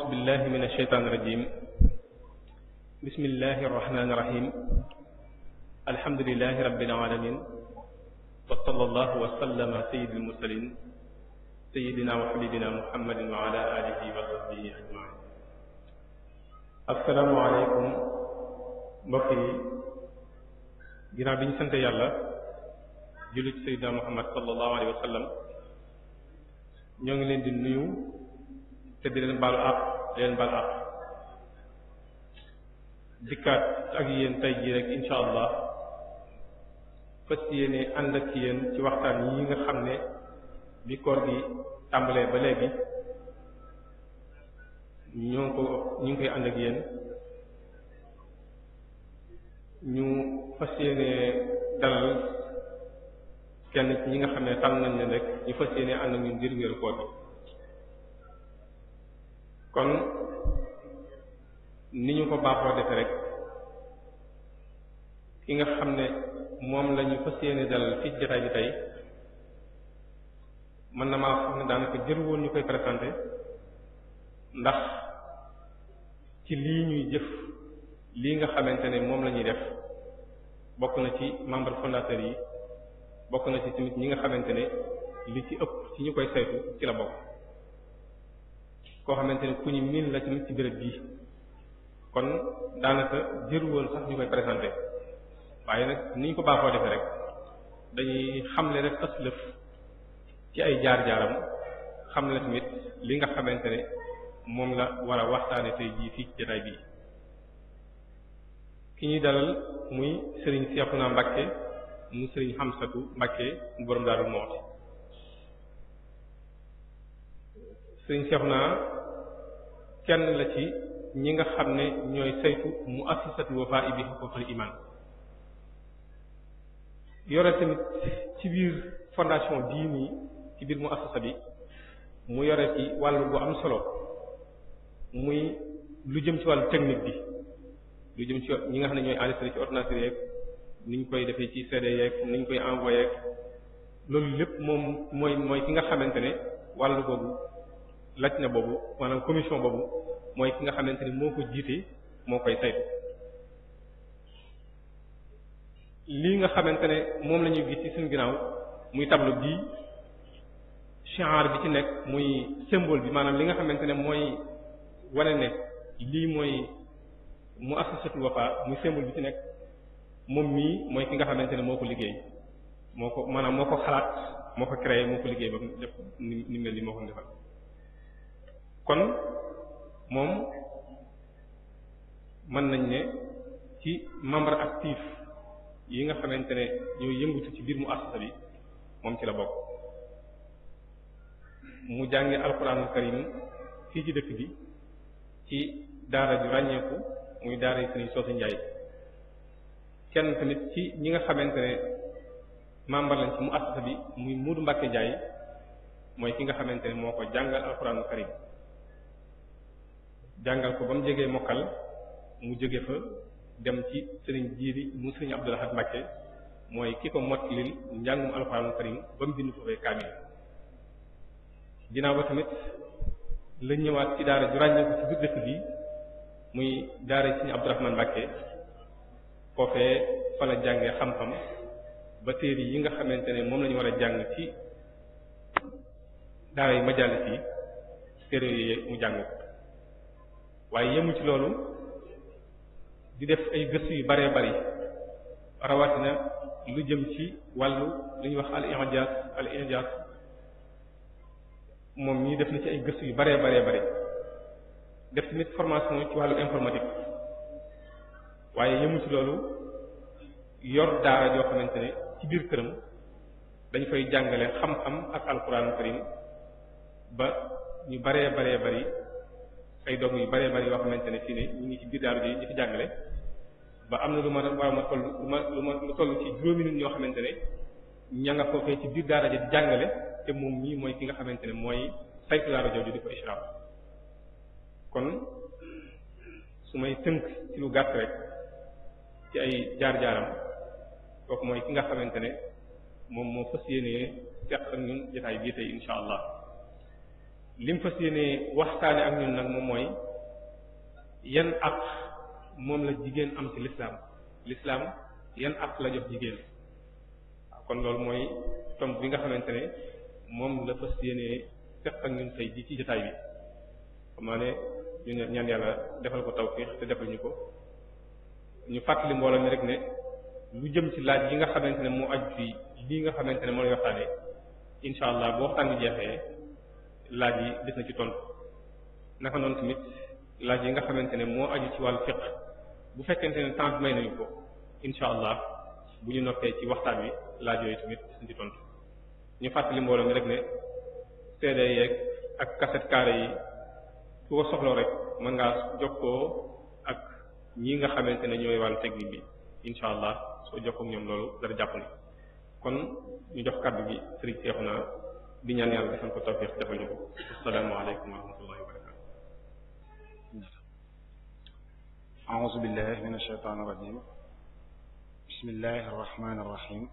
billahi min ashaytaan irajim bismillahi arrahmani irrahim alhamdulilahi rabbil alamin wa sallallahu wa sallama sayyidil mursalin sayyidina wa habibina muhammadin wa ala alihi wa sahbihi ajma'in. assalaamu alaykum mbokk yi, ginnaaw bi ñu sant yàlla jullit sayyidina muhammad sallallahu alayhi wa sallam, ñoo ngi leen di nuyu te di leen baalu àq dikkaat ak yéen tey jii rek insha allah fas yéene ànd ak yéen ci waxtaan yi nga xam ne bi koor gi tàmbalee ba léegi ñu ngi koy ànd ak yéen. ñu fas yéene dalal kenn ci ñi nga xam ne tànn nañ leen rek ñu fas yéene ànd ak ñun ngir wéeru koor gi. kon ni ñu ko baaxoo defe rek ki nga xam ne moom la ñu fas yéene dalal fii jotaay bi tey mën na maa xam ne daanaka jër woon ñu koy présenté, ndax ci lii ñuy jëf lii nga xamante ne moom la ñuy def bokk na ci membre fondateur yi, bokk na ci tamit ñi nga xamante ne li ci ëpp ci ñu koy saytu ci la bokk, koo xamante ne ku ñu miin la tamit ci béréb bii. kon daanaka jëru woon sax ñu koy présenté, waaye nag ni ñu ko baaxoo defee rek dañuy xamle rek aslëf ci ay jaar-jaaram, xamle tamit li nga xamante ne moom la war a waxtaane tey jii fii ci jotaay bii. ki ñuy dalal muy Serigne Cheikhouna Mbacké mu Serigne Hamsatu Mbacké mu borom Darou Moukhty. Serigne Cheikhouna kenn la ci ñi nga xam ne ñooy saytu muassasatu Wafa'i bi huquqil iman, yore tamit ci biir fondation bii nii ci biir muassasa bi mu yore ci wàllu bu am solo muy lu jëm ci wàllu technique bi, lu jëm ci ñi nga xam ne ñooy enregistré ci ordinateur yeeg ni ñu koy defee ci CD yeeg ni ñu koy envoyé loolu lépp moom mooy ki nga xamante ne wàllu boobu laj na boobu maanaam commission boobu mooy ki nga xamante ni moo ko jiite moo koy saytu. lii nga xamante ne moom la ñuy gis ci suñu ginnaaw muy tableau bii, shi'ar bi ci nekk muy symbole bi, maanaam li nga xamante ne mooy wane ne lii mooy muassasatul Wafa, muy symbole bi ci nekk moom mii mooy ki nga xamante ne moo ko liggéey, moo ko xalaat, moo ko créé, moo ko liggéey ba mu def ni mel ni moo ko defal. kon moom mën nañ ne ci membre actif yi nga xamante ne ñoo yëngutu ci biir muassasa bi moom ci la bokk. mu jànge alxuraanul karim fii ci dëkk bi ci daara ju ràññeeku muy daara yi Sëriñ Soosu Njaay. kenn tamit ci ñi nga xamante ne membre lañ ci muassasa bi muy Muudu Mbàkke Njaay mooy ki nga xamante ne moo ko jàngal alxuraanul karim, jàngal ko ba mu jegee mokkal mu jóge fa dem ci sëriñ Jiili mu sëriñ Abdul Ahad Mbàkke mooy ki ko mottalil njàngum alxuraanul karim ba mu bind foofee kaamil. ginnaaw ba tamit la ñëwaat ci daara ju ràññeeku ci biir dëkk bi muy daara sëriñ Abdurahmaan Mbàkke, foofee fa la jàngee xam-xam ba téere yi nga xamante ne moom la ñu war a jàng ci daara yi majaalis yi téere yooyu mu jàng ko. waaye yemu ci loolu di def ay gëstu yu baree bari, rawatina lu jëm ci wàllu lu ñuy wax al i'jaz moom ñii def na ci ay gëstu yu baree bari, def tamit formation ci wàllu informatique. waaye yemu ci loolu yor daara joo xamante ne ci biir këram dañ fay jàngale xam-xam ak alxuraanu karim ba ñu baree bari ay dong yu baree bari yoo xamante ne fii ne ñu ngi ci biir daara ji ñu fi jàngale ba am na lu toll ci juróomi nit ñoo xamante ne ña nga foofee ci biir daara ji di jàngale, te moom ñii mooy ki nga xamante ne mooy saytu daara jooju di ko ishraaf. kon su may tënk ci lu gàtt rek ci ay jaar-jaaram, kooku mooy ki nga xamante ne moom moo fas yéenee seq ak ñun jotaay bii tey insha allah. lim fas yéene waxtaane ak ñun nag moom mooy yan àq moom la jigéen am ci l'islam yan àq la jox jigéen waaw kon loolu mooy tomb bi nga xamante ne moom la fas yéene fekk ak ñun tey ji ci jotaay bi xam naa ne ñu ñaan yàlla defal ko tawfiix te defal ñu ko ñu fàttali mbooloo mi rek ne lu jëm ci laaj yi nga xamante ne moo aju ci lii nga xamante ne moo lay waxtaane insha allah boo waxtaan bi jeexee laaj yi des na ci tontu naka noonu tamit laaj yi nga xamante ne moo aju ci wàllu fiqh bu fekkente ne temps bi may nañu ko insha allah bu ñu noppee ci waxtaan wi laaj yooyu tamit des na ci tontu ñu fàttali mbooloo mi rek ne CD yeeg ak cassette carré yi ku ko soxloo rek mën ngaa jokkoo ak ñi nga xamante ne ñooy wàllu technique bi insha allah soo jokkoo ak ñoom loolu dara jàpp ni kon ñu jox kàddu gi sëriñ Seexuna di ñaan yàlla defal ko tawfiq defal ñu ko assalaamu alaykum wa rahmatullahi wa barakatuh a'uuzu billahi minash shaytaanir rajiim bismillahir rahmaanir rahiim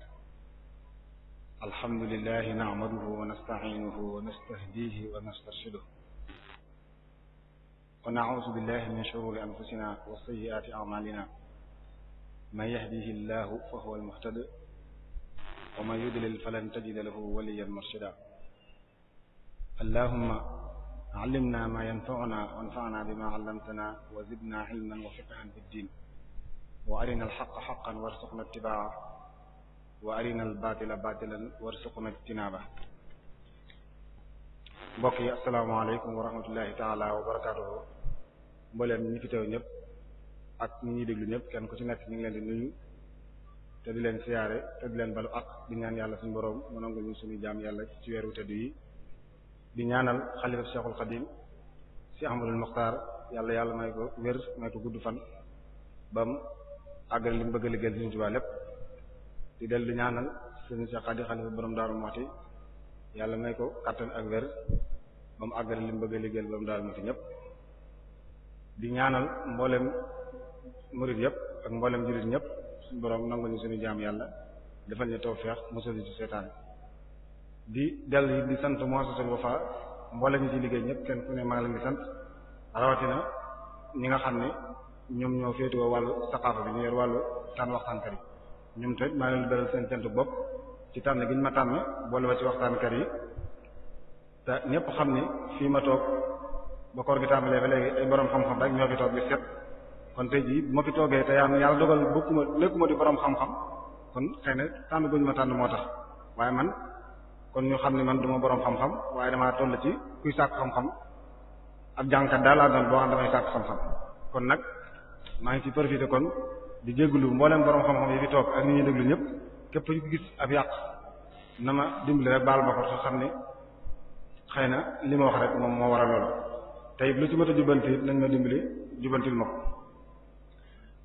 alhamdulillahi na'maduhu wa nasta'iinuhu wa nastahdiihi wa nastarshiduhu wa na'uuzu billahi min shuruuri anfusinaa wa sayyi'aati a'maalinaa man yahdihillahu fa huwal muhtadi wa man yudlil falan tajida lahu waliyyan murshidaa allahumma allimna ma yanfa'una wanfa'na bima 'allamtana wa zidna 'ilman wa fiqhan fid din wa arina al-haqqa haqqan warzuqna ittiba'ahu wa arina al-batila batilan warzuqna ijtinaba mbokk yi assalaamu alaykum wa rahmatullahi ta'ala wa barakatuhu mbooleem ñi fi teew ñëpp ak ñi ñuy déglu ñëpp kenn ku ci nekk ñu ngi leen di nuyu te di leen siyaare te di leen balu ak di ñaan yàlla suñu boroom mu nangu ñu suñu jaam yàlla ci weeru tedd yi di ñaanal xalifa Cheikhul Khadim si Ahmadul Muxtaar yàlla may ko wér may ko gudd fan bam àggal li mu bëgg a liggéeyal Sëriñ Tuubaa lépp di del di ñaanal Sëriñ Cheikh Khadi xalifa borom Daaru Muxti yàlla may ko kattan ak wér bam àggal li mu bëgg a liggéeyal borom Daaru Muxti ñëpp di ñaanal mboolem murid yëpp ak mboolem jullit ñëpp suñu borom nangu ñu suñu jaam yàlla defal ñu tawfeex musal ci seetaan di dellu di sant Muassasatul Wafa mboolem ñi ci liggéey ñëpp kenn ku ne maa ngi leen di sant rawatina ñi nga xam ne ñoom ñoo féetewoo wàllu saqaafa bi ñu yor wàllu tànn waxtaankat yi ñoom tamit maa ngi leen di beral seen cant bopp ci tànn gi ñu ma tànn boole ba ci waxtaankat yi te ñëpp xam ne fii ma toog ba koor gi tàmbalee ba léegi ay borom xam-xam rek ñoo fi toog bi set kon tey jii bu ma fi toogee te yàlla dogal nekkuma di borom xam-xam kon xëy na tànn guñu ma tànn moo tax waaye man kon ñu xam ne man duma borom xam-xam waaye damaa toll ci kuy sàkk xam-xam ab jàngkat daal laa doon boo xam damay sàkk xam-xam kon nag maa ngi ci profité kon di jégalu mboolem borom xam-xam yi fi toog ak ni ñuy déglu ñëpp képp ku gis ab yàq na ma dimbali rek baal ma ko soo xam ne xëy na li ma wax rek moom moo waral loolu tey lu ci mën a jubanti nañ ma dimbali jubantil ma ko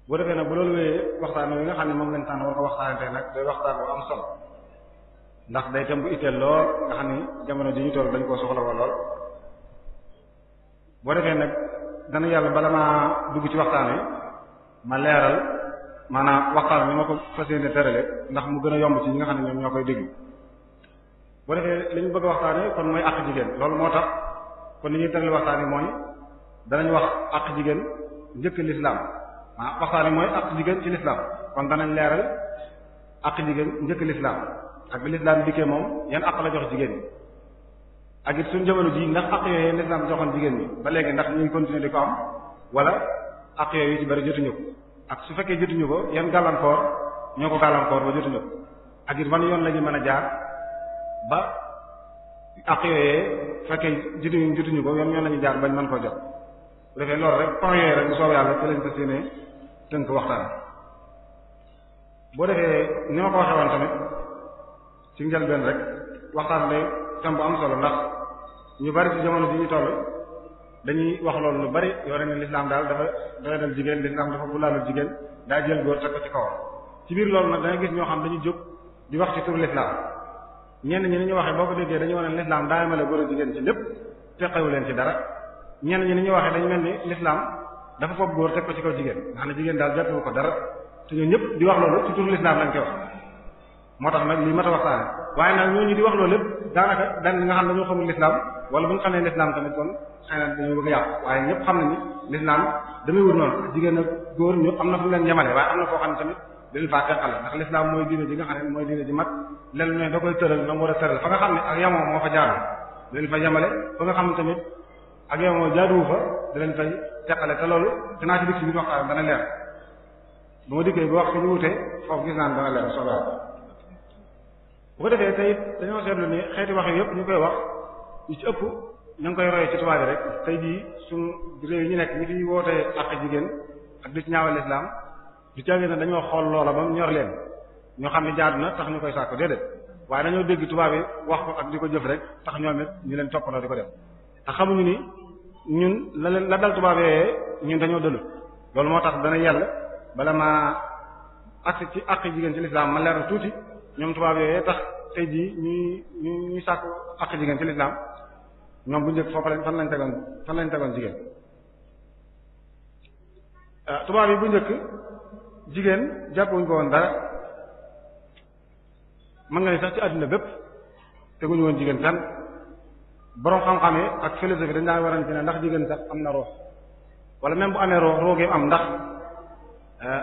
boo defee nag bu loolu wéyee waxtaan wi nga xam ne moom lañ tànn war ko waxtaanee tey nag day waxtaan bu am solo ndax day tam bu itteel lool nga xam ni jamono ji ñu toll dañ koo soxla woon lool boo defee nag dana yàlla bala maa dugg ci waxtaan wi ma leeral maanaam waxtaan bi ma ko fas yéene tërale ndax mu gën a yomb ci ñi nga xam ne ñoom ñoo koy déglu boo defee li ñu bëgg a waxtaanee kon mooy àq jigéen loolu moo tax kon li ñuy tërale waxtaan wi mooy danañ wax àq jigéen njëkk l'islam waxtaan wi mooy àq jigéen ci l'islam kon danañ leeral àq jigéen njëkk l'islam ak bi l'islam dikkee moom yan àq la jox jigéen ñi ak it suñu jamono ji ndax àq yooyu l'islam joxoon jigéen ñi ba léegi ndax ñu ngi continuer di ko am wala àq yooyu ci bari jotuñu ko ak su fekkee jotuñu ko yan gàllankoor ñoo ko gàllankoor ba jotuñu ko ak it ban yoon la ñu mën a jaar ba àq yooyee fekkee jotuñu ko yan yoon la ñu jaar bañ mën koo jot bu defee loolu rek point yooyu rek bu soobee yàlla ci lañ fas yéene tënk waxtaan boo defee ni ma ko waxee woon tamit ci njëlbeen rek waxtaan day thème bu am solo ndax ñu bari ci jamono ji ñu toll dañuy wax loolu lu bari yore ne l'islam daal dafa doyadal jigéen l'islam dafa bulaalul jigéen daa jël góor teg ko ci kawam ci biir loolu nag da nga gis ñoo xam dañu jóg di wax ci turu l'islam ñenn ñi ni ñu waxee boo ko déggee dañu wane ne l'islam daa yemale góor a jigéen ci lépp teqewu leen ci dara ñenn ñi ni ñu waxee dañu mel ni l'islam dafa foog góor teg ko ci kaw jigéen nga xam ne jigéen daal jàppewu ko dara te ñoo ñëpp di wax loolu ci turu l'islam lañ koy wax moo tax nag lii mat a waxtaane waaye nag ñooñu di wax loolu lépp daanaka dañ nga xam ne dañoo xamul l'islam wala bu ñu xamee l'islam tamit kon xëy na dañoo bëgg a yàqu waaye ñëpp xam nañu l'islam damay wut noonu jigéen ak góor ñu am na fu mu leen yemale waaye am na foo xam ne tamit dañu faa teqale ndax l'islam mooy diine ji nga xam ne mooy diine ji mat len ne da koy tëral na mu war a tëral fa nga xam ne ak yamoo moo fa jaadu dañ fa yemale fa nga xam ne tamit ak yamoo jaaduwu fa da leen fay teqale te loolu dinaa ci dikk ci biir waxtaan dana leer bu ma dikkee bu wax ci ñu wutee foofu gis naan dana leer solo bu ko defee tey dañoo seetlu ni xeeti wax yëpp ñu koy wax yu ci ëpp ñu ngi koy royee ci tubaab bi rek tey jii suñu réew yi ñu nekk ñi fi wootee ak jigéen ak di ci ñaawal l'islam du caagee ne dañoo xool loola ba mu ñor leen ñoo xam ne jaadu na tax ñu koy sàkku déedéet waaye dañoo dégg tubaab yi wax ko ak di ko jëf rek tax ñoom it ñu leen toppandoo di ko def te xamuñu ni ñun la dal tubaab yooyee ñun dañoo dëlu loolu moo tax dana yell bala ma agsi ci ak jigéen ci l'islam ma leeral tuuti ñoom tubaab yooyee tax tey jii ñuy sàkku ak jigéen ci l'islam ñoom bu njëkk foofu fan lañ tegoon jigéen tubaab yi bu njëkk jigéen jàppuñ ko woon dara mën nga ni sax ci àdduna bépp teguñu woon jigéen fenn borom xam-xam yi ak philosophie dañ daan warante ne ndax jigéen sax am na ruux wala même bu amee ruux gi am ndax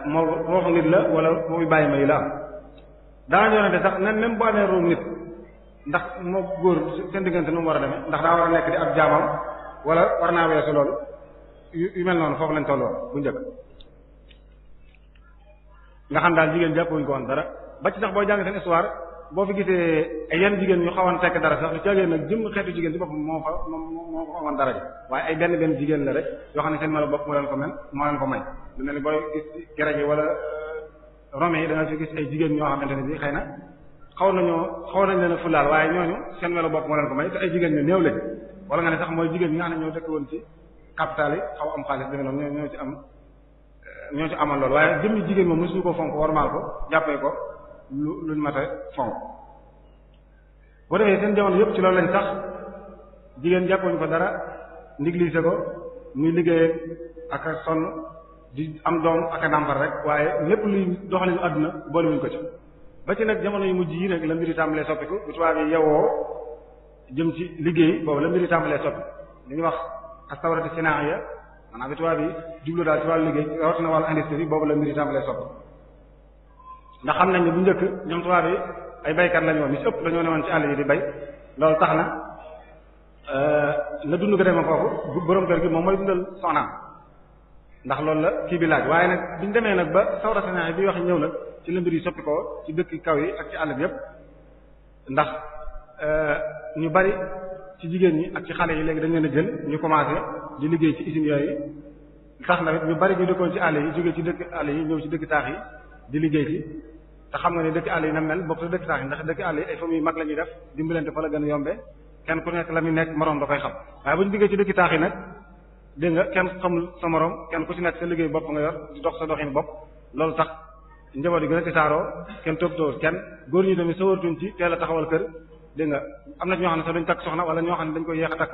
moo ruuxu nit la wala ruuxu bàyyi ma yi la am daanañu warante sax même bu amee ruux nit ndax moo góor seen diggante nu mu war a demee ndax daa war a nekk di ab jaamam wala war naa weesu loolu yu mel noonu foofu lañ tolloon bu njëkk nga xam daal jigéen jàppuñ ko woon dara ba ci sax boo jàng seen histoire boo fi gisee ay yenn jigéen ñu xawoon tekk dara sax lu caagee nag jëm xeetu jigéen ci boppam moo fa amoon dara ji waaye ay benn jigéen la rek yoo xam ne seen melo bopp moo leen ko may lu mel ni booy gis grec yi wala romains yi da nga fi gis ay jigéen ñoo xamante ne bi xëy na xaw nañ leen a fulaal waaye ñooñu seen melo bopp moo leen ko may te ay jigéen ñu néew lañ wala nga ne sax mooy jigéen ñi nga xam ne ñoo dëkk woon ci capital yi xaw am xaalis deme noonu ñoo ci amal loolu waaye jëmmi jigéen moom mosuñu ko fonk warmaal ko jàppee ko luñ mat a fonk boo defee seen jamono yëpp ci loolu lañ sax jigéen jàppuñu ko dara négliger ko muy liggéey ak a sonn di am doom ak a nàmpal rek waaye lépp luy doxalinu àdduna boolewuñ ko ci ba ci nag jamono yu mujj yi nag la mbiri tàmbalee soppiku bu tubaab yi yewoo jëm ci liggéey boobu la mbiri tàmbalee soppi li ñuy wax as-sawratu sinaiya maanaam bi tubaab yi jublu daal ci wàllu liggéey rawatina wàllu industrie boobu la mbiri tàmbalee soppi ndax xam nañ ne bu njëkk ñoom tubaab yi ay baykat lañu woon mi ci ëpp dañoo newoon ci àll yi di bay loolu tax na la dund ko demee foofu borom kër gi moom mooy dundal soxnaam ndax loolu la kii bi laaj waaye nag biñu demee nag ba sawra sinaiya bi wax ñëw nag ci la mbir yi soppi ko ci dëkk kaw yi ak ci àll bi yépp ndax ñu bari ci jigéen ñi ak ci xale yi léegi dañ leen a jël ñu commencé di liggéey ci usines yooyu tax na ñu bari ñu dëkkoon ci àll yi jógee ci dëkk àll yi ñëw ci dëkk taax yi di liggéey ci te xam nga ne dëkk àll yi na mel bokk te dëkk taax yi ndax dëkk àll yi ay famille yu mag la ñuy def dimbalante fa la gën a yombe kenn ku nekk la muy nekk moroom da koy xam waaye bu ñu liggéey ci dëkk taax yi nag dégg nga kenn xamul sa moroom kenn ku ci nekk sa liggéey bopp nga yor di dox sa doxin bopp loolu tax njaboot yi gën a tisaaroo kenn toppatoo kenn góor ñi tamit sawartuñ ci teel a taxawal kër dégg nga am na ñoo xam ne sax dañ takk soxna wala ñoo xam ne dañ koy yeex a takk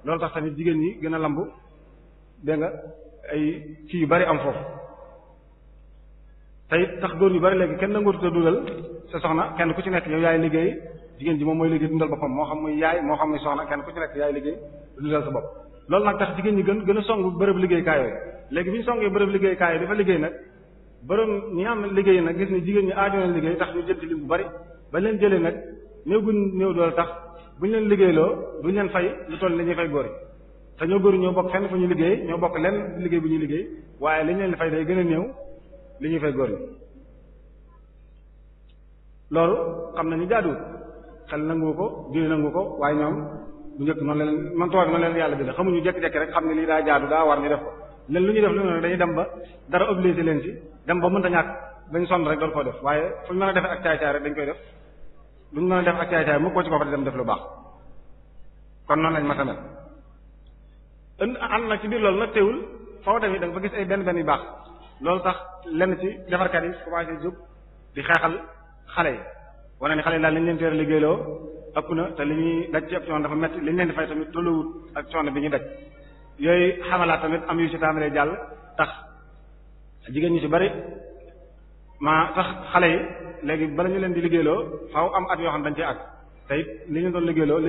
loolu tax tamit jigéen ñi gën a lambu dégg nga ay kii yu bari am foofu te it tax góor ñu bari léegi kenn nangootu dundal sa soxna kenn ku ci nekk yow yaay liggéey jigéen ji moom mooy liggéey dundal boppam moo xam muy yaay moo xam muy soxna kenn ku ci nekk yaay liggéey dundal sa bopp loolu nag tax jigéen ñi gën a song bërëb liggéeykaay yooyu léegi bi ñu songee bërëb liggéeykaay yi dafa liggéey nag bërëb ñi am liggéey nag gis ne jigéen ñi aajo leen liggéey tax ñu jël ci lim bu bari ba leen jëlee nag néew guñ néew doole tax buñ leen liggéeyloo duñ leen fay lu toll ni ñuy fay góor yi te ñoo góor yi ñoo bokk fenn fu ñu liggéey ñoo bokk lenn liggéey bu ñuy liggéey waaye li ñu leen fay day gën a néew li ñuy fay góor yi loolu xam nañu jaaduwul xel nangu ko diine nangu ko waaye ñoom bu njëkk noonu leen man tubaab bi noonu leen yàlla bi xamuñu jekki-jekki rek xam ne lii daa jaadu daa war ñu def ko leen lu ñuy def lu ne dañuy dem ba dara obligé leen ci dem ba mënta ñàkk dañ sonn rek doon koo def waaye fu ñu mën a defee ak caay-caay rek dañ koy def duñ mën a def ak caay-caay mu ko ci ko fa di dem def lu baax kon noonu lañ ma tamel ànd nag ci biir loolu nag teewul foo tamit da nga fa gis ay benn yu baax loolu tax lenn ci defarkat yi commencé jóg di xeexal xale yi wane ni xale yi daal lañ leen teer liggéeyloo ëpp na te li ñuy daj ci ab coono dafa metti li ñu leen di fay tamit tolluwut ak coono bi ñuy daj yooyu xamalaat tamit am yu ci tàmbalee jàll tax jigéen ñi ci bari tax xale yi léegi bala ñu leen di liggéeyloo faaw am at yoo xam dañ ci àgg te it li ñu doon liggéeyloo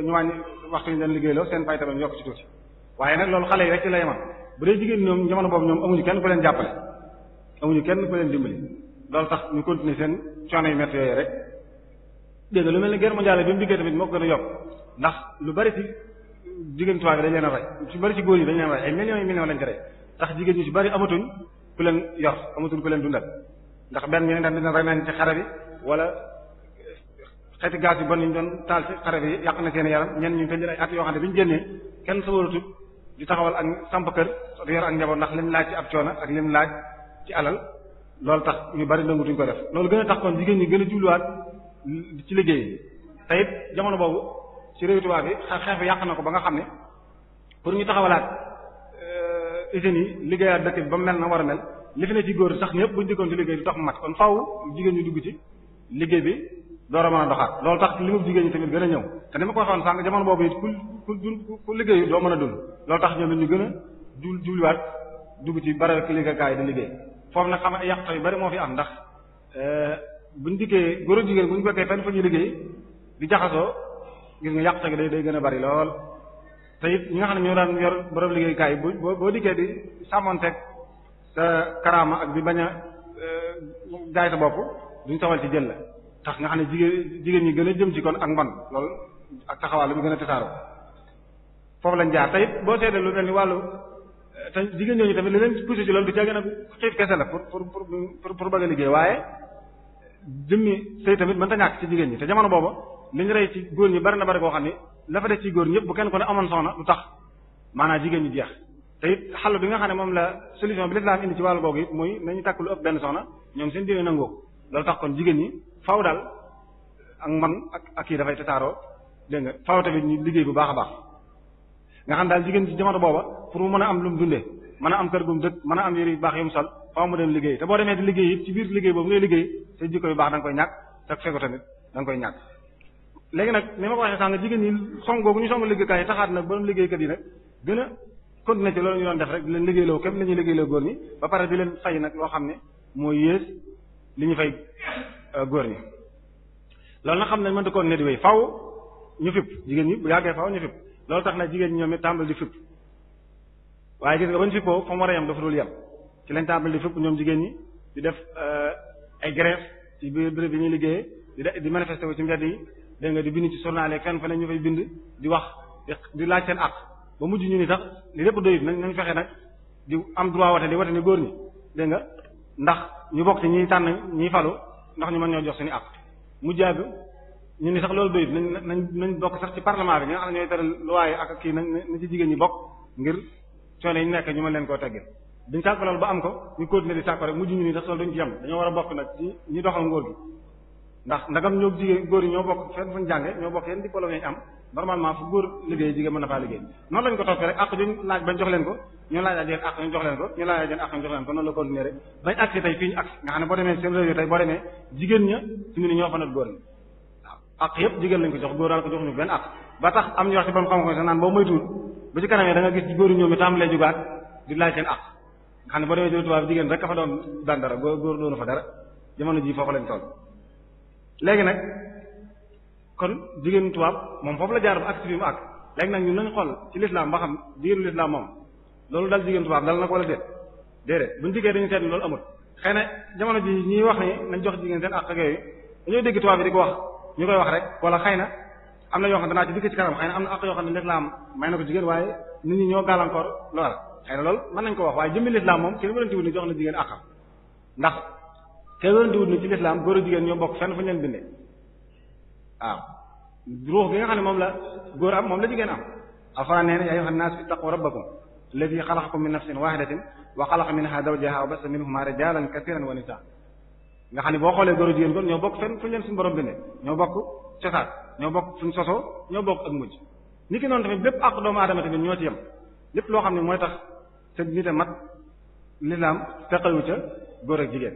ñu wàññi waxtu ñu doon liggéeyloo seen fay tamit yokk ci tuuti waaye nag loolu xale yi rek ci la yemal bu dee jigéen ñoom jamono boobu ñoom amuñu kenn ku leen jàppale amuñu kenn ku leen dimbali loolu tax ñu continuer seen coono yu métti yooyu rek dégg nga lu mel ni guerre mondiale bi mu diggee tamit moo ko gën a yokk ndax lu bari ci jigéen tubaab bi dañ leen a rey ci bari ci góor yi dañ leen a rey ay millions yi millions lañ ci rey tax jigéen ñu ci bari amatuñ ku leen yor amatuñ ku leen dundal ndax benn ñeneen dañ rey nañ ci xare bi wala xeeti gaz yu bon yi ñu doon taal ci xare bi yàq na seen yaram ñenn ñu tëj ay at yoo xam ne bi ñu génnee kenn sa waratul di taxawal ak samp kër di yor ak njaboot ndax lim laaj ci ab coono ak lim laaj ci alal loolu tax ñu bari nangutuñ ko def loolu gën a tax kon jigéen ñi gën a jubluwaat ci liggéey te it jamono boobu ci réew tubaab bi xeex bi yàq na ko ba nga xam ne pour ñu taxawalaat usines yi liggéeyaat dëkk bi ba mu mel na war a mel li fi ne ci góor sax ñëpp buñu dikkoon ci liggéey du tax mu mat kon faaw jigéen ñi dugg ci liggéey bi door a mën a doxaat loolu tax li mu jigéen ñi tamit gën a ñëw te ni ma ko waxoon sànq jamono boobu it ku liggéeyu doo mën a dund loolu tax ñoom ñu gën a jubluwaat dugg ci barab ki liggéeykaay di liggéey foofu nag xam nga yàq yu bari moo fi am ndax buñ dikkee góor ak jigéen buñ fekkee fenn fa ñuy liggéey di jaxasoo gis nga yàq gi day gën a bari lool te it ñi nga xam ne ñoo daan yor borom liggéeykaay boo dikkee di sàmmonteeg sa karaama ak di bañ a jaay sa bopp duñ sawal ci jël la tax nga xam ne jigéen ñi gën a jëm ci kon ak mbon loolu ak taxawaal lu mu gën a tasaaroo foofu lañ jaar te it boo seetee lu mel ni wàllu te jigéen ñooñu tamit li leen poussé ci loolu du caa gën a xiif kese la pour bëgg a liggéey waaye jëmmi sëy tamit mën ta ñàkk ci jigéen ñi te jamono booba li ñu rey ci góor ñi bari na bari koo xam ni la fa def ci góor ñëpp bu kenn ko ne amoon soxna lu tax maanaam jigéen ñi jeex te it xàll bi nga xam ne moom la solution bi l'islam indi ci wàllu googu it muy nañu takk lu ëpp benn soxna ñoom seen diine nangoo loolu tax kon jigéen ñi faaw daal ak man ak kii dafay tasaaroo dégg nga faaw tamit ñu liggéey bu baax a baax nga xam daal jigéen ci jamono booba pour mu mën a am lu mu dundee mën a am kër gu mu dëkk mën a am yére yu baax yu mu sol faaw mu dem liggéey te boo demee di liggéey it ci biir liggéey boobu ngay liggéey te jikko yu baax da nga koy ñàkk te fekko tamit da nga koy ñàkk léegi nag ni ma ko waxee sànq jigéen ñi song googu ñu song liggéeykaay yi taxaat nag borom liggéeykat yi nag gën a continuer ci loolu ñu doon def rek di leen liggéeyloo képp la ñuy liggéeyloo góor ñi ba pare di leen fay nag loo xam ne mooy yées li ñu fay góor ñi loolu nag xam nañ mënta continuer di wéy faaw ñu fipp jigéen ñi bu yàggee faaw ñu fipp loolu tax na jigéen ñi ñoom it tàmbali di fipp waaye gis nga bañ fippoo fa mu war a yem dafa dul yem ci lañ tàmbali di fipp ñoom jigéen ñi di def ay grève ci biir béréb bi ñuy liggéeyee di manifester wu ci mbedd yi dégg nga di bind ci journal yi fenn fa ne ñu fay bind di wax di laaj seen àq ba mujj ñu ni sax li lépp doyut nañ fexe nag di am droit wote di wote ni góor ñi dégg nga ndax ñu bokk ci ñiy tànn ñiy falu ndax ñu mën ñoo jox suñu àq mu jàgg ñu ni sax loolu doyut nañ bokk sax ci parlement bi ñi nga xam ne ñooy tëral loi ak kii na ci jigéen ñi bokk ngir coono yi ñu nekk ñu mën leen koo teggee duñ sàkk loolu ba am ko ñu continuer di sàkk rek mujj ñu ni sax loolu duñ ci yem dañoo war a bokk nag ci ñi doxal ngóor gi ndax ndagam ñoo jigéen góor yi ñoo bokk fenn fuñu jànge ñoo bokk yenn diplôme yi am normalement fu góor liggéey jigéen mën na faa liggéey noonu lañ ko toppee rek àq ñu laaj bañ jox leen ko ñu laaj ajeen àq ñu jox leen ko ñu laaj ajeen àq ñu jox leen ko noonu la continuer rek bañ agsi tey fii ñu agsi nga xam ne boo demee seen réew yi tey boo demee jigéen ña fi mu ne ñoo fa nat góor ñi waaw àq yëpp jigéen lañ ko jox góor daal ko joxuñu benn àq ba tax am ñu wax ci bam xam ko sax naan boo moytuwul ba ci kanamee da nga gis góor ñoom itam lay jugaat di laaj seen àq nga xam ne boo demee ci tubaab jigéen rek ka fa doon daan dara góor doonu fa dara jamono ji foofu lañ toll léegi nag kon jigéenu tubaab moom foofu la jaar ba agsi bi mu àgg léegi nag ñun nañu xool ci l'islam ba xam jigéenu l'islam moom loolu dal jigéen tubaab dal na ko wala déedéet buñu dikkee dañu seet loolu amul xëy na jamono ji ñuy wax ni nañ jox jigéen seen àq ak yooyu dañoo dégg tubaab bi di ko wax ñu koy wax rek wala xëy na am na yoo xam ne danaa ci dikk ci kanam xëy na am na àq yoo xam ne l'islam may na ko jigéen waaye nit ñi ñoo gàllankoor loola xëy na loolu mën nañ ko wax waaye jëmmi l'islam moom kenn wëranti wut ni jox na jigéen àqam ndax kenn wëranti wut ni ci l'islam góor a jigéen ñoo bokk fenn fu ñu leen bindee waaw ruux gi nga xam ne moom la góor am moom la jigéen am alxuraan nee na yaa ayyuhan naas ittaqu rabbakum alladhi xalaqakum min nafsin wahidatin wa xalaqa minha zawjaha wa bassa minhuma rijalan katiran wa nisaa nga xam ne boo xoolee góor a jigéen kon ñoo bokk fenn fu ñu leen suñu borom bindee ñoo bokk cosaan ñoo bokk fuñ sosoo ñoo bokk ak mujj ni ki noonu tamit lépp ak doomu aadama tamit ñoo ci yem lépp loo xam ne mooy tax te nit a mat l'islam teqalu ca góor ak jigéen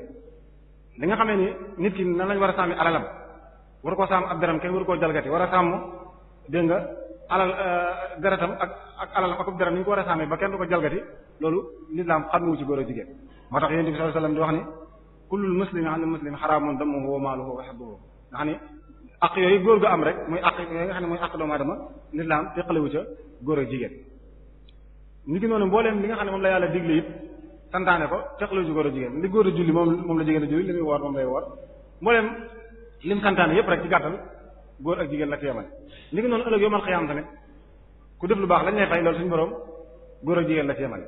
li nga xamee ni nit ki nan lañ war a sàmmi alalam war koo sàmm ab deram kenn war koo jalgati war a sàmm dégg nga alal deretam ak alalam ak deram ni ñu ko war a sàmmee ba kenn du ko jalgati loolu l'islam xamewu ci góor ak jigéen moo tax yonent bi sallallahu alayhi wasallam di wax ni kullul muslimi ala muslim haramun damuhu wa maaluhu wa hibbuhu nga xam ne ak yooyu góor gu am rek muy ak yooyu nga xam ne mooy ak doomu aadama lislaam teqalewu ca góor ak jigéen ni ki noonu mbooleem li nga xam ne moom la yàlla digle it santaane ko teqalewu ci góor ak jigéen li góor a julli moom la jigéen a julli li muy woor moom lay woor mbooleem lim santaane yépp rek ci gàttal góor ak jigéen la ci yemale ni ki noonu ëllëg yomal xiyaam tamit ku def lu baax lañ lay fay loolu suñu borom góor ak jigéen la ci yemale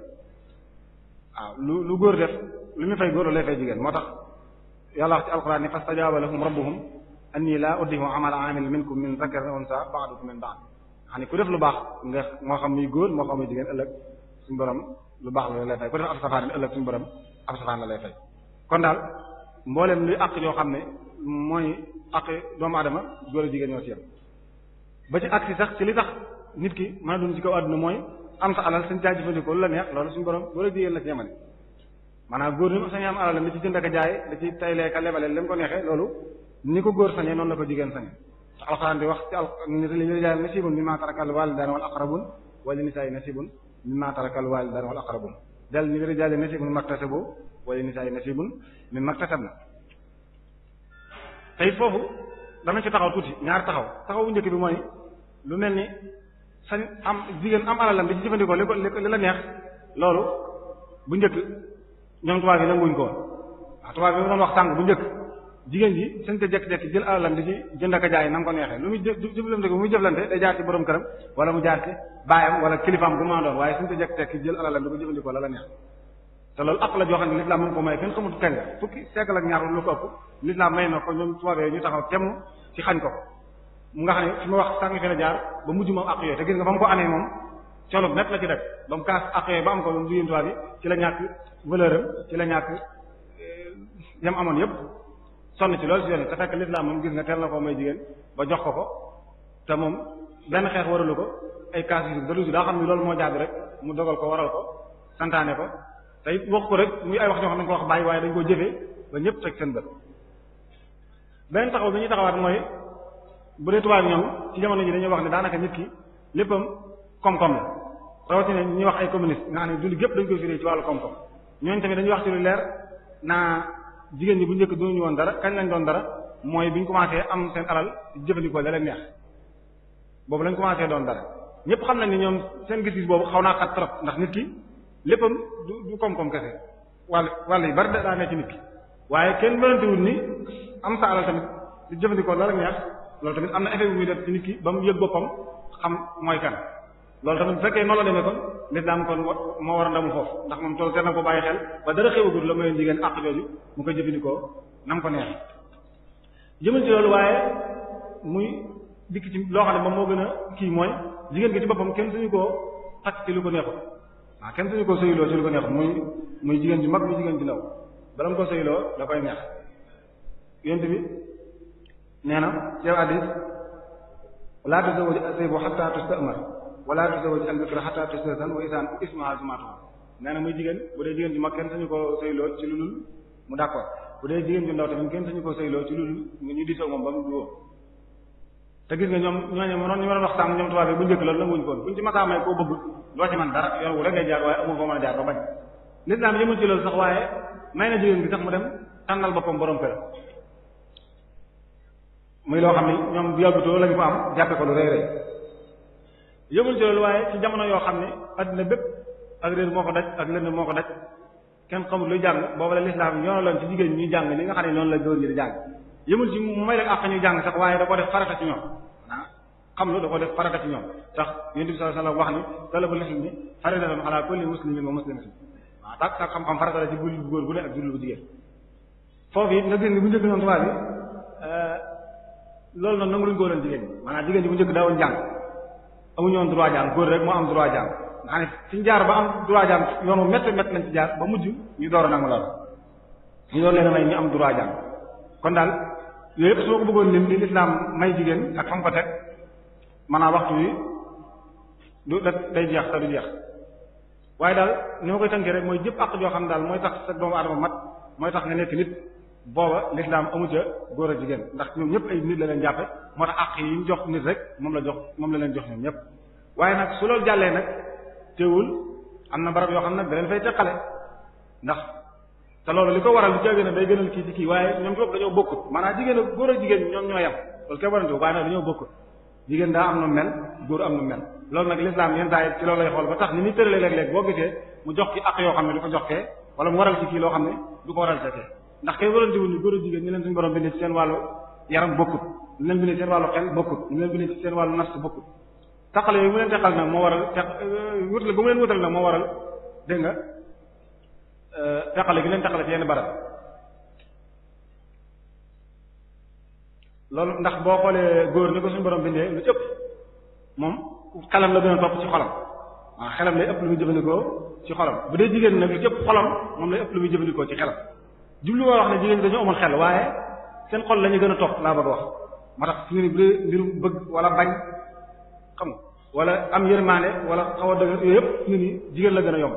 waaw lu góor def lu muy fay góor lay fay jigéen moo tax yàlla wax ci alxuraan ni fastajaaba lahum rabbuhum anni laa uddihu amala amil minkum min zakarin aw unsa ba'dukum min ba'd xam ne ku def lu baax nga moo xam muy góor moo xam muy jigéen ëllëg suñu borom lu baax la lay fay ku def ab safaan ëllëg suñu borom ab safaan la lay fay kon daal mbooleem luy àq yoo xam ne mooy àq doomu aadama góor ak jigéen ñoo ci yem ba ci àq si sax ci li tax nit ki mën a dund ci kaw àdduna mooy am sa alal suñ caa jëfandikoo lu la neex loolu suñu borom góor ak jigéen la ci yemale maanaam góor ni sañee am alalam da ci jënd ak jaay da ci taylee ka lebale lim ko neexee loolu ni ko góor sañee noonu la ko jigéen sañee te alxuraan di wax ci li rijaal nasibun mimma tarakal walidaani wal aqrabun wa li nisaa'i nasibun mimma tarakal walidaani wal aqrabun dal li rijaal nasibun maktasabu wa li nisaa'i nasibun mimma maktasabna tey foofu dama ci taxaw tuuti ñaar taxaw bu njëkk bi mooy lu mel ni sañ am jigéen am alalam di ci jëfandikoo li la neex loolu bu njëkk ñoom tubaab yi nanguwuñ ko woon waaw tubaab yi doon wax tàng bu njëkk jigéen ji sañ te jekk-jekk jël alalam di ci jënd ak jaay na nga ko neexee lu muy jëflante ko bu muy jëflante day jaar ci borom këram wala mu jaar ci baayam wala kilifaam bu ma doon waaye sañ te jekk-jekk jël alalam di ko jëfandikoo la neex te loolu ak la joo xam ne l'islam mën ko may kenn xamut kañ la fukki siècle ak ñaar lu ko ëpp l'islam may na ko ñoom tubaab yi ñu taxaw temm ci xañ ko mu nga xam ne fi ma wax sànq fi na jaar ba mujj moom ak yooyu te gis nga ba mu ko amee moom colo net la ci def ba mu kaas ak yooyu ba am ko ba mu jigéen tubaab yi ci la ñàkk valeur am ci la ñàkk yam amoon yépp sonn ci loolu si yoon te fekk l'islam moom gis nga teel na ko may jigéen ba jox ko te moom benn xeex waralu ko ay kaas yu dalu daa xam ne loolu moo jaadu rek mu dogal ko waral ko santaane ko te it wax ko rek muy ay wax ñoo xam ne dañ ko wax bàyyi waaye dañ ko jëfee ba ñëpp teg seen bët beneen taxaw bi ñuy taxawaat mooy bu dee tubaab ñoom ci jamono ji dañuy wax ne daanaka nit ki léppam koom-koom la rawatina ñuy wax ay communiste nga xam ne dund gépp dañ koy firé ci wàllu koom-koom ñooñu tamit dañuy wax ci lu leer naa jigéen ñi bu njëkk doonuñu woon dara kañ lañ doon dara mooy bi ñu commencé am seen alal jëfandikoo la leen neex boobu lañ commencé doon dara ñëpp xam nañ ni ñoom seen gis-gis boobu xaw naa xat trop ndax nit ki léppam du koom-koom kese wàll yu bari daa ne ci nit ki waaye kenn mënantewul ni am sa alal tamit di jëfandikoo la neex loolu tamit am na effet bu muy def ci nit ki ba mu yëg boppam xam mooy kan loolu tamit bu fekkee noonu la demee kon l'islam kon moo war a ndamu foofu ndax moom tool te na ko bàyyi xel ba dara xewagul la mayoon jigéen àq jooju mu koy jëfandikoo nam ko neex jëmal ci loolu waaye muy dikk ci loo xam ne moom moo gën a kii mooy jigéen gi ci boppam kenn suñu koo takk ci lu ko neexul waaw kenn suñu koo sëyiloo ci lu ko neexul muy jigéen ju mag muy jigéen ju ndaw bala mu ko sëyiloo da koy neex yent bi nee na ci hadith la tazawwaj as-sayyibu hatta tustamar wala tazawwaj al-bikra hatta tustazan wa isaan ismaha zumatu nee na muy jigéen bu dee jigéen ju mag kenn suñu ko sëyloo ci lu dul mu d'accord bu dee jigéen ju ndaw tamit kenn suñu ko sëyloo ci lu dul ñu diisoo moom ba mu duwoo te gis nga ñoom ñooñu ñu ma doon wax sànq ñoom tubaab bi bu njëkk loolu nanguwuñ ko buñ ci masaamay koo bëgg doo ci man dara yoon wu rek ngay jaar waaye amul foo mën a jaar ba bañ l'islam yëmul ci loolu sax waaye may na jigéen gi sax mu dem tànnal boppam borom kër muy loo xam ni ñoom bu yàggutoo lañu ko am jàppe ko lu rëy rëy yëmul ci loolu waaye ci jamono yoo xam ne addina bépp ak réer moo ko daj ak lënd moo ko daj kenn xamul luy jàng boobu la l'islam yoonaloon ci jigéen ñuy jàng li nga xam ne noonu la góor ñi di jàng yëmul ci mu may rek àq ñuy jàng sax waaye da ko def farata ci ñoom xam lu da ko def farata ci ñoom tax yonent bi sallallahu alayhi wasallam wax ni talabul ilmi faridatun ala kulli muslimin wa muslimatin waaw tax sax xam-xam farata la ci jullit bu góor bu ne ak jullit bu jigéen foofu it nga gis ni bu njëkk noonu tubaab bi loolu noonu nangu luñu ko woon jigéen ñi maanaam jigéen ñi bu njëkk daawuñ jàng amuñu woon droit jàng góor rek moo am droit jàng nga xam ne fiñu jaar ba am droit jàng yoonu métti métti lañ ci jaar ba mujj ñu door a nangu lool ñu doon leen a may ñu am droit jàng kon daal yooyu yëpp su ma ko bëggoon lim li l'islam may jigéen ak fa mu ko teg maanaam waxtu wi du day jeex te du jeex waaye daal ni ma koy tënkee rek mooy jëpp àq joo xam daal mooy tax sa doomu aadama mat mooy tax nga nekk nit booba l'islam amu ca góor a jigéen ndax ñoom ñëpp ay nit la leen jàppe moo tax àq yi ñu jox nit rek moom la leen jox ñoom ñëpp waaye nag su loolu jàllee nag teewul am na barab yoo xam nag da leen fay teqale ndax te loolu li ko waral lu ci gën a day gënal kii ci kii waaye ñoom ci bopp dañoo bokkut maanaam jigéen ak góor a jigéen ñoom ñoo yem loolu kay warante waaye nag dañoo bokk jigéen daa am nu mel góor am nu mel loolu nag l'islam yenn saa yi ci loolu lay xool ba tax ni muy tëralee léeg-léeg boo gisee mu jox ci ak yoo xam ne du ko jox kee wala mu waral ci kii loo xam ne du ko waral ci kee ndax kay warante wuñu góor a jigéen ñu leen suñu borom bindee ci seen wàllu yaram bokkut ñu leen bindee ci seen wàllu xel bokkut ñu leen bindee ci seen wàllu nafs bokkut taqale yooyu mu leen teqal nag moo waral wutale bu mu leen wutale nag moo waral dégg nga teqale gi leen teqale ci yenn barab loolu ndax boo xoolee góor ni ko suñu borom bindee lu ci ëpp moom xelam la gën a topp ci xolam waaw xelam lay ëpp lu muy jëfandikoo ci xolam bu dee jigéen nag lu ci ëpp xolam moom lay ëpp lu muy jëfandikoo ci xelam jublu moo wax ne jigéen ñi dañoo amoon xel waaye seen xol la ñu gën a topp laa bëgg wax moo tax fi bu dee mbirum bëgg wala bañ xam nga wala am yërmaane wala xaw a dëgër yooyu yëpp fi ni jigéen la gën a yomb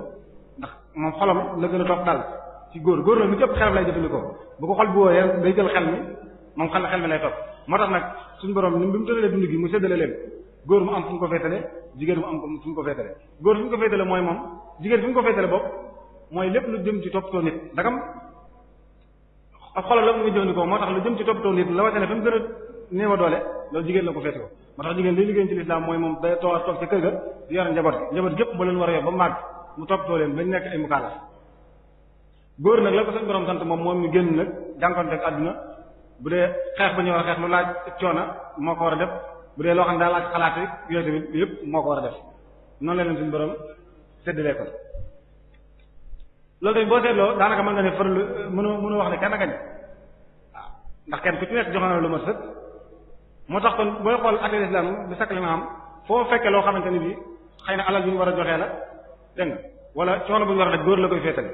ndax moom xolam la gën a topp daal ci góor nag lu ci ëpp xelam lay jëfandikoo bu ko xol bu wooyee day jël xel mi moom xel mi lay topp moo tax nag suñu borom ni bi mu tëralee dund gi mu séddale leen góor mu am fu mu ko féetale jigéen mu am fu mu ko féetale góor fu mu ko féetale mooy moom jigéen fu mu ko féetale bopp mooy lépp lu jëm ci toppatoo nit ndagam ak xolam la mu jëfandikoo moo tax lu jëm ci toppatoo nit la wacce ne fa mu gën a néew a doole loolu jigéen la ko féete ko moo tax jigéen liy liggéey ci lislaam mooy moom day toog ca kër ga di yor njaboot gépp ba leen war a yor ba màgg mu toppatoo leen bañ nekk ay mukallaf góor nag la ko suñu borom sant moom ñu génn nag jànkonte ak àdduna bu dee xeex ba ñu war a xeex lu laaj coona moo ko war a def bu dee loo xam ne daa laaj xalaat rek yooyu tamit yëpp moo ko war a def noonu la leen suñu borom séddalee ko loolu tamit boo seetloo daanaka mën nga ne farlu mënu wax ne kenn gañ waaw ndax kenn ku ci nekk joxe na lu ma sëkk moo tax kon booy xool atte l'islam bi sakk li ma am foo fekkee loo xamante ni bi xëy na alal bi ñu war a joxee la dégg nga wala coono bu ñu war a def góor la koy féetale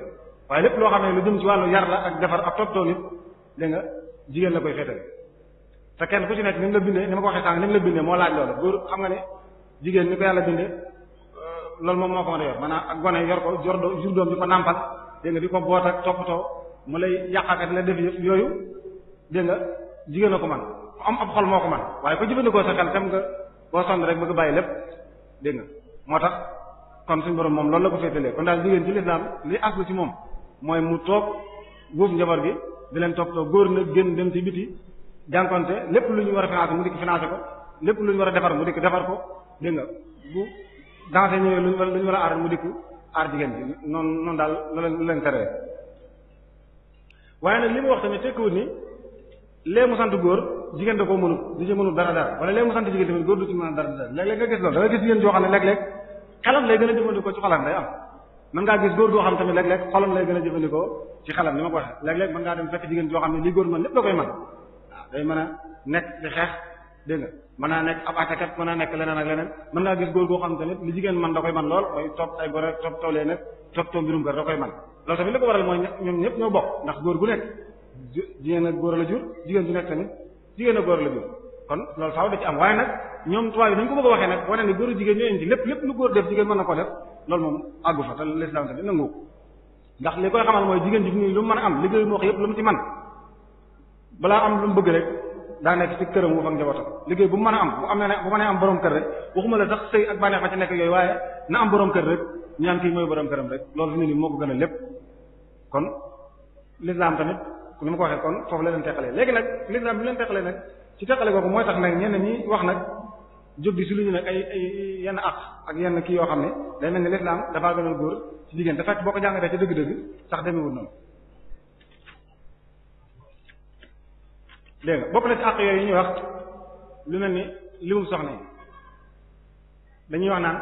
waaye lépp loo xam ne lu jëm ci wàllu yar la ak defar ak toppatoo nit dégg nga jigéen la koy féetale te kenn ku ci nekk ni mu la bindee ni ma ko waxee sànq ni mu la bindee moo laaj loolu góor xam nga ne jigéen ni ko yàlla bindee loolu moom moo ko mën a yor maanaam ak gone yor ko jur doom di ko nàmpal dégg nga di ko boot ak toppatoo mu lay yàqakat la def yëpp yooyu dégg nga jigéen a ko man am ab xol moo ko man waaye ko jëfandikoo sa xel tam nga boo sonn rek bëgg bàyyi lépp dégg nga moo tax kon suñu borom moom loolu la ko féetalee kon daal jigéen ci lislaam li aslu ci moom mooy mu toog wuuf njaboot gi di leen toppatoo góor na génn dem ci biti jànkonte lépp lu ñu war a financer mu dikk financer ko lépp lu ñu war a defar mu dikk defar ko dégg nga bu dansé ñëwee lu ñu war a aar mu dikk aar jigéen bi noonu daal lu leen teree waaye nag li mu wax tamit tekkiwut ni lee mu sant góor jigéen da koo mënut du ci mënut dara wala lee mu sant jigéen tamit góor du ci mën dara léeg-léeg nga gis loolu da nga gis jigéen joo xam ne léeg-léeg xelam lay gën a jëfandikoo ci xolam day am mën ngaa gis góor goo xam tamit léeg-léeg xolam lay gën a jëfandikoo ci xelam ni ma ko waxee léeg-léeg mën ngaa dem fekk jigéen joo xam ne li góor mën lépp da koy mën waaw day mën a nekk di xeex dégg nga mën naa nekk ab attakat mën naa nekk leneen ak leneen mën ngaa gis góor goo xam tamit li jigéen mën da koy mën lool mooy topp ay gore topp toolee nag topp too mbirum kër da koy mën loolu tamit li ko waral mooy ñoom ñëpp ñoo bokk ndax góor gu nekk jigéen ak góor la jur jigéen ju nekk tamit jigéen ak góor la jur kon loolu faaw da ci am waaye nag ñoom tubaab yi dañ ko bëgg a waxee nag wane ne góor jigéen ñoo ci lépp lu góor def jigéen mën na ko def loolu moom àggu fa te l'islam tamit nangu ko ndax li koy xamal mooy jigéen ji nii lu mu mën a am liggéey mu wax yëpp lu mu ci man balaa am lu mu bëgg rek daa nekk ci këram wu fa njabootam liggéey bu mu mën a am bu mënee am borom kër rek waxuma la sax sëy ak bànneex ba ci nekk yooyu waaye na am borom kër rek ñaan kii mooy borom këram rek loolu fi ne nii moo ko gën a lépp kon l'islam tamit ni ma ko waxee kon foofu la leen teqalee léegi nag l'islam bi leen teqalee nag ci teqale googu mooy tax nag ñenn ñi wax nag jóg di si lu ñu nag ay yenn ak yenn kii yoo xam ne day mel ni l'islam dafaa gënal góor ci jigéen te fekk boo ko jàngatee ci dëgg-dëgg sax demewul noonu dégg nga bokk na ci àq yooyu ñuy wax lu mel ni limum soxna yi dañuy wax naan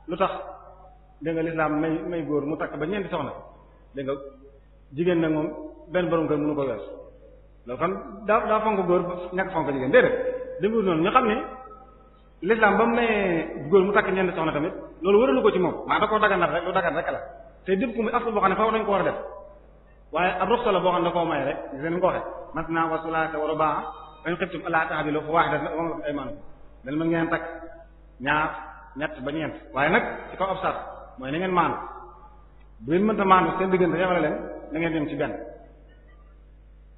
lu tax dégg nga l'islam may góor mu takk ba ñeenti soxna dégg nga jigéen nag moom benn borom kër mënu ko wees loolu kon daa fonk góor ñàkk fonk jigéen déedéet demewul noonu ñu xam ne l'islam ba mu mayee góor mu takk ñeenti soxna tamit loolu waralu ko ci moom maa da koo daganal rek lu dagan rek la te dép ko muy asl boo xam ne faaw dañ ko war a def waaye ab ruxsa la boo xam ne da koo may rek gis nga ni ko waxee masna wa sulaasa wa rubaa fa in xiftum allaa ta'dilu fa waahidatan aw ma lakum aymaanukum mel mën ngeen takk ñaar ñett ba ñeent waaye nag ci kaw ab sar mooy na ngeen maandu bu ngeen mënta maandu seen diggante yemale leen da ngeen dem ci benn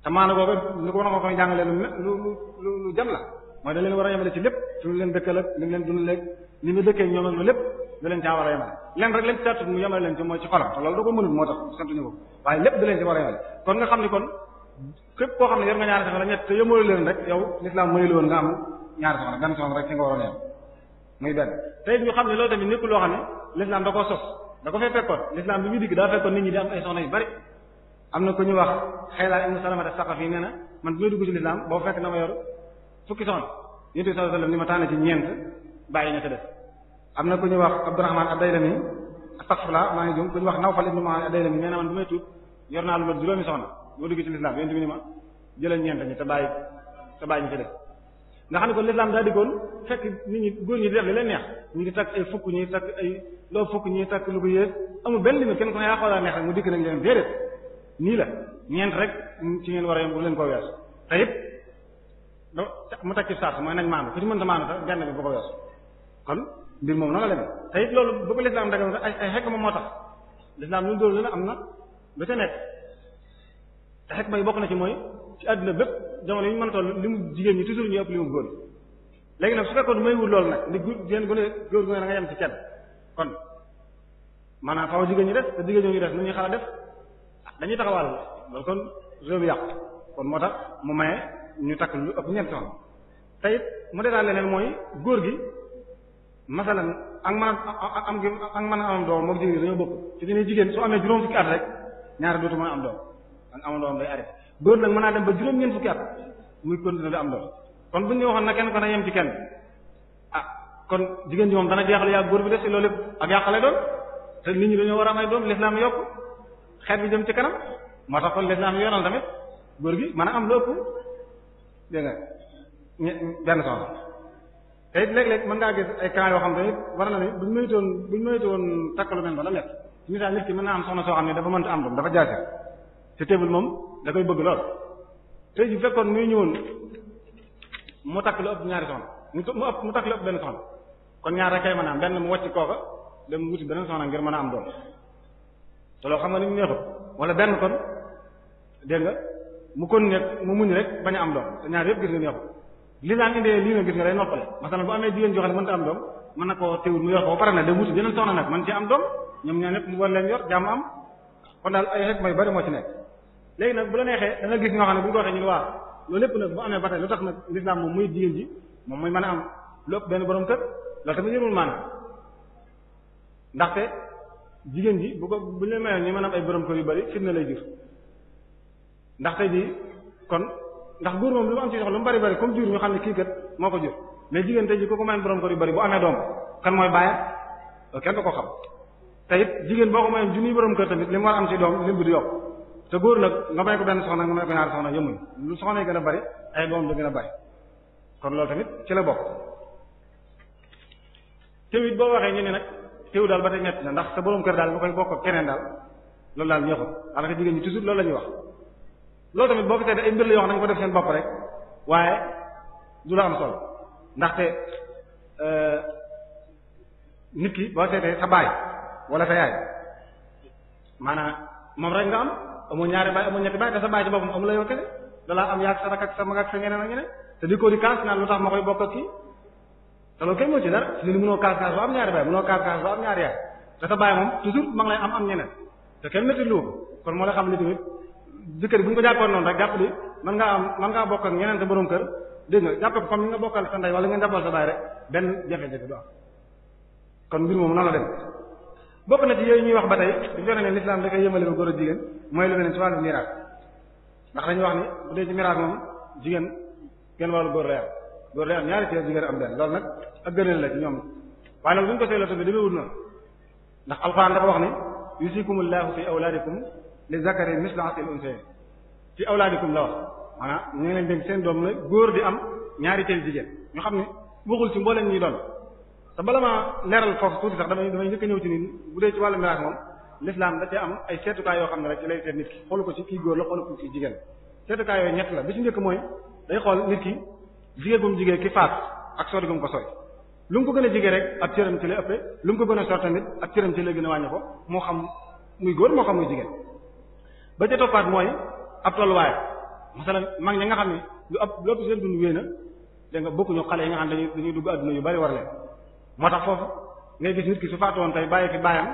te maandu googu ni ko war a koy jàngalee lu jam la mooy da leen war a yemale ci lépp fi mu leen dëkkal ak li mu leen dund léeg li mu dëkkee ñoom ak lu lépp da leen caa war a yemale leen rek leen ci taatut mu yemale leen ci mooy ci xolam te loolu da ko mënut moo tax santuñu ko waaye lépp da leen ci war a yemale kon nga xam ni kon képp koo xam ne yor nga ñaari soxna la ñett te yëmale leen rek yow l'islam mayu woon nga am ñaari soxna benn soxna rek ci nga waroon yem muy benn te ñu xam ne loolu tamit nekkul loo xam ne l'islam da koo sos da ko fee fekkoon l'islam bi muy digg daa fekkoon nit ñi di am ay soxna yu bari am na ku ñu wax Xaylaan ibn Salamata Saqafi nee na man bi may dugg ci l'islam boo fekk na ma yor fukki soxna Yonent bi sallallahu alayhi wasallam ni ma tànn ci ñeent bàyyi ña ca def am na ku ñu wax Abdurrahman ad-Daylami astaghfirullah maa ngi jum ku ñu wax Nawfal ibn Mu'adh ad-Daylami nee na man bi may tuub yor naa lu mat juróomi soxna boo dugg ci l'islam Yonent bi ni ma jëlal ñeent ñi te bàyyi ña ca def nga xam ne kon l'islam daa diggoon fekk nit ñi góor ñi di def li leen neex ñi di takk ay fukk ñi takk ay loo fukk ñi takk lu ko yées amul benn limite kenn ko ne yaa xoolaa neex rek mu dikk nañ leen déedéet nii la ñeent rek ci ngeen war a yem bu leen ko wees te it mu teg ci sart mooy nañ maanu ku ci mënta maanu sax benn bi bu ko wees kon mbir moom noonu la demee te it loolu bu ko l'islam dagal ay xekk moom moo tax l'islam lu doolu am na lu ca nekk te xekk may bokk na ci mooy ci àdduna bépp jamono yi ñu mën a toll li mu jigéen ñi toujours ñu ëpp li mu góor léegi nag su fekkoon may wut loolu nag ndi jigéen gu ne góor gu ne da nga yem ci kenn kon maanaam faaw jigéen ñi des te jigéen ñi des nu ñuy xala def dañuy taxawal loolu kon réew mi yàqu kon moo tax mu maye ñu takk lu ëpp ñeent soxna te it mu defaat leneen mooy góor gi masalan ak mën a am doom moom jigéen dañoo bokk ci dina jigéen soo amee juróom fukki at rek ñaari dootu mën a am doom ak am doom day arrêté góor nag mën naa dem ba juróom ñeent fukki at muy continuer di am doom kon bu ñu waxoon na kenn ko na yem ci kenn kon jigéen ji moom dana jeexal yaa góor bi des ci loolu lépp ak yàqale doon te nit ñi dañoo war a am ay doom l'islam yokk xeet bi jëm ci kanam moo tax kon l'islam yoonal tamit góor gi mën a am lu ëpp dégg nga benn soxna te it léeg-léeg mën ngaa gis ay cas yoo xam ne war na ne buñ moytuwoon takk lu mel ba la nekk misaal nit ki mën naa am soxna soo xam ne dafa mënta am doom dafa jaase te teewul moom da koy bëgg lool tey ji fekkoon muy ñëwoon mu takk lu ëpp ñaari soxna mu takk lu ëpp benn soxna kon ñaar rek kay mën a am benn mu wàcc kooka dem wuti beneen soxna ngir mën a am doom te loolu xam nga ni ñu neexut wala benn kon dégg nga mu kon nekk mu muñ rek bañ a am doom te ñaar yëpp gis nga neexut li daan indee lii nga gis nga day noppale masalan bu amee jigéen joo xam ne mënta am doom mën na koo teewul mu yor ko ba pare na dem wuti beneen soxna nag man ci am doom ñoom ñaar ñëpp mu war leen yor jàmm am kon daal ay xeet may bari moo ci nekk léegi nag bu la neexee da nga gis ñoo xam ne bu ñu ko waxee ñu ne waa loolu lépp nag bu amee ba tey lu tax nag l'islam moom muy jigéen ji moom muy mën a am lu ëpp benn borom kër loolu tamit yërul maanaam ndaxte jigéen ji bu ñu leen mayoon ñu mën a am ay borom kër yu bari fitna lay jur ndaxte ji kon ndax góor moom lu mu am ci soxla lu mu bari bari comme jur ñu xam ne kii kat moo ko jur mais jigéen tey ji ku ko mayoon borom kër yu bari bu amee doom kan mooy bàyyam kenn du ko xam te it jigéen boo ko mayoon junniy borom kër tamit li mu war a am ci doom lim bi di yokk te góor nag nga may ko benn soxna nga may ko ñaari soxna yëmuñ lu soxna yi gën a bari ay doom da gën a bari kon loolu tamit ci la bokk teewit boo waxee ñu ne nag teew daal ba tey ñett na ndax sa borom kër daal nga koy bokk ak keneen daal loolu daal ñeexul daanaka jigéen ñi toujours loolu la ñuy wax loolu tamit boo ko seetee ay mbir la yoo xam ne dañ ko def seen bopp rek waaye du la am solo ndaxte nit ki boo seetee sa baay wala sa yaay maanaam moom rek nga am amoo ñaari baay amoo ñetti baay te sa baay ci boppam amu la yow kene dalaa am yaag sa rak ak sa mag ak sa ñeneen ak ñeneen te di ko di kaas naan lu tax ma koy bokk ak kii te loolu kenn moo ci dara si li mënoo kaas ba am ñaari baay mënoo kaas ba am ñaari yaay te sa baay moom toujours ma ngi lay am ñeneen te kenn métti lu kon moo la xam ne tamit jëkkër bu ñu ko jàppoon noonu rek jàpp di mën ngaa bokk ak ñeneen sa borom kër dégg nga jàppe ko comme ni nga bokkal sa ndey wala ngeen jàppal sa baay rek benn jafe-jafe du am kon mbir moom noonu la dem bokk na ci yooyu ñuy wax ba tey di joxe ne l'islam da koy yëmale ba góor a jigéen mooy lu mel ne ci wàllu miraas ndax dañuy wax ni bu dee ci miraas moom jigéen genn wàllu góor lay am góor lay am ñaari cër jigéen am benn loolu nag ak gëneel la ci ñoom waaye nag bu ñu ko seetloo tamit demee wut noonu ndax alxuraan dafa wax ni yusikumullahu fi awlaadikum li zakari mislu hazzil unsayayn ci awlaadikum la wax maanaam ñu ngi leen dénk seen doom la góor di am ñaari cër jigéen ñu xam ne waxul ci mbooleen ñuy doon te bala maa leeral foofu tuuti sax damay njëkk a ñëw ci nii bu dee ci wàllu miraas moom l'islam da cee am ay seetukaay yoo xam ne rek ci lay seet nit ki xoolu ko ci kii góor la xoolu ko ci jigéen seetukaay yooyu ñett la bi ci njëkk mooy day xool nit ki jigéen bu mu jigéen ki faat ak sori gu mu ko sori lu mu ko gën a jigéen rek ak cëram ci lay ëppee lu mu ko gën a sor tamit ak cëram ci lay gën a wàññi ko moo xam muy góor moo xam muy jigéen ba ca toppaat mooy ab tolluwaay masalan mag ñi nga xam ne lu ëpp lépp seen dund wéy na dégg nga bokkuñu xale yi nga xam ne dañuy dugg adduna yu bari war leen moo tax foofu ngay gis nit ki su faatu woon tey bàyyi fi baayam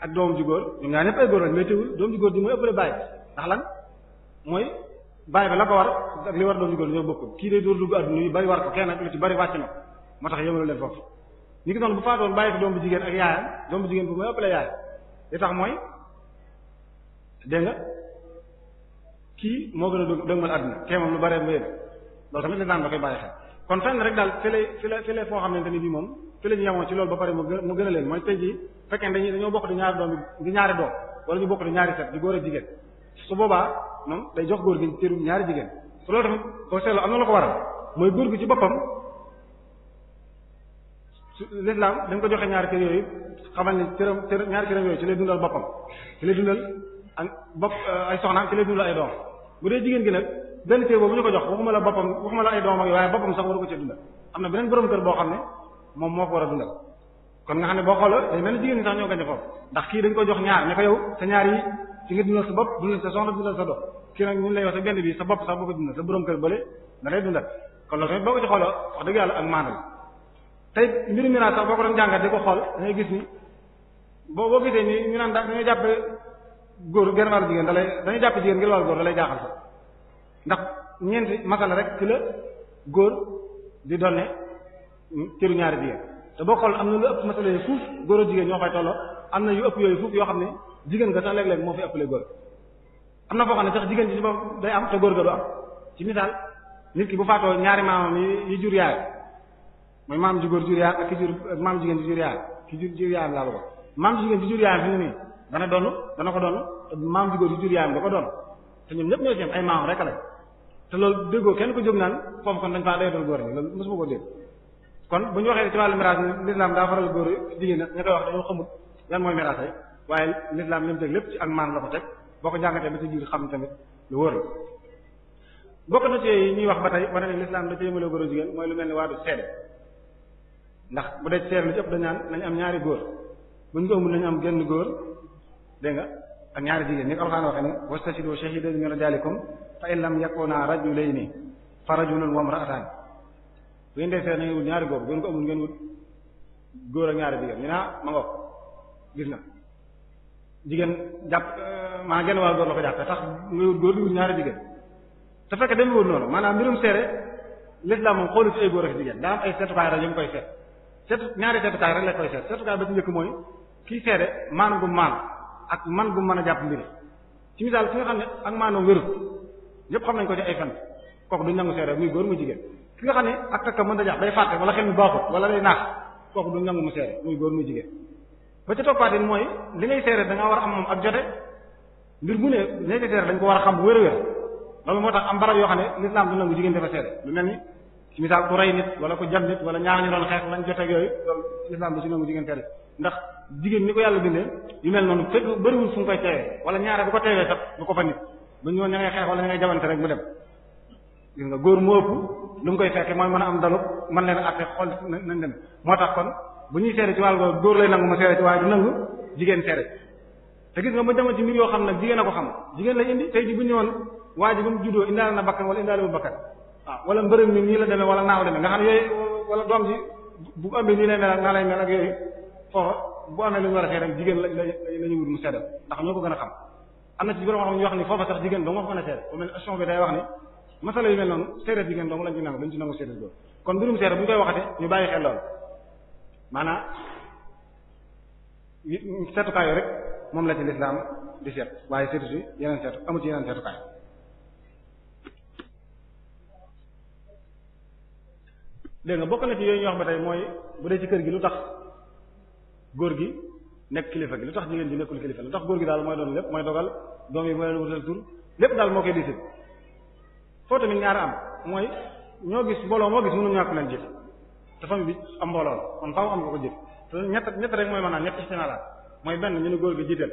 ak doomam ju góor ñoom ñaar ñëpp ay góor lañ mais teewul doom ju góor ji mooy ëppale bàyyi ndax lan mooy bàyyi ba la ko war ak li war doom ju góor ñoo bokkul kii day door dugg adduna yu bari war ko kenn lu ci bari wàcc na moo tax yëngalu leen foofu ñi ngi noonu bu faatoon bàyyi fi doom bu jigéen ak yaayam doom bu jigéen bu mooy ëppale yaayam li tax mooy dégg nga kii moo gën a dëgmal adduna kee moom lu bare ba yëg loolu tamit li naan da koy bàyyi xel kon fenn rek daal fi la foo xamante ni bii moom fi la ñu yemoon ci loolu ba pare mu gën a leen mooy tey jii fekkee dañoo bokk di ñaari doom di ñaari doom wala ñu bokk di ñaari set di góor ak jigéen su boobaa moom day jox góor gi cëru ñaari jigéen su loolu tamit boo seetloo am na la ko waral mooy góor gi ci boppam l'islam dañ ko joxe ñaari kër yooyu xamal ni ñaari këram yooyu ci lay dundal boppam ci lay dundal ak bopp ay soxnaam ci lay dundal ay doom bu dee jigéen gi nag benn kër boobu ñu ko jox waxuma la boppam waxuma la ay doom ak waaye boppam sax waru ko ci dundal am na beneen borom kër boo xam ne moom moo ko war a dundal kon nga xam ne boo xoolee day mel ni jigéen ñi sax ñoo gañe foofu ndax kii dañ ko jox ñaar ne ko yow sa ñaar yi ci nga dundal sa bopp dundal sa soxna dundal sa doom kii nag ñu lay wax sa benn bi sa bopp sax boo ko dundal sa borom kër bële da lay dundal kon loolu tamit boo ko ci xoolee wax dëgg yàlla ak maanal tey mbiru miraas sax boo ko doon jàngat di ko xool da ngay gis ni boo gisee ni ñu naan dañuy jàpp góor genn wàllu jigéen dañuy jàpp jigéen ngir wàllu góor da lay jaaxal sax ndax ñeenti masala rek ci la góor di donne cëru ñaari jigéen te boo xool am na lu ëpp masala yooyu fuuf góor ak jigéen ñoo fay tolloo am na yu ëpp yooyu fuuf yoo xam ne jigéen nga sax léeg-léeg moo fi ëppale góor am na foo xam ne sax jigéen ci bopp day am te góor ga du am ci misaal nit ki bu faatoo ñaari maamam yi jur yaay mooy maam ji góor jur yaay ak ki jur maam jigéen di jur yaay ki jur yaayam laa la ko maam jigéen di jur yaayam fi ne nii dana ko doon te maam ji góor di jur yaayam da ko doon te ñoom ñëpp ñoo ci am ay maam rek lañ te loolu déggoo kenn ko jóg naan foofu kon dañ faa day doon góor ñi loolu mosuma ko dégg kon bu ñu waxee ci wàllu miraas l'islam daa faral góor jigéen nag ñu koy wax dañoo xamul lan mooy miraas yi waaye l'islam li mu teg lépp ci ak maan la ko teg boo ko jàngatee ba ci biir xam tamit lu wóor la bokk na ci yi ñuy wax ba tey wane ne l'islam da ci yëmale góor jigéen mooy lu mel ni waadu seede ndax bu dee seede lu ci ëpp dañ naan nañu am ñaari góor buñ ko amul nañu am genn góor dégg nga ak ñaari jigéen ni ko Alxuraan waxee ni wastashhidu shahidayn min rijaalikum fa in lam yakuna rajulayni fa rajulun wa imra'atan bu ngeen dee seede na ngeen wut ñaari góor bu ngeen ko amul ngeen wut góor ak ñaari jigéen ñu naa ma ngoog gis nga jigéen jàpp maa genn wàll góor la ko jàpp te tax ngay wut góor di wut ñaari jigéen te fekk dem wut noonu maanaam mbirum seede l'islam moom xoolu ci ay góor ak jigéen daa am ay seetukaay rajo mu koy seet ñaari seetukaay rek la koy seetukaay ba ci njëkk mooy kii seede maanu gu maanu ak man gu mën a jàpp mbiri ci misaal ki nga xam ne ak maanoom wérut ñëpp xam nañ ko ci ay fen kooku duñ nangu seede muy góor muy jigéen ki nga xam ne ak takka mën a jàpp day fàtte wala xel mi baaxut wala day naax kooku duñ nangu mu seede muy góor muy jigéen ba ca toppaat mooy li ngay seede da nga war a am moom ak jote mbir mu ne ña ca seede dañ ko war a xam bu wér a wér loolu moo tax am barab yoo xam ne l'islam du nangu jigéen dafa seede lu mel ni ci misaal ku rey nit wala ku jam nit wala ñaar ñu doon xeex lañ jote ak yooyu loolu l'islam du ci nangu jigéen seede ndax jigéen ni ko yàlla bindee yu mel noonu fekk bëriwul fu mu koy teewee wala ñaare bu ko teewee sax du ko fa nit ba ñëwoon ña ngay xeex wala ña ngay jabante rek mu dem gis nga góor mu ëpp lu mu koy fekke mooy mën a am dalu mën leen a àtte xool nañ dem moo tax kon bu ñuy seede ci wàllu góor lay nangu ma seede ci waaye du nangu jigéen seede te gis nga ba demoon ci mbir yoo xam nag jigéen a ko xam jigéen lay indi tey ji bu ñëwoon waa ji ba mu juddoo indaale na bakkan wala indaale bu bakkan waaw wala mbërëm mi nii la demee wala naaw demee nga xam ne yooyu wala doom ji bu ëmbee nii lay mel ak naa lay mel ak yooyu foofa bu amee lu ñu war a seede rek jigéen lañu wut mu seede ndax ñoo ko gën a xam am na ci borom xam ñu wax ni foofa sax jigéen dong moo ko mën a seede bu mel ne action bi day wax ni masala yu mel noonu seede jigéen dong lañ ci nangu dañ ci nangu seede góor kon mbirum seede bu ñu koy waxate ñu bàyyi xel loolu maanaam seetukaay yooyu rek moom la ci lislaam di seet waaye seetu si yeneen seetu amu ci yeneen seetukaay dégg nga bokk na ci yooyu ñu wax ba tey mooy bu dee ci kër gi lu tax góor gi nekk kilifa gi lu tax jigéen ji nekkul kilifa lu tax góor gi daal mooy doon lépp mooy dogal doom yi mooy leen wutal tur lépp daal moo koy disit foo tamit ñaari am mooy ñoo gis mbooloo moo gis mënu ñàkk leen jiite te famille bi am mbooloo la kon faaw am ko jiite te ñett rek mooy maanaam ñett ihtimaalaat mooy benn ñu ne góor gi jiiteel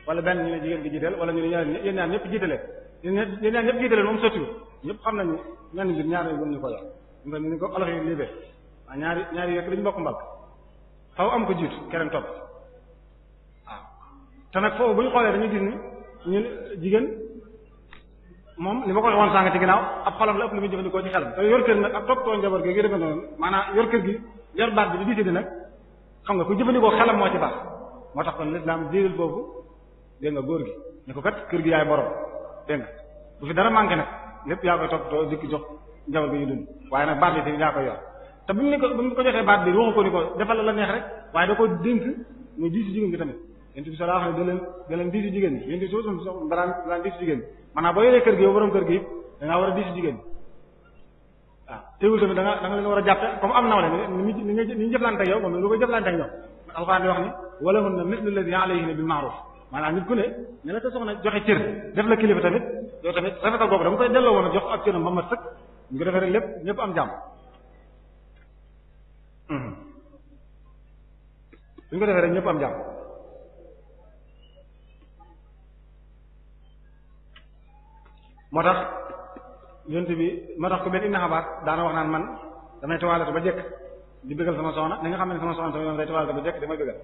wala benn ñu ne jigéen gi jiiteel wala ñu ne yéen ñaar ñëpp jiitelee yéen ñaar ñëpp jiitelee moom sottiwul ñëpp xam nañu ñenn mbir ñaar yi gën ñu ko yor nga ni ko olof yi libee waaw ñaari yokk dañu bokk mbagg faaw am ko jiitu keneen topp waaw te nag foofu bu ñu xoolee dañuy gis ni ñun jigéen moom li ma ko waxoon sànq ci ginnaaw ab xolam la ëpp lu muy jëfandikoo ci xelam te yor kër nag ak toppatoo njaboot gi demee noonu maanaam yor kër gi yor baat bi di décider nag xam nga ku jëfandikoo xelam moo ci baax moo tax kon l'islam digal foofu dégg nga góor gi ne ko kat kër gi yaay borom dégg nga bu fi dara manqué nag lépp yaa koy toppatoo dikk jox njaboot bi ñu dund waaye nag baat bi tamit yaa koy yor te bu mu ko joxee baat bi waxu ko ni ko defal la neex rek waaye da ko dénk muy diisu jigéen bi tamit yéen bi sallallahu alayhi wasallam da leen diisu jigéen bi yéen bi soo daraan diisu jigéen bi maanaam boo yoree kër gi yow borom kër gi da ngaa war a diisu jigéen bi waaw teewul tamit da nga leen war a jàppe comme am nawle ni ñu jëflante ak yow moom lu ko jëflante ak ñoom alxuraan di wax ni wala hunna mithlu alladhi alayhinna bil ma'ruf maanaam nit ku ne ne la ko soxna joxe cër def la kilifa tamit yow tamit rafetal boobu dama koy delloo woon jox ak cëram ba mat sëkk ñu ko defee rek lépp ñëpp am jàmm suñ ko defee rek ñëpp am jàmm moo tax yonent bi moo tax ko benn Ibn Abbas daana wax naan man damay tawaalatu ba jekk di bëggal sama soxna li nga xam ne sama soxna tamit day tawaalatu ba jekk damay bëggal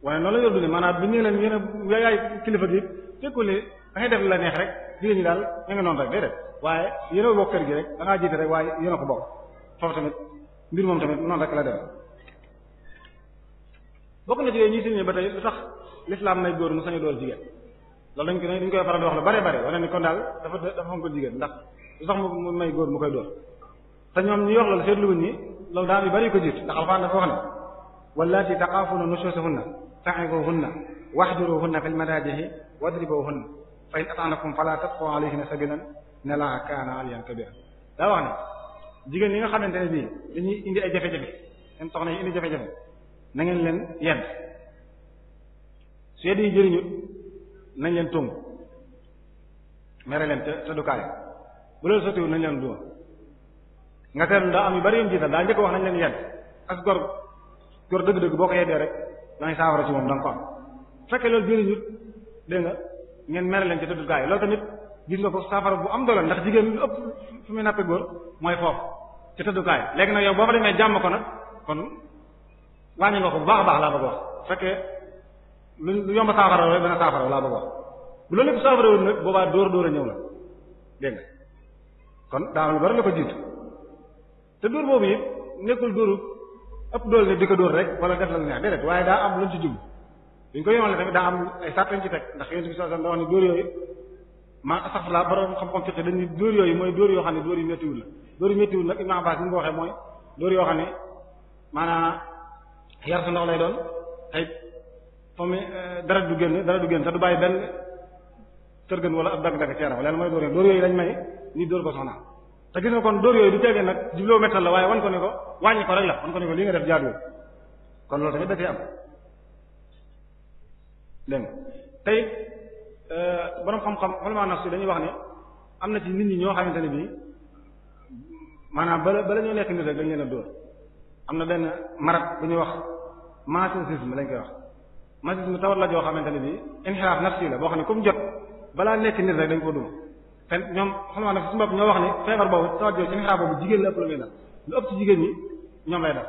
waaye noonu la yor dundee maanaam bi ñu leen yéen a yaay kilifa gi tekkul ne da ngay def la neex rek jigéen ñi daal ñu ngi noonu rek day def waaye yéen a bokk kër gi rek da ngaa jiite rek waaye yéen a ko bokk foofu tamit mbir moom tamit noonu rek la dem bokk na ci yooyu ñuy signé ba tey lu tax l'islam nay góor mu sañu door jigéen loolu dañ koy faral di wax lu bare bare wane ni kon daal dafa fonk jigéen ndax lu tax mu may góor mu koy door te ñoom ñi wax loolu seetlu wuñ ni loolu daal yu bari ko jiit ndax alxuraan dafa wax ne wallaati taqaafuna nushuzahunna fa'izuhunna wahjuruhunna fil madaaji'i wadribuhunna fa in ata'nakum fala tabghu alayhinna sabilan inna Allaha kaana 'aliyyan kabiira daa wax ne jigéen ñi nga xamante ne bii dañuy indi ay jafe-jafe seen soxna yi indi jafe-jafe na ngeen leen yedd su yedd yi jëriñu nañ leen tung mere leen te dukaay bu loolu sottiwul nañ leen duma nga seetlu daa am yu bari yu jiital daa njëkk wax nañ leen yedd as gor dëgg-dëgg boo ko yeddee rek dangay saafara ci moom da nga ko am fekkee loolu jëriñut dégg nga ngeen mere leen ci te dukaay loolu tamit gis nga ko saafara bu am doole ndax jigéen lu ëpp fu muy nappe góor mooy foofu ci tëddukaay léegi nag yow boo fa demee jàmm ko nag kon wàññi nga ko bu baax a baax laa bëgg wax fekkee lu yomb saafara rek dana saafara laa bëgg wax bu loolu lépp saafara woon nag boobaa dóor a ñëw na dégg nga kon daa lu bari la ko jiitu te dóor boobu it nekkul dóoru ëpp doole ne di ko dóor rek wala def la neex déedéet waaye daa am luñ ci jublu duñ ko yomale tamit daa am ay sàrt ci teg ndax yéen bi sallallahu alayhi wasallam da wax ni dóor yooyu astaghfirullah borom xam-xam fiqh dañuy dóor yooyu mooy dóor yoo xam ne dóor yu méttiwul la dóor yu méttiwul nag Ibn Abbas ni mu ko waxee mooy dóor yoo xam ne maanaam yar sa ndox lay doon ay foofu dara du génn te du bàyyi benn tërgën wala ab dagg-dagg ci yaram leen mooy dóor yooyu lañ may nit dóor ko soxna te gis nga kon dóor yooyu du teggee nag jubloo méttal la waaye wan ko ne ko wàññi ko rek la wan ko ne ko li nga def jaaduwul kon loolu tamit da cee am dégg nga tey borom xam-xam ulama nafsi dañuy wax ne am na ci nit ñi ñoo xamante ne bii maanaam bala ñoo nekk nit rek dañ leen a dóor am na benn marat bu ñuy wax masochisme lañ koy wax masochisme tawat la joo xamante ne bii inhiraaf nafsi la boo xam ne comme jot balaa nekk nit rek dañ ko duma te ñoom ulama nafsi suñu bopp ñoo wax ne feebar boobu tawat joo ci inhiraaf boobu jigéen la ëpp lu muy dal lu ëpp ci jigéen ñi ñoom lay dal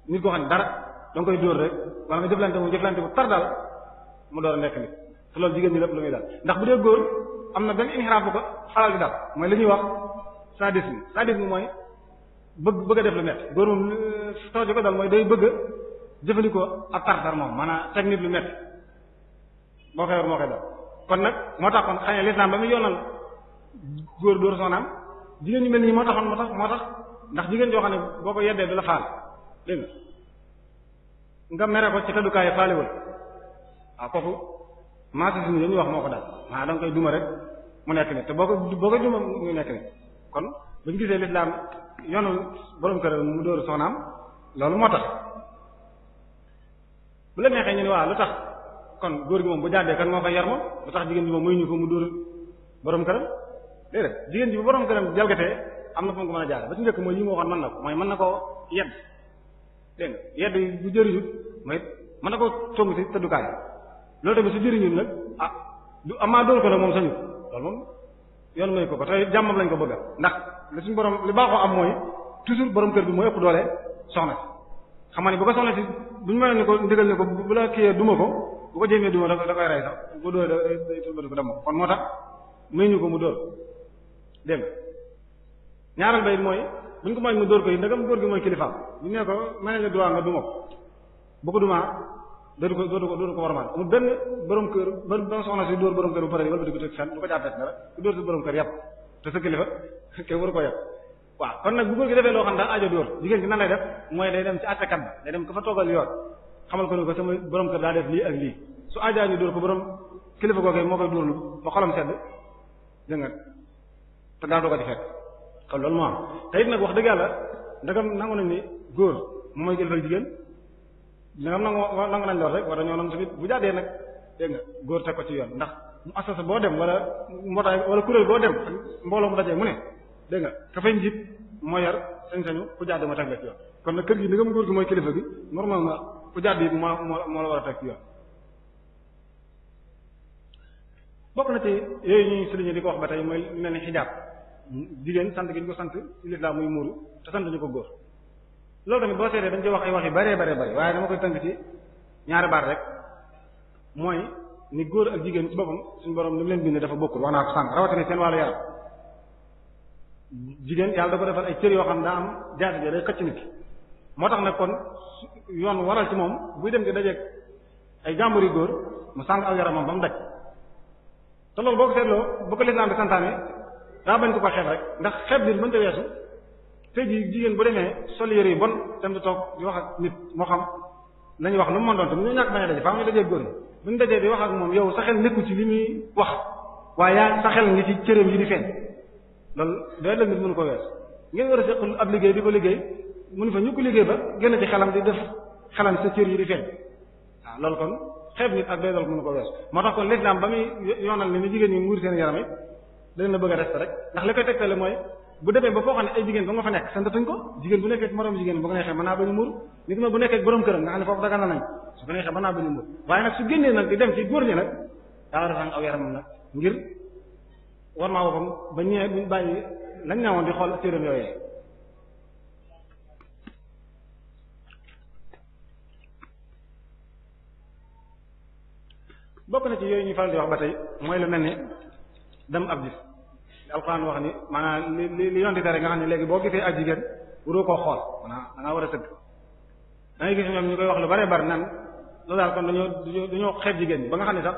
nit koo xam ne dara da nga koy dóor rek wala nga jëflante bu tar daal mu door a nekk nit te loolu jigéen ñi lépp lu muy dal ndax bu dee góor am na benn inhiraaf bu ko xalal di dal mooy li ñuy wax sadisme mooy bëgg a def lu métti góor moom taw ji ko dal mooy day bëgg a jëfandikoo ab tartar moom maanaam teg nit lu métti boo feebar moo koy dal kon nag moo tax kon xëy na l'islam ba muy yoonal góor dóor soxnaam jigéen ñi mel nii moo tax ndax jigéen joo xam ne boo ko yeddee du la faal dégg nga mere ko ci tëddukaay faalewul waaw kooku masochisme yi ñuy wax moo ko dal da nga koy duma rek mu nekk nit te boo ko duma mu nekk nit kon bu ñu gisee l'islam yoonul borom kër mu dóor soxnaam loolu moo tax bu la neexee ñu ne waaw lu tax kon góor gi moom bu jàddee kan moo koy yar moom lu tax jigéen ji moom muy ñu ko mu dóor borom këram déedéet jigéen ji bu borom këram jalgatee am na fu mu ko mën a jaare ba ci njëkk mooy yi mu waxoon mën na ko mooy mën na koo yedd dégg nga yedd bu jëriñut mooy mën na ko tongu ci tëddukaay loolu tamit su jëriñut nag du amaa dóor ko nag moom sañu loolu moom yoon may ko te jàmmam lañ ko bëgga ndax li suñu borom li baaxoo am mooy toujours borom kër bi mooy ëpp doole soxna si xam nga ni bu ko soxna si buñu mënoon ni ko ndigal ni ko bu la kiyee duma ko bu ko jéemee duma da koy rey sax bu dóor day tëlbati ko dem kon moo tax may ñu ko mu dóor dégg nga ñaareel ba it mooy buñ ko mooy mu dóor ko yi ndagam góor gi mooy kilifaam ñu ne ko may la droit nga duma ko bu ko dumaa dootu ko warmaal amul benn borom kër ba soxna si dóor borom kër bu pare wala di ko teg fenn du ko jàppee dara du dóor si borom kër yàpp te sa kilifa kenn waru ko yàpp waaw kon nag bu góor gi defee loo xam daa aajo dóor jigéen gi nan lay def mooy day dem ci àttekat ba day dem ko fa toogal yoon xamal ko ni ko sama borom kër daa def lii ak lii su aajaa ñu dóor ko borom kilifa googee moo koy dóorlu ba xolam sedd dégg nga te daa doo ko ci fekk kon loolu moo am te it nag wax dëgg yàlla ndagam nangu nañ ni góor moom mooy kilifa jigéen ndagam nangu nañ lool rek war dañoo nangu tamit bu jaadee nag dégg nga góor teg ko ci yoon ndax mu assasa boo dem wala mbootaay wala kuréel boo dem mbooloo mu dajee mu ne dégg nga ka fay njiit moo yar sañ-sañu ku jaad ma teg la ci yoon kon nag kër gi ndagam góor gi mooy kilifa gi normalement ku jaad yi moo la war a teg ci yoon bokk na ci yooyu ñuy souligner di ko wax ba tey mooy mel ni xijaab jigéen sant gi ñu ko sant ci lislaam muy muuru te sant ñu ko góor loolu tamit boo seetee dañ ci wax ay wax yu bare waaye dama koy tënk ci ñaari baat rek mooy ni góor ak jigéen ci boppam suñu borom ni mu leen bindee dafa bokkul wax naa ko sànq rawatina seen wàllu yaram jigéen yàlla da ko defal ay cër yoo xam daa am jaati ja day xëcc nit ki moo tax nag kon yoon waral ci moom buy dem di dajeeg ay jàmbur yu góor mu sàng aw yaramam ba mu daj te loolu boo ko seetloo bu ko lislaam bi santaane daa bañ ko ko xeeb rek ndax xeeb nit mënta weesu tey jii jigéen bu demee sol yére yi bon dem di toog di wax ak nit moo xam la ñuy wax lu mu mën doon te mu ñu ñàkk bañ a daje faa mu ñu dajee góor ñi bu ñu dajee di wax ak moom yow sa xel nekku ci li muy wax waaye yaa sa xel ngi ci cëram yi di feeñ loolu doy la nit mënu ko wees ngeen war a seq ab liggéey di ko liggéey mënu fa ñu ko liggéey ba génn ci xelam di def xelam sa cër yi di feeñ waaw loolu kon xeeb nit ak doy dal mënu ko wees moo tax kon l'islam ba muy yoonal ni jigéen ñi muur seen yaram yi dañ la bëgg a rester rek ndax li koy tegtale mooy bu demee ba foo xam ne ay jigéen ba nga fa nekk santatuñ ko jigéen bu nekkee moroom jigéen bu ko neexee mën naa bañu muur nit ma bu nekkee borom këram nga xam ne foofu daga na nañ su ko neexee mën naa bañu muur waaye nag su génnee nag di dem ci góor ñi nag daa war a sang aw yaramam nag ngir war maa boppam ba ñëwee buñ bàyyi lañ ñaawoon di xool téeram yooyee bokk na ci yooyu ñu faral di wax ba tey mooy lu mel ni dem ab gis alxuraan wax ni maanaam li yoon di tere nga xam ne léegi boo gisee ak jigéen waroo koo xool maanaam da ngaa war a sëgg da ngay gis ñoom ñu koy wax lu bare bari nan loolu daal kon dañoo xeeb jigéen ñi ba nga xam ne sax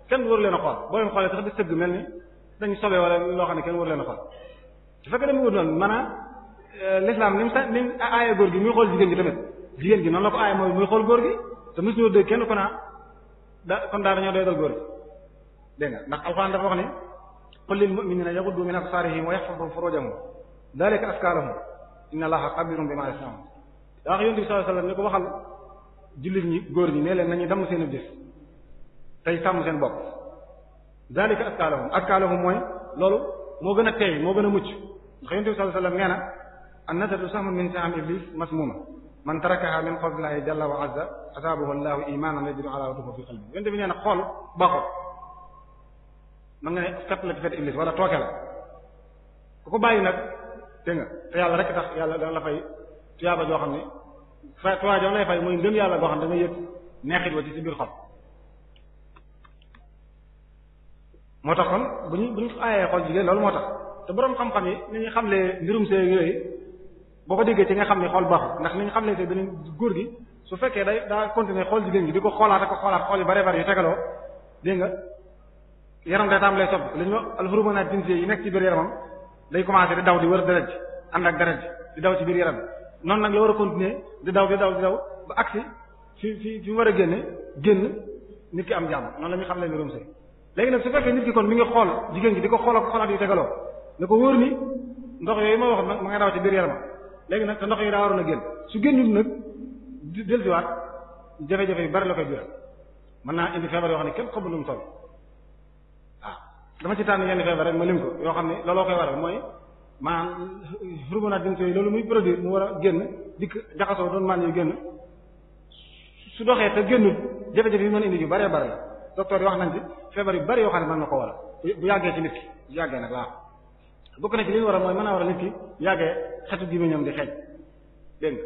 kenn waru leen a xool boo leen xoolee sax di sëgg mel ni dañu sobee wala loo xam ne kenn waru leen a xool su fekkee dama wut noonu maanaam l'islam ni mu aaye góor gi muy xool jigéen gi tamit jigéen gi noonu la ko aaye mooy muy xool góor gi te mosuñoo dégg kenn ko naa kon daal dañoo doy dal góor gi dégg nga ndax alxuraan dafa wax ni qul lil mu'minina yaghuddu min absarihim wa yahfazu furujahum dhalika azka lahum inna allaha khabirun bima yasna'un daa wax yonent bi sallallahu alayhi wasallam ni ko waxal jullit ñi góor ñi nee leen nañu damm seen jëf tey sàmm seen bopp dhalika azka lahum mooy loolu moo gën a teey moo gën a mucc ndax yonent bi sallallahu alayhi wasallam nee na an-nazru sahmun min saham iblis masmuma man tarakaha min fadlillahi jalla wa azza asabahu allahu imanan yajidu alawatuhu fi qalbi yonent bi nee na xool baaxul man nga ne fett la ci fett iblis wala tooke la ku ko bàyyi nag dégg nga te yàlla rek tax yàlla dana la fay tuyaaba joo xam ne tuyaaba joo lay fay muy ngëm yàlla goo xam ne da nga yëg neexit wa ci si biir xol moo tax kon bu ñu aayee xool jigéen loolu moo tax te boroom xam-xam yi ni ñu xamlee mbirum see yooyu boo ko déggee ci nga xam ne xool baaxul ndax ni ñu xamlee te beneen góor gi su fekkee daa continuer xool jigéen gi di ko xoolaat ak ko xoolaat xool yu bare bare yu tegaloo dégg nga yaram day tàmbalee sopp li ñu wax al-hormones jinsiyya yi nekk ci biir yaramam day commencer di daw di wër deret ji ànd ak deret ji di daw ci biir yaram noonu nag la war a continuer di daw ba agsi fi mu war a génn nit ki am jàmm noonu la ñu xam leen mbirum sëy léegi nag su fekkee nit ki kon mi ngi xool jigéen gi di ko xool ak xoolaat yu tegaloo ne ko wóor ni ndox yooyu ma wax ma nga daw ci biir yaramam léegi nag te ndox yi daa waroon a génn su génnul nag dellusiwaat jafe-jafe yu bari la koy jural mën naa indi feebar yoo xam ne kenn xamul nu mu toll waaw dama ci tànn yenn feebar rek ma lim ko yoo xam ne looloo koy waral mooy maanaam hormones jinsiyya yi loolu muy produire mu war a génn dikk jaxasoo doon maan yu génn su doxee te génnul jafe-jafe yi mën a indi yu bari bari la docteur yi wax nañ ci feebar yu bari yoo xam ne mën na ko waral bu yàggee ci nit ki bu yàggee nag laa bokk na ci li ñu waral mooy mën naa waral nit ki yàggee xetu gémmiñam di xeeñ dégg nga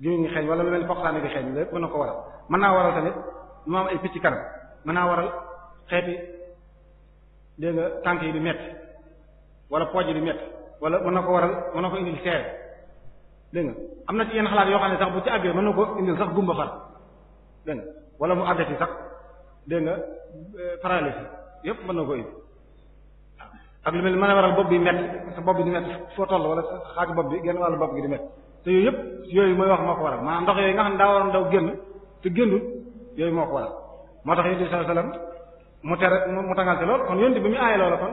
gémmiñ ngi xeeñ wala lu mel ni poqtaane di xeeñ lépp mën na ko waral mën naa waral tamit mu am ay picc kanam mën naa waral xeeti dégg nga tànk yi di metti wala pooj yi di metti wala mën na ko waral mën na ko indil seere dégg nga am na ci yenn xalaat yoo xam ne sax bu ci àggee mën na ko indil sax gumba far dégg nga wala mu àgg ci sax dégg nga paralysie yépp mën na ko indi ak lu mel ni mën a waral bopp bi metti sa bopp bi di metti foo toll wala sa xaaju bopp bi genn wàllu bopp gi di metti te yooyu yëpp yooyu mooy wax moo ko waral maanaam ndox yooyu nga xam ne daa waroon daw génn te génnul yooyu moo ko waral moo tax yonent bi sallallahu alayhi wasallam mu tere mu tangal ci lool kon yonent bi mu aaye loola kon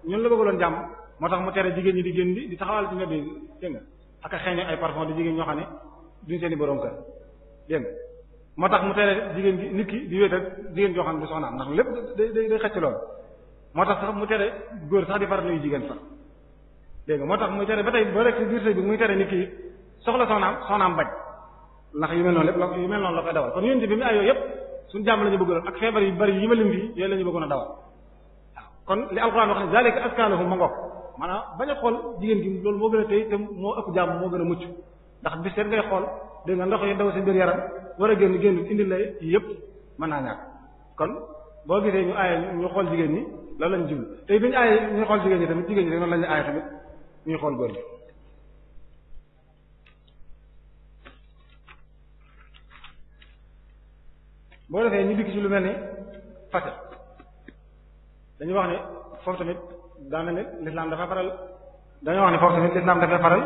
ñun la bëggaloon jàmm moo tax mu tere jigéen ñi di génn di taxawal ci mbedd yi dégg nga ak a xeeñu ay parfum di jigéen ñoo xam ne duñ seeni borom kër dégg nga moo tax mu tere jigéen gi nit ki di wéet ak jigéen joo xam ne du soxnaam ndax lépp day xëcc lool moo tax sax mu tere góor sax di faral nuyu jigéen sax dégg nga moo tax muy tere ba tey ba rek ci biir sëy bi muy tere nit ki soxla soxnaam bañ ndax yu mel noonu lépp yu mel noonu la koy dawal kon yonent bi mu ay yooyu yëpp suñu jàmm la ñu bëggoon ak feebar yu bari yi ma lim fii yooyu la ñu bëggoon a dawal waaw kon li alxuraan wax ne zalika askaaluhum ma ngoog maanaam bañ a xool jigéen gi loolu moo gën a tey te moo ëpp jàmm moo gën a mucc ndax bis seen ngay xool dégg nga ndox yi daw si biir yaram war a génn indi la yëpp mën naa ñàkk kon boo gisee ñu aaye ñu xool jigéen ñi loolu lañu jublu tey bi ñu aaye ñu xool jigéen ñi tamit jigéen ñi noonu lañu aaye tamit ñuy xool góor ñi boo defee ñu dikk ci lu mel ni fase dañuy wax ne foofu tamit daa mel ni l'islam dafa faral dañoo wax ne foofu tamit l'islam dafay faral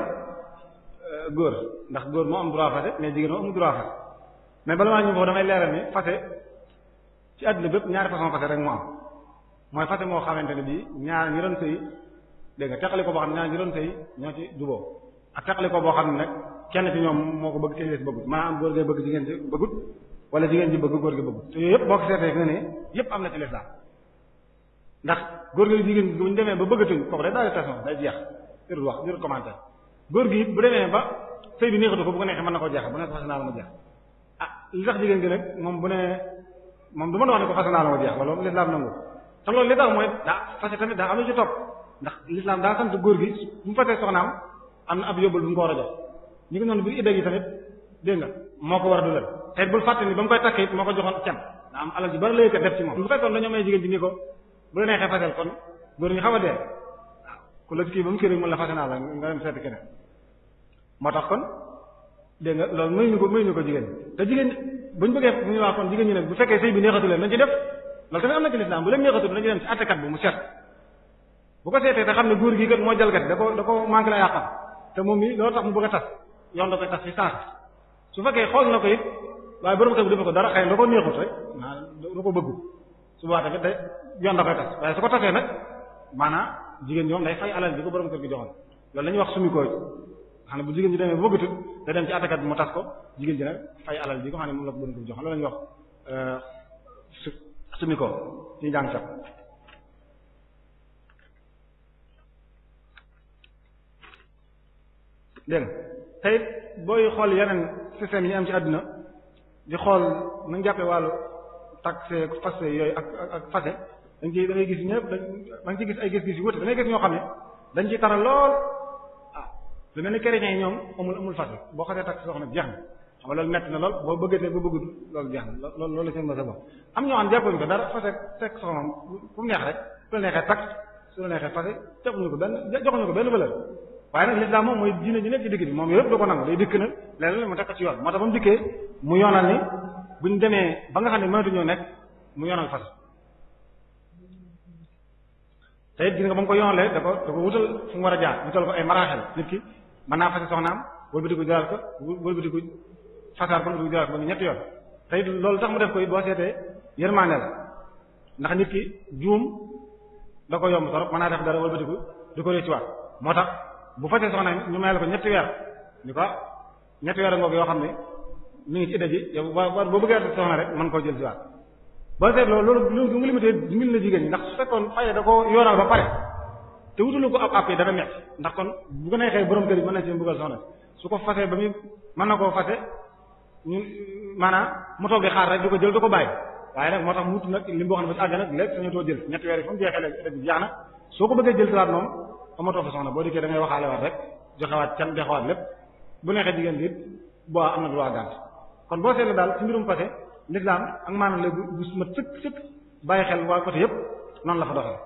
góor ndax góor moo am droit fase mais jigéen moo amul droit fase mais bala maa ñu foofu damay leeral ni fase ci àdduna bépp ñaari façon fase rek moo am mooy fase moo xamante ne bii ñaar ñi doon sëy dégg nga teqali ko boo xam ne ñaar ñi doon sëy ñoo ci juboo ak teqali ko boo xam ne nag kenn ci ñoom moo ko bëgg kenn ci bëggut maanaam góor ngay bëgg jigéen ci bëggut wala jigéen ji bëgg góor gi bëggut te yooyu yëpp boo ko seetee nga ne yëpp am na ci l'islam ndax góor gi jigéen gi bu ñu demee ba bëggatuñ kooku day daal di tason day jeex jërul wax jërul commentaire góor gi bu demee ba sëy bi neexatu ko bu ko neexee mën na koo jeexal bu ne ko fas naa la ma jeex ah li tax jigéen gi nag moom bu ne moom du mën a wax ne ko fas naa la ma jeex loolu l'islam nangu te loolu li tax mooy daa fase tamit daa am lu ci topp ndax l'islam daa sant góor gi bu mu fasee soxnaam am na ab yóbbal bu mu ko war a jox ñu ngi noonu bu idda gi tamit dégg nga moo ko war a dulal te bul fàtte ni ba mu koy takk it moo ko joxoon can daa am alal ji bari lay ko def ci moom bu fekkoon dañoo may jigéen ji ni ko bu la neexee fasel kon góor ñi xaw a dee waaw ku la kii ba mu kii rek mën la fase naa la nga dem seeti keneen moo tax kon dégg nga loolu mayuñu ko jigéen te jigéen buñu bëggee ñu wax kon jigéen ñi nag bu fekkee sëy bi neexatu leen nañ ci def loolu tamit am na ci lislaam bu leen neexatu dañu dem ci àttekat bi mu seet bu ko seetee te xam ne góor gi kat moo jalgati da ko manqué la yàqam te moom mi loolu tax mu bëgg a tas yoon da koy tas fi sens su fekkee xool na ko it waaye borom kër bi defe ko dara xëy na da ko neexut rek da ko bëggu su boobaa tamit day yoon da koy tas waaye su ko tasee nag maanaam jigéen ñoom day fay alal bi ko borom kër gi joxoon loolu la ñuy wax sumi ko xam ne bu jigéen ji demee ba bëggatut da dem ci àttekat bi mu tas ko jigéen ji nag fay alal bi ko xam ne moom la ko borom kër gi joxoon loolu la ñuy wax sumi ko ci njàng sax dégg tey booy xool yeneen système yi am ci àdduna di xool nu jàppee wàllu taxe fase yooyu ak fase da ngay gis ñëpp da nga ci gis ay gis-gis yu wute da ngay gis ñoo xam ne dañ ciy taral lool ah lu mel ni chrétiens yi ñoom amul fase boo xasee tax soxna jeex na xam nga loolu metti na lool boo bëggatee ba bëggut loolu jeex na loolu la seen masa bo am ñoo xam jàppuñu ko dara fase teg soxna fu mu neex rek su la neexee tax su la neexee fase joxuñu ko benn valeur waaye nag l'islam moom mooy diine ji nekk ci digg bi moom yëpp du ko nangu day dikk nag leneen mu teg ko ci yoon moo tax ba mu dikkee mu yoonal ni buñ demee ba nga xam ne mënatuñoo nekk mu yoonal fas te it gis nga ba mu ko yoonalee da ko wutal fu mu war a jaar wutal ko ay maraaxel nit ki mën naa fase soxnaam wëlbati ko jaar ko wëlbati ko fasaar ko wëlbati ko jaar ko ba ñetti yoon te it loolu tax mu def ko it boo seetee yërmande la ndax nit ki juum da ko yomb torop mën naa def dara wëlbati ko di ko réccuwaat moo tax bu fasee soxna ñu mayal ko ñetti weer ni ko ñetti weer ngoog yoo xam ne mi ngi ci idda ji yow boo bëggee soxna rek mën koo jël ci waat boo seet loolu lu mu limité dimbali na jigéen ñi ndax su fekkoon faye da ko yoonal ba pare te wutalu ko ab àpp yi dana metti ndax kon bu ko neexee borom kër yi mën na ci bëggal soxna su ko fasee ba muy mën na koo fase ñu maanaam mu toog di xaar rek du ko jël du ko bàyyi waaye nag moo tax mu wut nag li mu boo xam ne ba ci àgg nag léegi sañu too jël ñetti weer yi fu mu jeexee léegi idda ji jeex na soo ko bëggee jël ci waat moom amatoo fa soxna boo dikkee da ngay waxaale waat rek joxewaat can joxewaat lépp bu neexee jigéen bi boo am na droit gànt kon boo seetlu daal ci mbirum passé l'islam ak maanaam léegi bu mat sëkk bàyyi xel waa côté yëpp noonu la fa doxal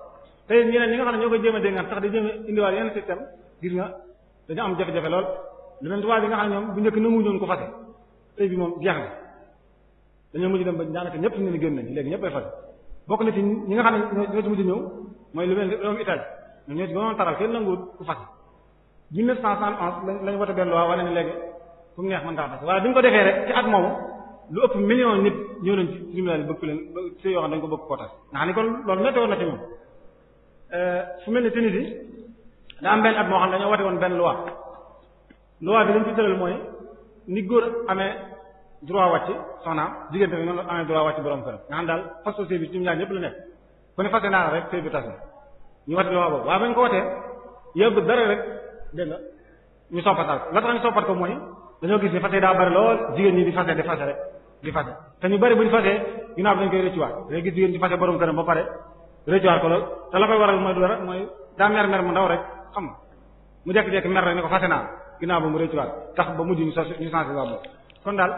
te ñeneen ñi nga xam ne ñoo koy jéem a déngaan sax di jéem a indiwaat yenn système gis nga dañu am jafe-jafe lool lu mel tubaab bi nga xam ne ñoom bu njëkk nangu ñoon ko fase tey bi moom jeex na dañoo mujj dem ba daanaka ñëpp ñu ne génn nañ léegi ñëpp ay fas bokk na ci ñi nga xam ne ñoo ci mujj ñëw mooy lu mel ni réewum Italie ñoo ci gënoon taral kenn nanguwul ku fas 1971 lañ wote benn loi wane ne léegi fu mu neex mën ngaa fas waaye bi ñu ko defee rek ci at moomu lu ëpp million nit ñëw nañ ci tribunal bëgg leen ci yoo xam dañ ko bëgg koo tas nga xam ni kon loolu métti woon na ci ñoom fu mel ni Tunisie daa am benn at moo xam ne dañoo wote woon benn loi bi lañ ci tëral mooy ni góor amee droit wàcc soxnaam jigéen tamit noonu amee droit wàcc borom këram nga xam daal fas sëy bi ci ñaar ñëpp la nekk ku ne fase naa rek sëy bi tas na ñu wote loi boobu waaye bañ ko wotee yëpp dara rek dégg nga ñu soppatal la tax ñu soppat ko mooy dañoo gis ni fase daa bari lool jigéen ñi di fase rek di fase te ñu bari bu ñu fasee ginnaaw bi dañ koy rëccuwaat dañuy gis jigéen ci fase borom këram ba pare rëccuwaat ko lool te la koy waral mooy du dara mooy daa mer mu ndaw rek xam nga mu jekk-jekk mer rek ne ko fase naa ginnaaw ba mu rëccuwaat tax ba mujj ñu changé boobu kon daal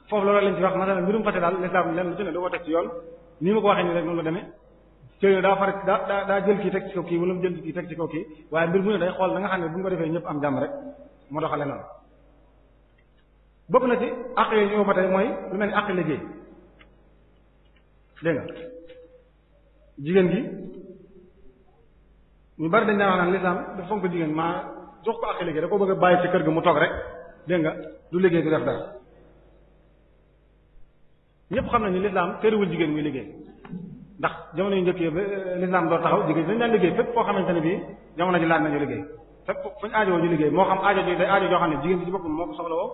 foofu loolu lañ ci wax masalan mbirum fase daal l'islam lenn lu ci ne da ko teg ci yoon nii ma ko waxee nii rek noonu la demee ci daa jël kii teg ci kaw kii wala mu jël kii teg ci kaw kii waaye mbir mu ne day xool da nga xam ne bu ñu ko defee ñëpp am jàmm rek moo doxale noonu bokk na ci àq yooyu ñëw ba tey mooy lu mel ni àq liggéey dégg nga jigéen gi ñu bari dañ daan wax naan l'islam dafa fonk jigéen maa jox ko àq liggéey da ko bëgg a bàyyi ci kër ga mu toog rek dégg nga du liggéey du def dara ñëpp xam nañu l'islam terewul jigéen muy liggéey ndax jamono yu njëkk yi ba l'islam doo taxaw jigéen dañ daan liggéey fépp foo xamante ne bii jamono ji laaj nañu liggéey fépp fu ñu aajowoo ñu liggéey moo xam aajo ji day aajo joo xam ne jigéen bi ci boppam moo ko soxla woo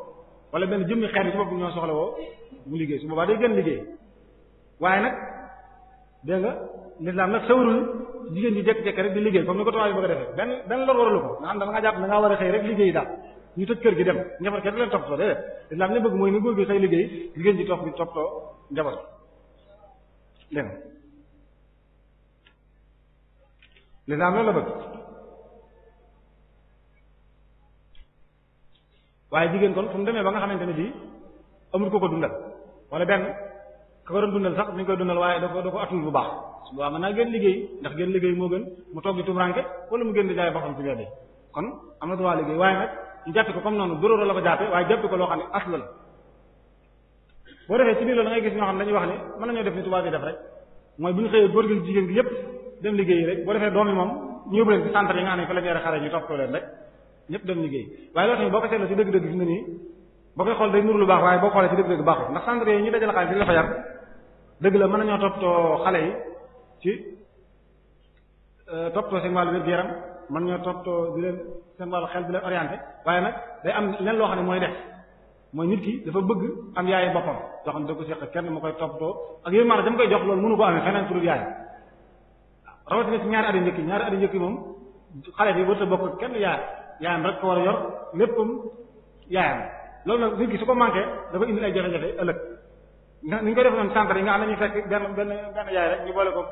wala benn jëmmi xeet bi ci boppam ñoo soxla woo mu liggéey su boobaa day gën liggéey waaye nag dégg nga l'islam nag sawrul jigéen ji jékki-jékki rek di liggéey comme ni ko tubaab yi bëgg a defee benn lor waralu ko nga xam da nga jàpp da ngaa war a xëy rek liggéey daal ñu tëj kër gi dem njaboot kenn du leen toppatoo déedéet l'islam li bëgg mooy ni góor gi xëy liggéey jigéen ji toppatoo njaboot dégg nga l'islam loolu la bëgg waaye jigéen kon fu mu demee ba nga xamante ne bii amul ko dundal wala benn ka ko doon dundal sax mi ngi koy dundal waaye da ko atul bu baax su boobaa mën naa gën liggéey ndax gën liggéey moo gën mu toog di tumranke wala mu gën di jaay boppam ci mbedd kon am na droit liggéey waaye nag ñu jàppe ko comme noonu dóróora la ko jàppe waaye jàppe ko loo xam ne asla la boo defee ci biir loolu da ngay gis ñoo xam ne dañuy wax ne mën nañoo def ni tubaab yi def rek mooy bu ñu xëyee góor gi jigéen gi yépp dem liggéey rek boo defee doom yi moom ñu yóbbu leen ci centre yi nga xam ne fa la ñuy xare ñu toppatoo leen rek ñëpp dem liggéey waaye loolu tamit boo ko seetloo ci dëgg-dëgg fi mu ne nii boo koy xool day nuru lu baax waaye boo xoolee ci dëgg-dëgg baaxul ndax centre yooyu ñu dajale xaalis di la fa yar dëgg la mën nañoo toppatoo xale yi ci toppatoo seen wàllu wér-gu-yaram mën nañoo toppatoo di leen seen wàllu xel di leen orienté waaye nag day am leen loo xam ne mooy def mooy nit ki dafa bëgg am yaayu boppam yoo xam ne da ko seq kenn mu koy toppatoo ak yéen maanaam dama koy jox loolu mënu ko amee feneen fu dul yaay rawatina ci ñaari at yu njëkk moom xale bi warut a bokk kenn yaayam rek ko war a yor léppam yaayam loolu nag nit ki su ko manqué dafa indi ay jafe-jafe ëllëg nga ni ñu koy def noonu centre yi nga xam ne ñu fekk benn yaay rek ñu boole ko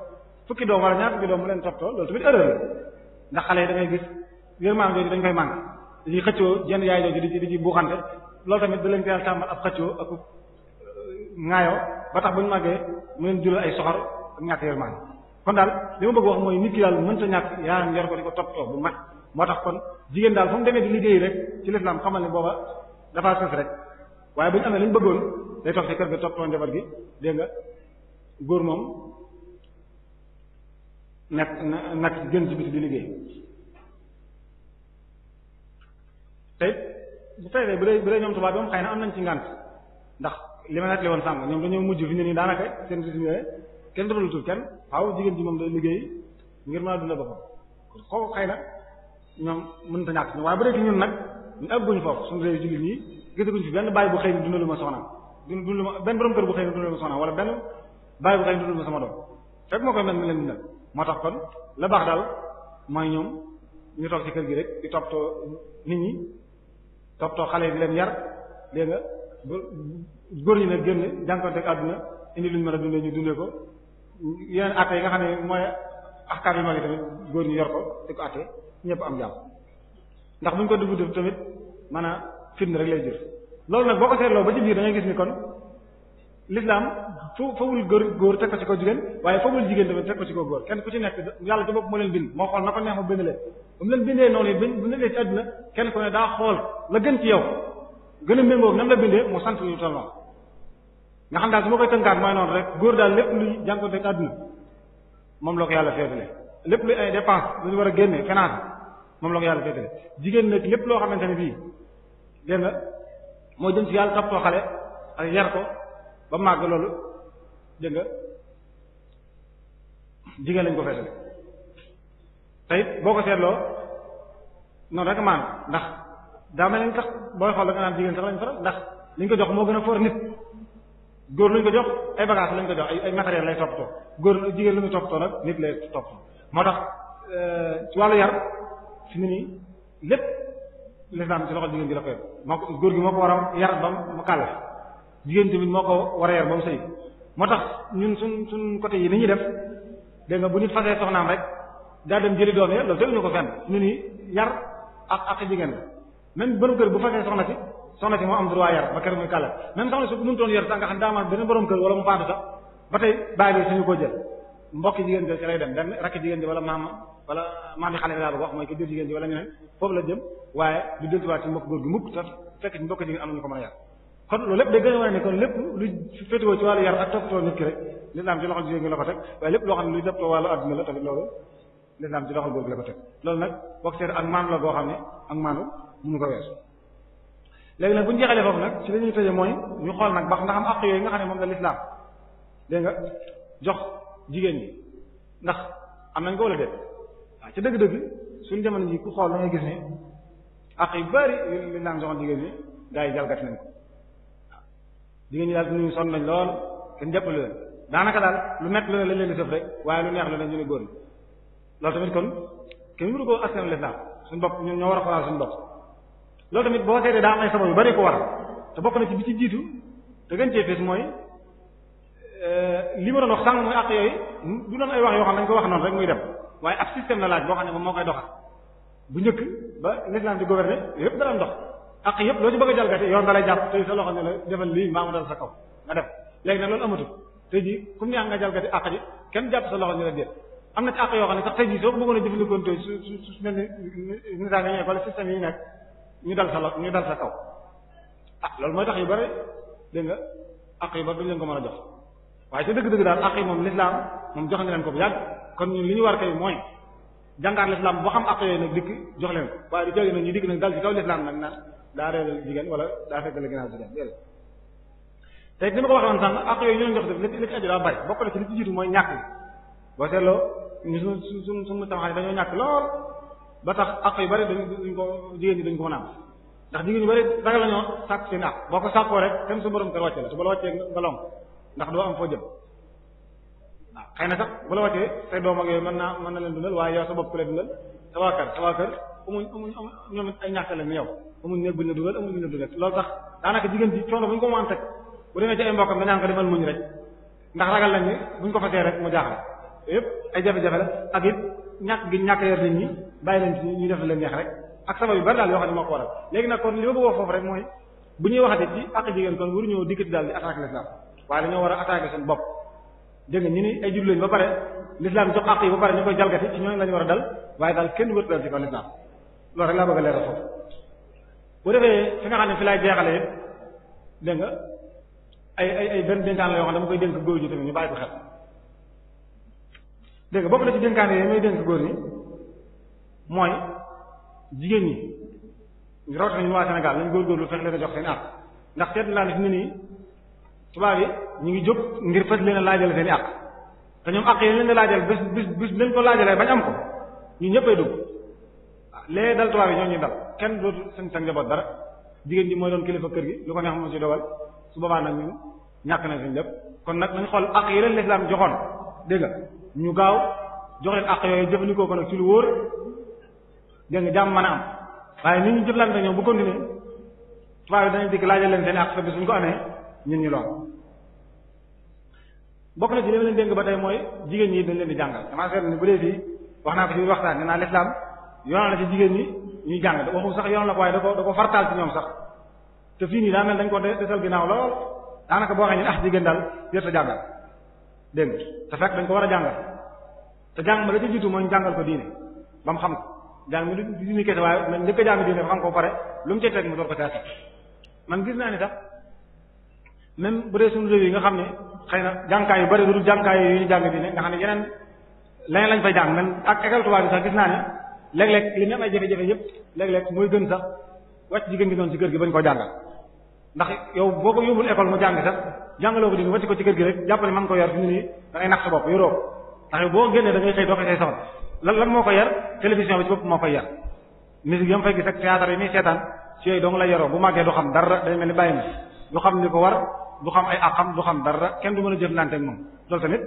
fukki doom wala ñaar fukki doom mu leen toppatoo loolu tamit erreur la ndax xale yi da ngay gis yërmaam jooju dañ koy manqué dañuy xëccoo jenn yaay jooju di ci buuxante loolu tamit da leen teel tàmbal ab xëccoo ak ŋaayoo ba tax bu ñu màggee mu leen jural ay soxor ak ñàkk yërmaan kon daal li ma bëgg wax mooy nit ki daal mënta ñàkk yaayam yor ko di ko toppatoo bu mat moo tax kon jigéen daal fu mu demee di liggéey rek ci l'islam xamal ne booba dafa sës rek waaye bu ñu amee li ñu bëggoon day toog ci kër ga toppatoo njaboot gi dégg nga góor moom nekk gën ci biti di liggéey tey bu tey bu dee ñoom tubaab bi moom xëy na am nañ ci ngànt ndax li ma nettali woon sànq ñoom dañoo mujj fi ne nii daanaka seen résumé kenn dootul kenn waaw jigéen ji moom day liggéey ngir mën a dundal boppam kooku xëy na ñoom mënut a ñàkk waaye bu dee ci ñun nag ñu àgguñ foofu suñu réew jullit ñi gisaguñ fi benn bàyyi bu xëy ni dundalu ma soxnaam dundalu ma benn borom kër bu xëy ni dundalu ma soxnaam wala benn bàyyi bu xëy ni dundalu ma sama doom fekk moo koy mel mi leen dundal moo tax kon la baax daal mooy ñoom ñu toog ci kër gi rek di toppatoo nit ñi toppatoo xale yi di leen yar dégg nga góor ñi nag génn jànkonteeg àdduna indi luñ mën a dundee ñu dundee ko yeneen atte yi nga xam ne mooy axkaar yu mag yi tamit góor ñi yor ko di ko atte ñëpp am jàmm ndax buñ ko dugg def tamit mën a fitna rek lay jël loolu nag boo ko seetloo ba ci biir da ngay gis ni kon l'islam fawul góor teg ko ci ko jigéen waaye fawul jigéen tamit teg ko ci ko góor kenn ku ci nekk yàlla ci bopp moo leen bind moo xool na ko neex ma bind leen ba mu leen bindee noonu yi bu leen ci àdduna kenn ku ne daa xool la gën ci yow gën a méngoog nam la bindee mu sant ñu toll noonu nga xam daal su ma koy tënkaat mooy noonu rek góor daal lépp luy jànkuwanteeg àdduna moom la ko yàlla féetale lépp luy ay dépense lu ñu war a génne finance moom la ko yàlla féetale jigéen nag lépp loo xamante ne bii dégg nga moo jëm ci yàlla toppatoo xale ak yar ko ba màgg loolu dégg nga jigéen lañ ko féetale tey boo ko seetloo noonu rek maan ndax daa mel ni sax booy xool da nga naan jigéen sax lañ faral ndax liñ ko jox moo gën a for nit góor luñ ko jox ay bagages lañ ko jox ay matériel lay toppatoo góor jigéen lu muy toppatoo nag nit lay toppatoo moo tax ci wàllu yar fi mu nii lépp l'islam ci loxo jigéen ji la koy moo ko góor gi moo ko war a yar ba mu kàll jigéen tamit moo ko war a yar ba mu sëy moo tax ñun suñ côté yi ni ñuy def dégg nga bu nit fasee soxnaam rek daa dem jëli doom ya loolu teguñu ko fenn ñu ni yar ak jigéen la même borom kër bu fasee soxna si moo am droit yar ba kër muy kàlla même soxna si bu mënutoon yar sax nga xam daa am beneen borom kër wala mu faatu sax ba tey baay bi suñu ko jël mbokki jigéen ji ci lay dem benn rakk jigéen ji wala maam yi xale bi daal bu wax mooy ko jël jigéen ji wala ñeneen foofu la jëm waaye du delluwaat ci mbokk góor gi mukk te fekk ci mbokk jigéen am nañu ko mën a yar kon loolu lépp day gën a wane ne kon lépp lu féetewoo ci wàllu yar ak toppatoo nit ki rek l'islam ci loxol jigéen gi la ko teg waaye lépp loo xam ne luy toppatoo wàllu adduna la tamit loolu l'islam ci loxol góor gi la ko teg loolu nag bokk seet ak maanu la goo xam ne ak maanu mënu ko weesu léegi nag bu ñu jeexalee foofu nag ci li ñuy tëjee mooy ñu xool nag ba ndax am àq yooyu nga xam ne moom la l'islam dégg nga jox jigéen ñi ndax am nañ ko wala déet waaw ci dëgg-dëgg suñu jamono ji ku xool da ngay gis ne àq yu bari yu l'islam joxoon jigéen ñi gaa yi jalgati nañ ko waaw jigéen ñi daal suñu sonn nañ lool kenn jàppale leen daanaka daal lu nekk lu ne lañ leen di sëf rek waaye lu neex lu ne ñu ne góor ñi loolu tamit kon kenn mënu ko askan l'islam suñu bopp ñun ñoo war a xoolaal suñu bopp loolu tamit boo seetee daa am ay sabab yu bari ko waral te bokk na ci bi ci jiitu te gën cee fees mooy li ma doon wax sànq mooy àq yooyu du doon ay wax yoo xam ne dañ ko wax noonu rek muy dem waaye ab système la laaj boo xam ne moom moo koy doxal bu njëkk ba l'islam di gouverner yëpp dara dox àq yëpp loo ci bëgg a jalgati yoon da lay jàpp tey sa loxo ne la defal lii mbaa mu dal sa kaw nga def léegi nag loolu amatul tey jii comme neex nga jalgati àq ji kenn jàpp sa loxo ne la déet am na ci àq yoo xam ne sax tey jii soo ko bëggoon a jëfandikoo tey su mel ni nisaam yi wala système yi nekk ñu dal sa kaw ah loolu mooy tax yu bari dégg nga àq yu bari duñ leen ko mën a jox waaye ci dëgg-dëgg daal àq yi moom l'islam moom jox na leen ko bu yàgg kon ñun li ñu war kay mooy jàngaat l'islam boo xam àq yooyu nag dikk jox leen ko waaye du jógee nag ñu dikk nag dal ci kaw l'islam nag naan daa réeral jigéen wala daa fekkale ginnaaw jigéen déedéet te ni ma ko waxee woon sànq àq yooyu ñu leen jox def li ci aju daa bari bokk na ci li ci jiitu mooy ñàkk boo seetloo ñu suñu taxawaay dañoo ñàkk lool ba tax àq yu bari duñ ko jigéen ñi duñ ko mën a am ndax jigéen ñu bari ragal lañoo sàkk seen àq boo ko sàkkoo rek tem sa borom kër wàcce la te ba la wàccee nga long ndax doo am foo jëm waaw xëy na sax bu la wàccee say doom ak yooyu mën na leen dundal waaye yow sa bopp ku leen dundal sa waa kër amuñ ñoom ay ñàkk lañ yow amuñ néeg buñ la dundal amuñ buñ la dundal loolu tax daanaka jigéen ji coono bu ñu ko mën teg bu demee ci ay mbokkam dañaan ko demal muñ rek ndax ragal lañ ni buñ ko fasee rek mu jaaxal yëpp ay jafe-jafe la ak it ñàkk yar nit ñi bàyyi leen ci ñu def leen neex rek ak sabab yu bari daal yoo xam ne moo ko waral léegi nag kon li ma bëgg wax foofu rek mooy bu ñuy waxate ci ak jigéen kon waruñoo dikkati daal di attaquer l'islam waaye dañoo war a attaquer seen bopp dégg nga ñu ni ay jullit lañ ba pare l'islam jox àq yi ba pare ñu koy jalgati ci ñooñu lañu war a dal waaye daal kenn wërtu dal ci kaw l'islam loolu rek laa bëgg a leeral foofu bu defee fi nga xam ne fi laay jeexale yëpp dégg nga ay benn dénkaan la yoo xam ne dama koy dénk góor ñi tamit ñu bàyyi ko xel dégg nga bokk na ci dénkaan yi may dénk góor ñi mooy jigéen ñi rawatina ñu waa Sénégal nañ góorgóorlu fex leen a jox seen àq ndax seetlu naa ne fi mu ne nii tubaab yi ñu ngi jóg ngir fas leen a laajal seen i àq te ñoom àq yi leen di laajal bis leen ko laajalee bañ am ko ñun ñëppay dugg waaw léegi dal tubaab yi ñoo ñuy dal kenn dootu seen njaboot dara jigéen ji mooy doon kilifa kër gi lu ko neex moo ci dogal su boobaa nag ñun ñàkk nañ suñu lépp kon nag nañ xool àq yi leen l'islam joxoon dégg nga ñu gaaw jox leen àq yooyu jëfandikoo ko nag ci lu wóor dégg nga jàmm mën a am waaye nit ñu jëflante ñoom bu continuer tubaab yi dañuy dikk laajal leen seen àq te bis bu ñu ko amee ñun ñu lool bokk na ci li ma leen dénk ba tey mooy jigéen ñi dañ leen di jàngal damaa seetlu ni bu dee fii wax naa ko ci waxtaan nee naa l'islam yoonal na ci jigéen ñi ñuy jàng waxu sax yoonal la ko waaye da ko fartaal ci ñoom sax te fii nii daa mel dañ ko desal ginnaaw lool daanaka boo xam ne jigéen daal yër ta jàngal dégg nga te fekk dañ ko war a jàngal te jàng ma la ci jiitu mooy ñu jàngal ko diine ba mu xam ko jàng mi du diine kese waaye man njëkk a jàng diine ba xam ko pare lu mu ci teg mu door ko caasi man gis naa ni sax même bu dee suñu réew yi nga xam ne xëy na jànkaay yu bari lu dul jànkaay yu ñu jàng bi ne nga xam ne yeneen leneen lañ fay jàng même ak école tubaab bi sax gis naa ne léeg-léeg li ñu am ay jafe-jafe yëpp léeg-léeg mooy gën sax wàcc jigéen gi doon ci kër gi bañ koo jàngal ndax yow boo ko yóbbul école mu jàng sax jàngaloo ko di wàcc ko ci kër gi rek jàppale man ko yar fi mu nii da ngay nax sa bopp yoroo ndax yow boo génnee da ngay xëy doo ko say soxla lan moo ko yar télévision bi ci bopp moo koy yar musique yam fay gis ak théâtre yi muy seetaan ci yooyu dong la yaroo bu màggee du xam dara day mel ni bàyyi na du xam ni ko war du xam ay àqam du xam dara kenn du mën a jëflante ak moom loolu tamit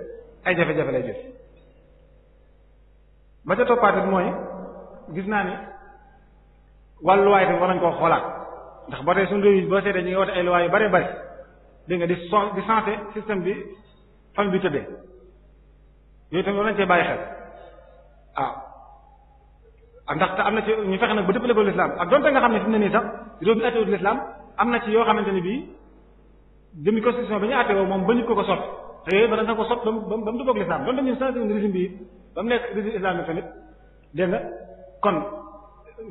ay jafe-jafe lay jëf ba ca toppaat mooy gis naa ni wàllu luwaay tamit war nañ koo xoolaat ndax boo tey suñu réew yi boo seetee ñu ngi woote ay luwaay yu bari bari dégg nga di changer système bi famille bi tëddee yooyu tamit war nañ cee bàyyi xel waaw ndax te am na ci ñu fexe nag ba dëppale ko l'islam ak donte nga xam ne fi mu ne nii sax réew mi attewul l'islam am na ci yoo xamante ni bii demi constitution bi ñu attewoo moom ba nit ko sot te yooyu ba dañ ko sot ba mu dëppook l'islam donte ñun changé wuñu régime bi ba mu nekk régime islamique tamit dégg nga kon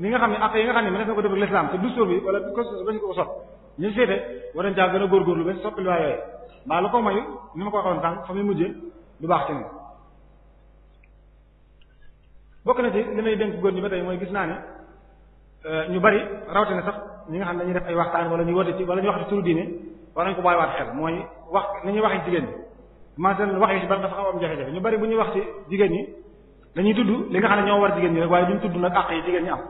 li nga xam ne ak yi nga xam ne mënees na ko dëppook l'islam te dustoor bi wala constitution ba ñu ko sot ñu seete war nañ caa gën a góorgóorlu ba soppi loi yooyu mbaa la ko mayu ni ma ko waxoon sànq fa muy mujjee du baax ci ñun bokk na ci li may dénk góor ñi ba tey mooy gis naa ne ñu bari rawatina sax ñi nga xam ne dañuy def ay waxtaan wala ñu woote ci wala ñu wax ci turu diine war nañ ko bàyyiwaat xel mooy wax ni ñuy waxee jigéen ñi maintenant wax yi ci bari dafa xaw am jafe-jafe ñu bari bu ñuy wax ci jigéen ñi dañuy tudd li nga xam ne ñoo war jigéen ñi rek waaye duñ tudd nag àq yi jigéen ñi am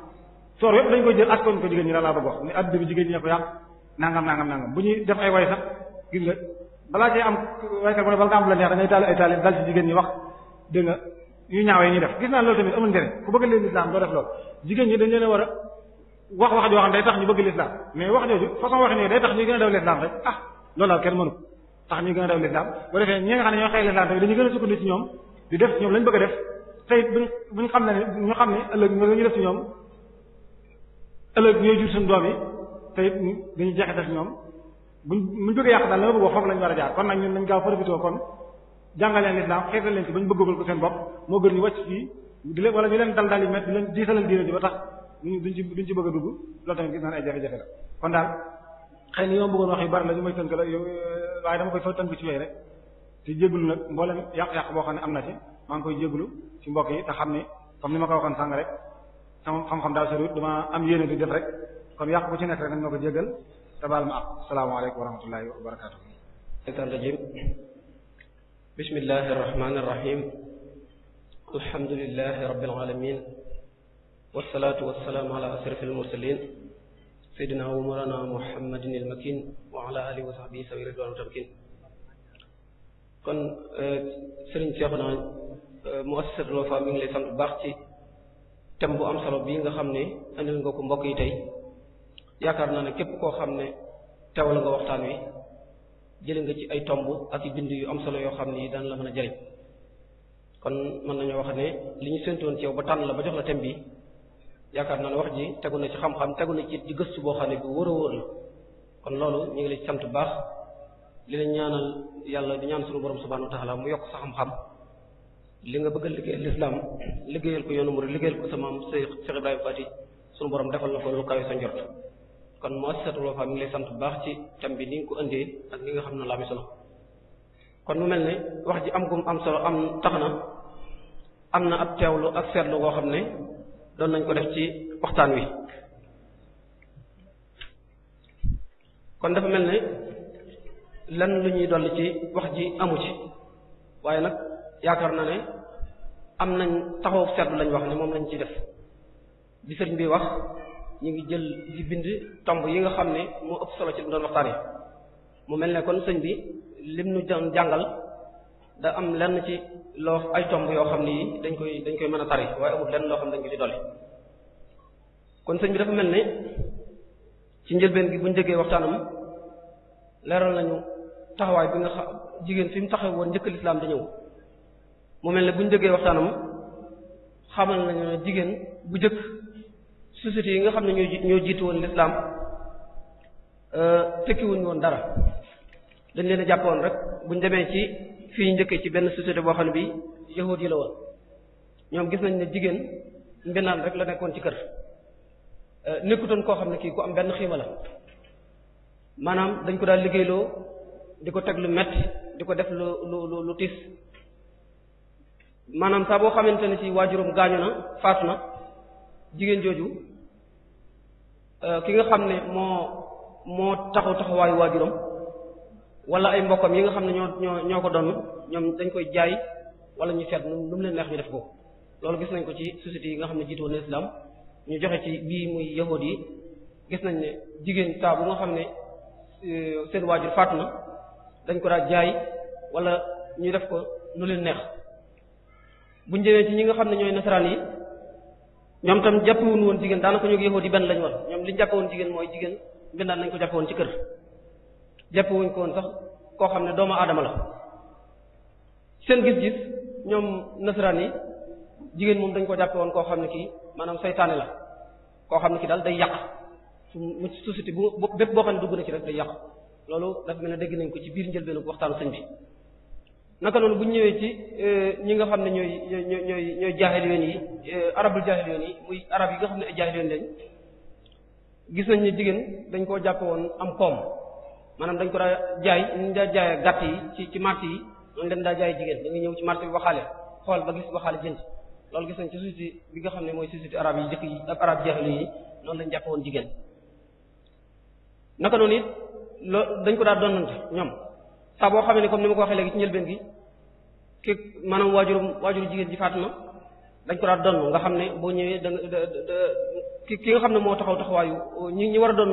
soor yëpp dañ koy jël askoon ko jigéen ñi laa bëgg wax ni adduna bi jigéen ñi ko yàq nangam bu ñuy def ay way sax gis nga balaa cee am waykat mu ne bala nga am la neex da ngay taal ay taal dal ci jigéen ñi wax dégg nga yu ñaawee ñuy def gis naa loolu tamit amul njëriñ ku bëgg leen l'islam doo def loolu jigéen ñi dañ leen a war a wax joo xam ne day tax ñu bëgg l'islam mais wax jooju façon wax ne day tax ñuy gën a daw l'islam rek loolu daal kenn mënu tax ñuy gën a daw l'islam boo defee ñi nga xam ne ñoo xëy l'islam tamit dañuy gën a sukkandiku ci ñoom di def ci ñoom lañ bëgg a def tey buñ xam ne ñu xam ne ëllëg ñu def ci ñoom ëllëg ñooy jur suñu doom yi tey dañuy jeexital ci ñoom buñ bëgg a yàq daal la ma bëgg wax foofu lañu war a jaar kon nag ñun nañ gaaw profité kon jàngal leen l'islam xeetal leen ci bañ bëggal ko seen bopp moo gën ñu wàcc fii di leen wala ñu leen dal yi met di leen diisalal diine ji ba tax duñ ci bëgg a dugg loolu tamit gis naa ay jafe-jafe la kon daal xëy na yow bëggoon wax yu bari la ñu may tënk la yow waaye dama koy fa tënk ci yooyu rek te jégalu nag mboolem yàq-yàq boo xam ne am na ci maa ngi koy jégalu ci mbokk yi te xam ne comme ni ma ko waxoon sàng rek sama xam-xam daal soriwut dama am yéene di def rek kon yàq bu ci nekk rek nañ ma ko jégal te baal ma ak asalaamaaleykum wa rahmatullahi wa barakatuh bismillahi irrahmani irrahim alhamdulilahi rabbil alamin wassalatu wassalaamu ala ashrafil mursalin sayyidina wa mawlana muhammadin al makin wa ala alihi wa sahbihi sawi ridwan tamkin kon Serigne Cheikhouna muassasatul Wafa mi ngi lay sant bu baax ci thème bu am solo bii nga xam ne andil nga ko mbokk yi tey yaakaar naa ne képp koo xam ne teewal nga waxtaan wi jële nga ci ay tomb ak i bind yu am solo yoo xam ni daan la mën a jëriñ kon mën nañoo wax ne li ñu séntoon ci yow ba tànn la ba jox la thème bi yaakaar naa ne wax ji tegu na ci xam-xam tegu na ci gëstu boo xam ne bu wóor a wóor la kon loolu ñu ngi lay sant bu baax li la ñaanal yàlla di ñaan suñu borom subhanahu wa ta'ala mu yokk sa xam-xam li nga bëgg a liggéeyal l'islam liggéeyal ko yoonu murid liggéeyal ko sa maam Cheikh Ibrahima Fati suñu borom defal na ko lu kawe sa njort kon muassasatul Wafa mi ngi lay sant bu baax ci thème bi ni nga ko indee ak ni nga xam ne la am solo kon mu mel ne wax ji am gum am solo am tax na am na ab teewlu ak seetlu goo xam ne doon nañ ko def ci waxtaan wi kon dafa mel ne lan lu ñuy dolli ci wax ji amu ci waaye nag yaakaar naa ne am nañ taxaw seetlu lañ wax ne moom lañ ci def bi sëriñ bi wax ñu ngi jël di bind tomb yi nga xam ne moo ëpp solo ci doon waxtaan yi mu mel ne kon sëñ bi lim nu doon jàngal da am lenn ci loo ay tomb yoo xam ne yi dañ koy mën a tari waaye amul lenn loo xam ne dañ ko ci dolli kon sëñ bi dafa mel ne ci njëlbeen gi buñ déggee waxtaanam leeral nañu taxawaay bi nga xam jigéen fi mu taxaw woon njëkk lislaam da ñëw mu mel ne buñ déggee waxtaanam xamal nañu ne jigéen bu jëkk société yi nga xam ne ñoo jiitu woon lislaam tekkiwuñu woon dara dañ leen a jàppoon rek buñ demee ci fii njëkkee ci benn société boo xam ne bi yahuud yi la woon ñoom gis nañ ne jigéen mbinaan rek la nekkoon ci kër nekkutoon koo xam ne kii ku am benn xiima la maanaam dañ ko daal liggéeyloo di ko teg lu metti di ko def lu tiis maanaam saa boo xamante ne ci waajuram gaañu na faatu na jigéen jooju ki nga xam ne moo taxawaayu waajuram wala ay mbokkam yi nga xam ne ñoo ko doon ñoom dañ koy jaay wala ñu seet nu mu leen neex ñu def ko loolu gis nañ ko ci société yi nga xam ne jiitu woon islam ñu joxe ci bii muy yahudi yi gis nañ ne jigéen saa bu nga xam ne seen waajur faatu na dañ ko daa jaay wala ñu def ko nu leen neex buñ jëmee ci ñi nga xam ne ñooy nasaraan yi ñoom tam jàppewuñ woon jigéen daanaka ñoo yahudi yi benn lañu woon ñoom li ñu jàppe woon jigéen mooy jigéen mbindaan nañ ko jàppe woon ci kër jàppewuñ ko woon sax koo xam ne doomu aadama la seen gis-gis ñoom nasaraan yi jigéen moom dañ ko jàppe woon koo xam ne kii maanaam saytaane la koo xam ne kii daal day yàq mu société bu bépp boo xam ne dugg na ci rek day yàq loolu dafa mel ne dégg nañ ko ci biir njëlbeenu waxtaanu sëñ bi naka noonu bu ñu ñëwee ci ñi nga xam ne ñooy jaahiliyoon yi arabul jaahiliyoon yi muy arab yi nga xam ne ay jaahiliyoon lañ gis nañ ne jigéen dañ koo jàppe woon am koom maanaam dañ ko daa jaay ñu daa jaay gàtt yi ci marché yi noonu leen daa jaay jigéen da nga ñëw ci marché bi waxaale xool ba gis waxaale jënd loolu gis nañ ci société bi nga xam ne mooy société arab yi jëkk yi ak arab jaahiliyoon yi noonu lañ jàppe woon jigéen naka noonu it dañ ko daa donnante ñoom saa boo xamee ne comme ni ma ko waxee léegi ci njëlbeen gi ki maanaam waajuru jigéen ji faatu na dañ ko daa donn nga xam ne boo ñëwee ki nga xam ne moo taxawaayu ñi war a donn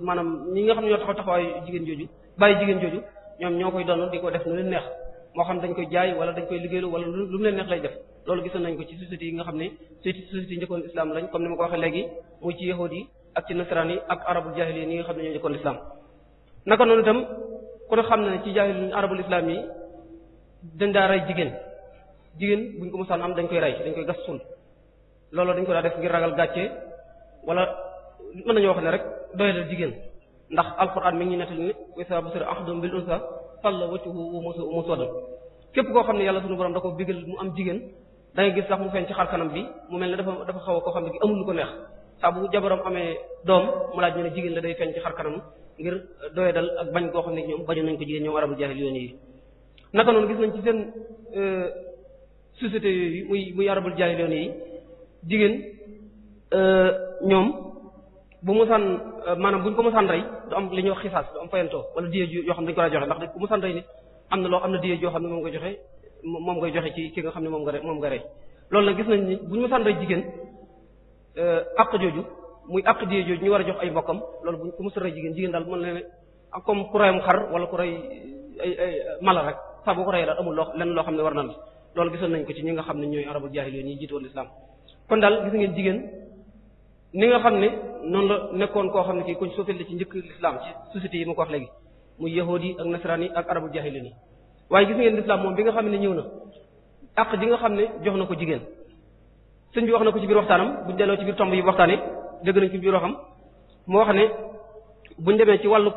maanaam ñi nga xam ne ñoo taxawaayu jigéen jooju bàyyi jigéen jooju ñoom ñoo koy donn di ko def nu leen neex moo xam dañ koy jaay wala dañ koy liggéeylu wala lu mu leen neex lay def loolu gisoon nañ ko ci sociétés yi nga xam ne sociétés yi njëkkoon islam lañ comme ni ma ko waxee léegi muy ci yahudi yi ak ci nasaraan yi ak arabul jaahili yi nga xam ne ñoo njëkkoon islam naka noonu itam kon xam na ne ci jaahil arabul islam yi dañ daa rey jigéen buñ ko mosaan am dañ koy rey dañ koy gas suul loolu dañ ko daa def ngir ragal gàcce wala mën nañoo wax ne rek doyadal jigéen ndax alquran mi ngi nettali ne wa isa busira ahadum bil unsa salla wajhuhu muswaddan képp koo xam ne yàlla sunu borom da ko bigal mu am jigéen da ngay gis sax mu feeñ ci xar kanam bi mu mel ne dafa xaw a koo xam ne gi amul lu ko neex saa bu jabaram amee doom mu laaj ñu ne jigéen la day feeñ ci xar kanam ngir doyadal ak bañ koo xam ne ñoom bañu nañ ko jigéen ñoom arabul jaahil yoon yi naka noonu gis nañ ci seen société yooyu muy arabul jaahil yoon yi jigéen ñoom bu mosaan maanaam buñ ko mosaan rey du am li ñuy wax xisaas du am fayantoo wala diye yoo xam ne dañ ko daa joxe ndax bu mosaan rey nit am na diye joo xam ne moom ngay joxe ci ki nga xam ne moom nga rey loolu nag gis nañ ni buñ mosaan rey jigéen àq jooju muy àq diye jooju ñu war a jox ay mbokkam loolu buñ ko mosaan rey jigéen daal mën leen ak comme ku reyam xar wala ku rey ay mala rek saa boo ko reyee daal amul lenn loo xam ne war na la loolu gisoon nañ ko ci ñi nga xam ne ñooy arabul jaahil yi ñi jiitoon l'islam kon daal gis ngeen jigéen ni nga xam ne noonu la nekkoon koo xam ne kii kuñ suufeel la ci njëkk l'islam ci société yi ma ko wax léegi muy yahudi ak nasaraan yi ak arabul jaahil yi waaye gis ngeen l'islam moom bi nga xam ne ñëw na àq ji nga xam ne jox na ko jigéen sëñ bi wax na ko ci biir waxtaanam buñ delloo ci biir tomb yi waxtaane dégg nañ ci biir waxam moo wax ne buñ demee ci wàllu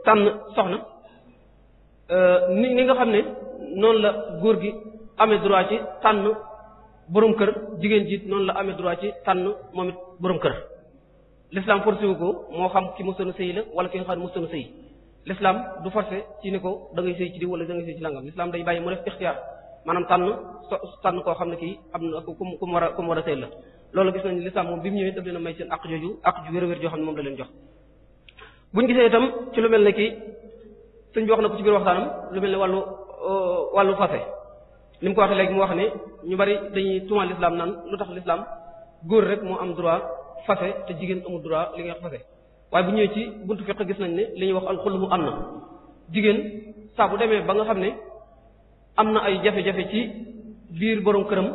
tànn soxna ni nga xam ne noonu la góor gi amee droit ci tànn borom kër jigéen ji noonu la amee droit ci tànn moom it borom kër l'islam forcé wu ko moo xam ki mësoon a sëy la wala ki nga xam ne mësoon a sëy l'islam du forcé ci ni ko da ngay sëy ci diw wala da ngay sëy ci langam l'islam day bàyyi mu def ixtiyaar maanaam tànn koo xam ne kii am na ku mu war a sëy la loolu gis nañ l'islam moom bi mu ñëwee daf leen a may seen àq jooju àq ju wér-wér joo xam ne moom la leen jox buñ gisee itam ci lu mel ne kii sëñ bi wax na ko ci biir waxtaanam lu mel ne wàllu fase li mu ko waxee léegi mu wax ne ñu bari dañuy tuumal l'islam naan lu tax l'islam góor rek moo am droit fase te jigéen amul droit li nga wax fase waaye bu ñëwee ci buntu fiqh gis nañ ne li ñuy wax alxulmu am na jigéen saa bu demee ba nga xam ne am na ay jafe-jafe ci biir borom këram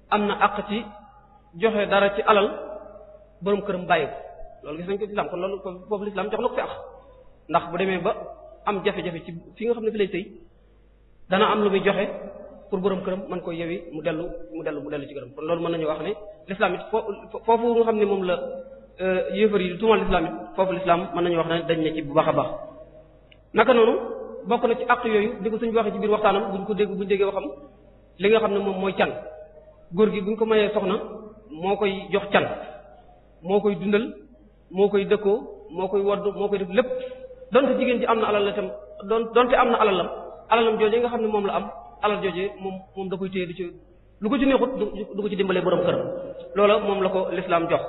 am na àq ci joxe dara ci alal borom këram bàyyi ko loolu gis nañ ko l'islam kon loolu foofu l'islam jox na ko fi àq ndax bu demee ba am jafe-jafe ci fi nga xam ne fi lay sëy dana am lu muy joxe pour borom këram mën koy yewi mu dellu ci këram kon loolu mën nañu wax ne l'islam it foofu nga xam ne moom la yéefar yi tuumal l'islam it foofu l'islam mën nañu wax ne dañ ne ci bu baax a baax naka noonu bokk na ci àq yooyu di ko suñu waxee ci biir waxtaanam buñ déggee waxam li nga xam ne moom mooy can góor gi buñ ko mayee soxna moo koy jox can moo koy dundal moo koy dëkkoo moo koy wodd moo koy def lépp donte jigéen ji am na alal la itam donte am na alalam jooje nga xam ne moom la am alal jooje moom da koy téye di ci lu ko ci neexut du ko ci dimbalee borom këram loola moom la ko l'islam jox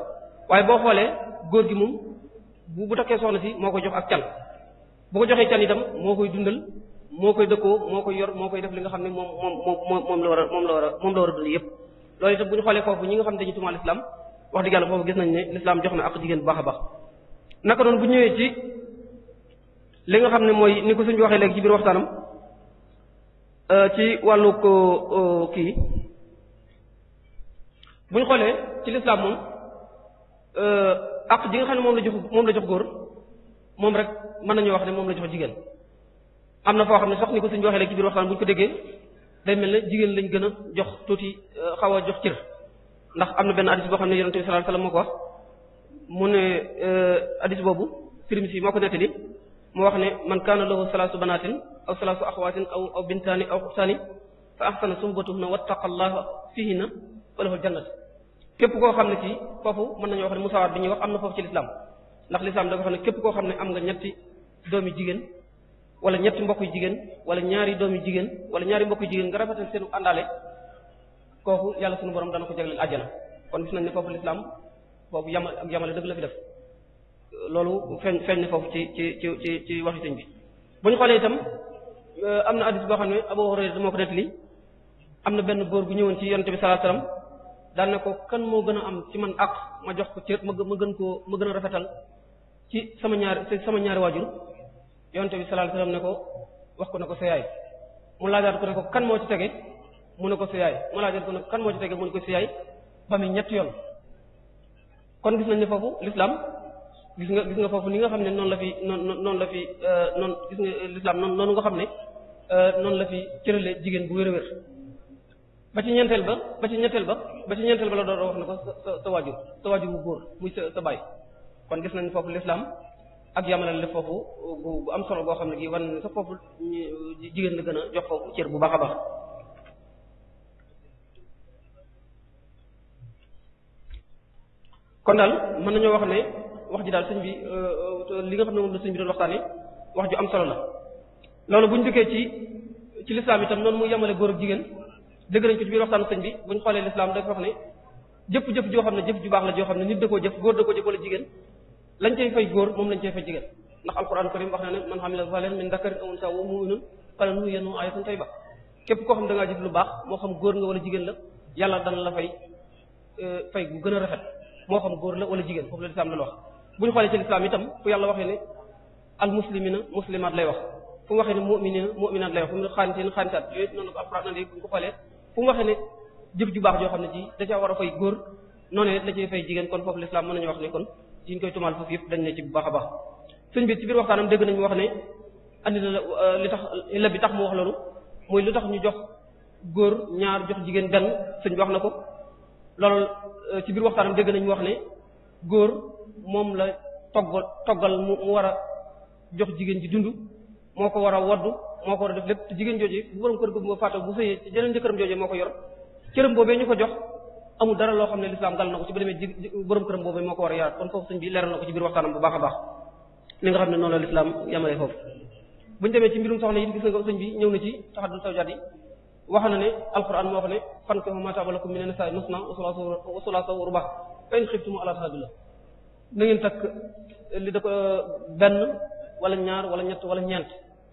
waaye boo xoolee góor gi moom bu takkee soxna si moo koy jox ak can bu ko joxee can itam moo koy dundal moo koy dëkkoo moo koy yor moo koy def li nga xam ne moom la war a dund yépp loolu itam bu ñu xoolee foofu ñi nga xam ne dañuy tumal l'islam wax dëgg yàlla foofu gis nañ ne l'islam jox na ak jigéen bu baax a baax naka noonu bu ñëwee ci li nga xam ne mooy ni ko suñu waxee léegi ci biir waxtaanam ci wàllu ko kii bu ñu xoolee ci l'islam moom ak ji nga xam ne moom la jox góor moom rek mën nañu wax ne moom la jox jigéen am na foo xam ne sax ni ko suñu waxee léegi ci biir waxtaan bu ñu ko déggee day mel ne jigéen lañ gën a jox tuuti xaw a jox cër ndax am na benn hadith boo xam ne yonent bi sallallahu alayhi wasallam moo ko wax mu ne hadith boobu Tirmisi moo ko nettali mu wax ne man kaana lahu salaasu banaatin aw salaasu axawaatin aw bintaani aw uxtaani fa ahsana suhbatuhunna wattaqallaha fihinna falahul jannat képp koo xam ne ci foofu mën nañoo wax ne musawaat bi ñuy wax am na foofu ci l'islam ndax l'islam da nga xam ne képp koo xam ne am nga ñetti doomi jigéen wala ñetti mbokk yu jigéen wala ñaari doomi jigéen wala ñaari mbokk yu jigéen nga rafetal seen àndaale kooku yàlla sunu borom dana ko jagleel àjjana kon gis nañ ne foofu l'islam foofu yamale dëgg la fi def loolu feeñ ne foofu ci waxi sëñ bi bu ñu xoolee itam am na hadith boo xam ne Abu Hurayra moo ko nettali am na benn góor gu ñëwoon ci yonent bi sallallahu alayhi wasallam daan ne ko kan moo gën a am ci man ak ma jox ko cër ma gën a rafetal ci sama ñaari waajur yonent bi sallallahu alayhi wasallam ne ko wax ko ne ko sa yaay mu laajaat ko ne ko kan moo ci tege mu ne ko sa yaay mu laajaat ko ne ko kan moo ci tege mu ne ko sa yaay ba muy ñetti yoon kon gis nañ ne foofu l'islam gis nga foofu ni nga xam ne noonu gis nga l'islam noonu nga xam ne noonu la fi cërale jigéen bu wér a wér ba ci ñeenteel ba la doon wax ne ko sa waajur bu góor muy sa baay kon gis nañ foofu l'islam ak yamalal le foofu bu am solo boo xam ne gi wan ne sa foofu jigéen la gën a jox foofu cër bu baax a baax kon daal mën nañoo wax ne wax ji daal sëñ bi li nga xam ne moom la sëñ bi doon waxtaane wax ju am solo la loolu bu ñu duggee ci l'islam itam noonu mu yemale góor ak jigéen dëgg nañ ko ci biir waxtaanu sëñ bi bu ñu xoolee l'islam dafa wax ne jëf joo xam ne jëf ju baax la joo xam ne nit da koo jëf góor da koo jëf wala jigéen lañ cay fay góor moom lañ cay fay jigéen ndax alquran karim wax na ne man amila salihan min dhakarin aw unsa wa mu'minun falanuhyiyannahu hayatan tayyiba képp koo xam da ngaa jëf lu baax moo xam góor nga wala jigéen la yàlla dana la fay gu gën a rafet moo xam góor la wala jigéen foofu la l'islam dana wax bu ñu xoolee ci l'islam itam fu yàlla waxee ne al muslimina muslimat lay wax fu mu waxee ne mu'minina mu'minat lay wax fu mu ne xaanitiin xaanitat yooyu noonu ko alquran andi bu ñu ko xoolee fu mu waxee ne jëf ju baax joo xam ne ci da caa war a fay góor noonu la cay fay jigéen kon foofu l'islam mën nañu wax ne kon ci ñu koy tumaal foofu yëpp dañ ne ci bu baax a baax sëñ bi ci biir waxtaanam dégg nañu wax ne andi na li tax la bi tax mu wax loolu muy lu tax ñu jox góor ñaar jox jigéen benn sëñ bi wax na ko loolu ci biir waxtaanam dégg nañu wax ne góor moom la toggal mu war a jox jigéen ji dund moo ko war a waddu moo ko war a def lépp te jigéen jooju bu borom kër gu moo faatu bu sëyee ci jeneen jëkkëram jooju moo ko yor cëram boobee ñu ko jox amul dara loo xam ne l'islam gal na ko ci ba demee borom këram boobee moo ko war a yaat kon foofu sëñ bi leeral na ko ci biir waxtaanam bu baax a baax li nga xam ne noonu la l'islam yamale foofu bu ñu demee ci mbirum soxna yi gis nga ko sëñ bi ñëw na ci taxaddul zawjaat yi wax na ne alquran moo wax ne fankihu maa taaba lakum mina nisaa'i masnaa wa sulaasa wa rubaa fa in xiftum allaa ta'dilu na ngeen takk li da ko benn wala ñaar wala ñett wala ñeent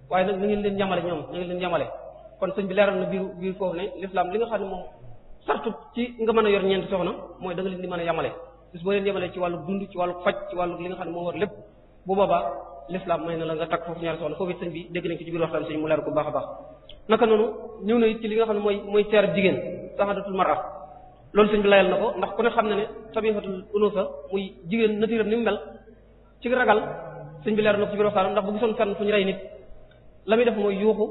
waaye nag na ngeen leen yamale ñoom na ngeen leen yamale kon sëñ bi leeral na biir foofu ne l'islam li nga xam ne moom sartu ci nga mën a yor ñeent soxna mooy da nga leen di mën a yamale bis boo leen yamale ci wàllu dund ci wàllu faj ci wàllu li nga xam ne moo war lépp bu boobaa l'islam may na la nga takk foofu ñaari soxna foofu it sëñ bi dégg nañ ko ci biir waxtaan sëñ mu leer ko baax a baax naka noonu ñëw na it ci li nga xam ne mooy seerab jigéen saxadatul mar'a loolu sëñ bi layal na ko ndax ku ne xam ne ne tabihatul unusa muy jigéen natiiram ni mu mel ci ragal sëñ bi leer na ko ci biir waxtaan ndax bu gisoon fenn fu ñu rey nit la muy def mooy yuuxu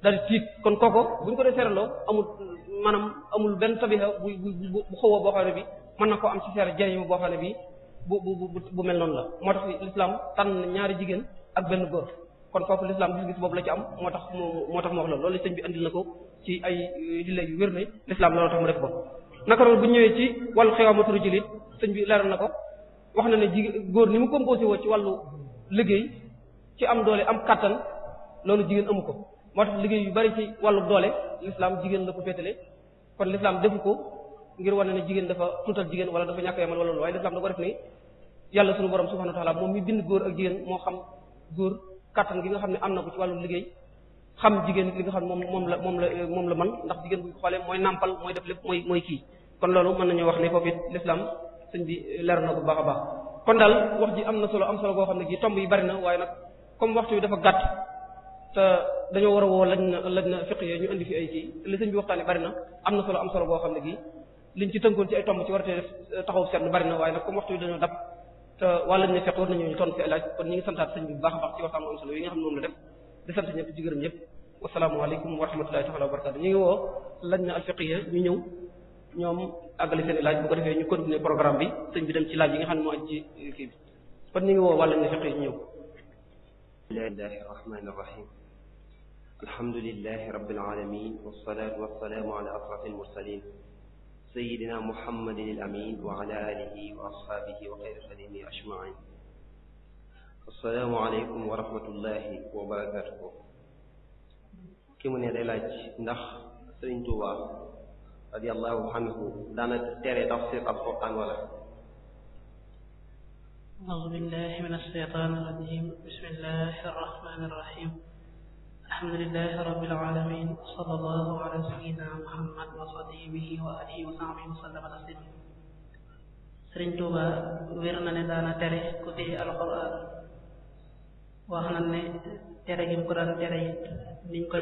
daal di tiit kon kooko bu ñu ko dee seeraloo amul benn tabiha bu xaw a boo xam ne bi mën na koo am ci seer jëriñu boo xam ne bi bu mel noonu la moo tax l'islam tànn ñaari jigéen ak benn góor kon foofu l'islam gis-gis boobu la ci am moo tax mu wax loolu sëñ bi andil na ko ci ay dilla yu wér ne l'islam loolu tax mu def ko naka noonu bu ñëwee ci wàllu xewaamatul jilit sëñ bi leeral na ko wax na ne góor ni mu composé woo ci wàllu liggéey ci am doole am kattan loolu jigéen amu ko moo tax liggéey yu bari ci wàllu doole l'islam jigéen la ko féetale kon l'islam defu ko ngir wane ne jigéen dafa tuutal jigéen wala dafa ñàkk yamal wala loolu waaye l'islam da ko def ni yàlla sunu borom subhanahu wa ta'ala moom mi bind góor ak jigéen moo xam góor kattan gi nga xam ne am na ko ci wàllu liggéey xam jigéen li nga xam ne moom la mën ndax jigéen bu xoolee mooy nàmpal mooy def lépp mooy kii kon loolu mën nañu wax ne foofu it l'islam sëñ bi leer na bu baax a baax kon daal wax ji am solo goo xam ne gi tomb yi bari na waaye nag comme waxtu bi dafa gàtt te dañoo war a woo laj na fiqh yi ñu indi fi ay kii li sëñ bi waxtaanee bari na am solo goo xam ne gi liñ ci tënkoon ci ay tomb ci war a def taxaw seetlu bari na waaye nag comme waxtu bi dañoo dab te wàlla ñu ne fiqh war nañu ñu tontu fi ay laaj kon ñu ngi santaat sëñ bi bu baax a baax ci waxtaan am solo yi nga xam ne moom la def di sant ñëpp di gërëm ñëpp wasalaamaaleykum wa rahmatullahi ta'ala wa barakatuh ñu ngi woo laj na al fiqhiyya ñu ñëw ñoom àggali seen i laaj bu ko defee ñu continuer programme bi sëñ bi dem ci laaj yi nga xam ne moo aj ci kii bi kon ñu ngi woo wàlla na fiqhiyya ñu ñëw bismillahi rahmani rahim alhamdulillahi rabbil alamin wassalatu wassalamu ala ashrafil mursalin sayyidina muhammadin al amin wa ala alihi wa ashabihi wa khayri khadimihi ajma'in assalaamu alaykum wa rahmatullahi wa barakatuh ki mu ne day laaj ndax Sëriñ Tuubaa radiyallahu anhu daana tere tafsir alquran wala a'uuzu billahi minash shaytaanir rajiim bismillahir rahmaanir rahiim alhamdulillahi rabbil aalamiin sallallahu ala sayyidina muhammad wa sahbihi wa alihi wa sahbihi wa sallama tasliima Sëriñ Tuubaa wér na ne daana tere ku téye alquran wax na ne tere gi mu ko daan tere it niñ ko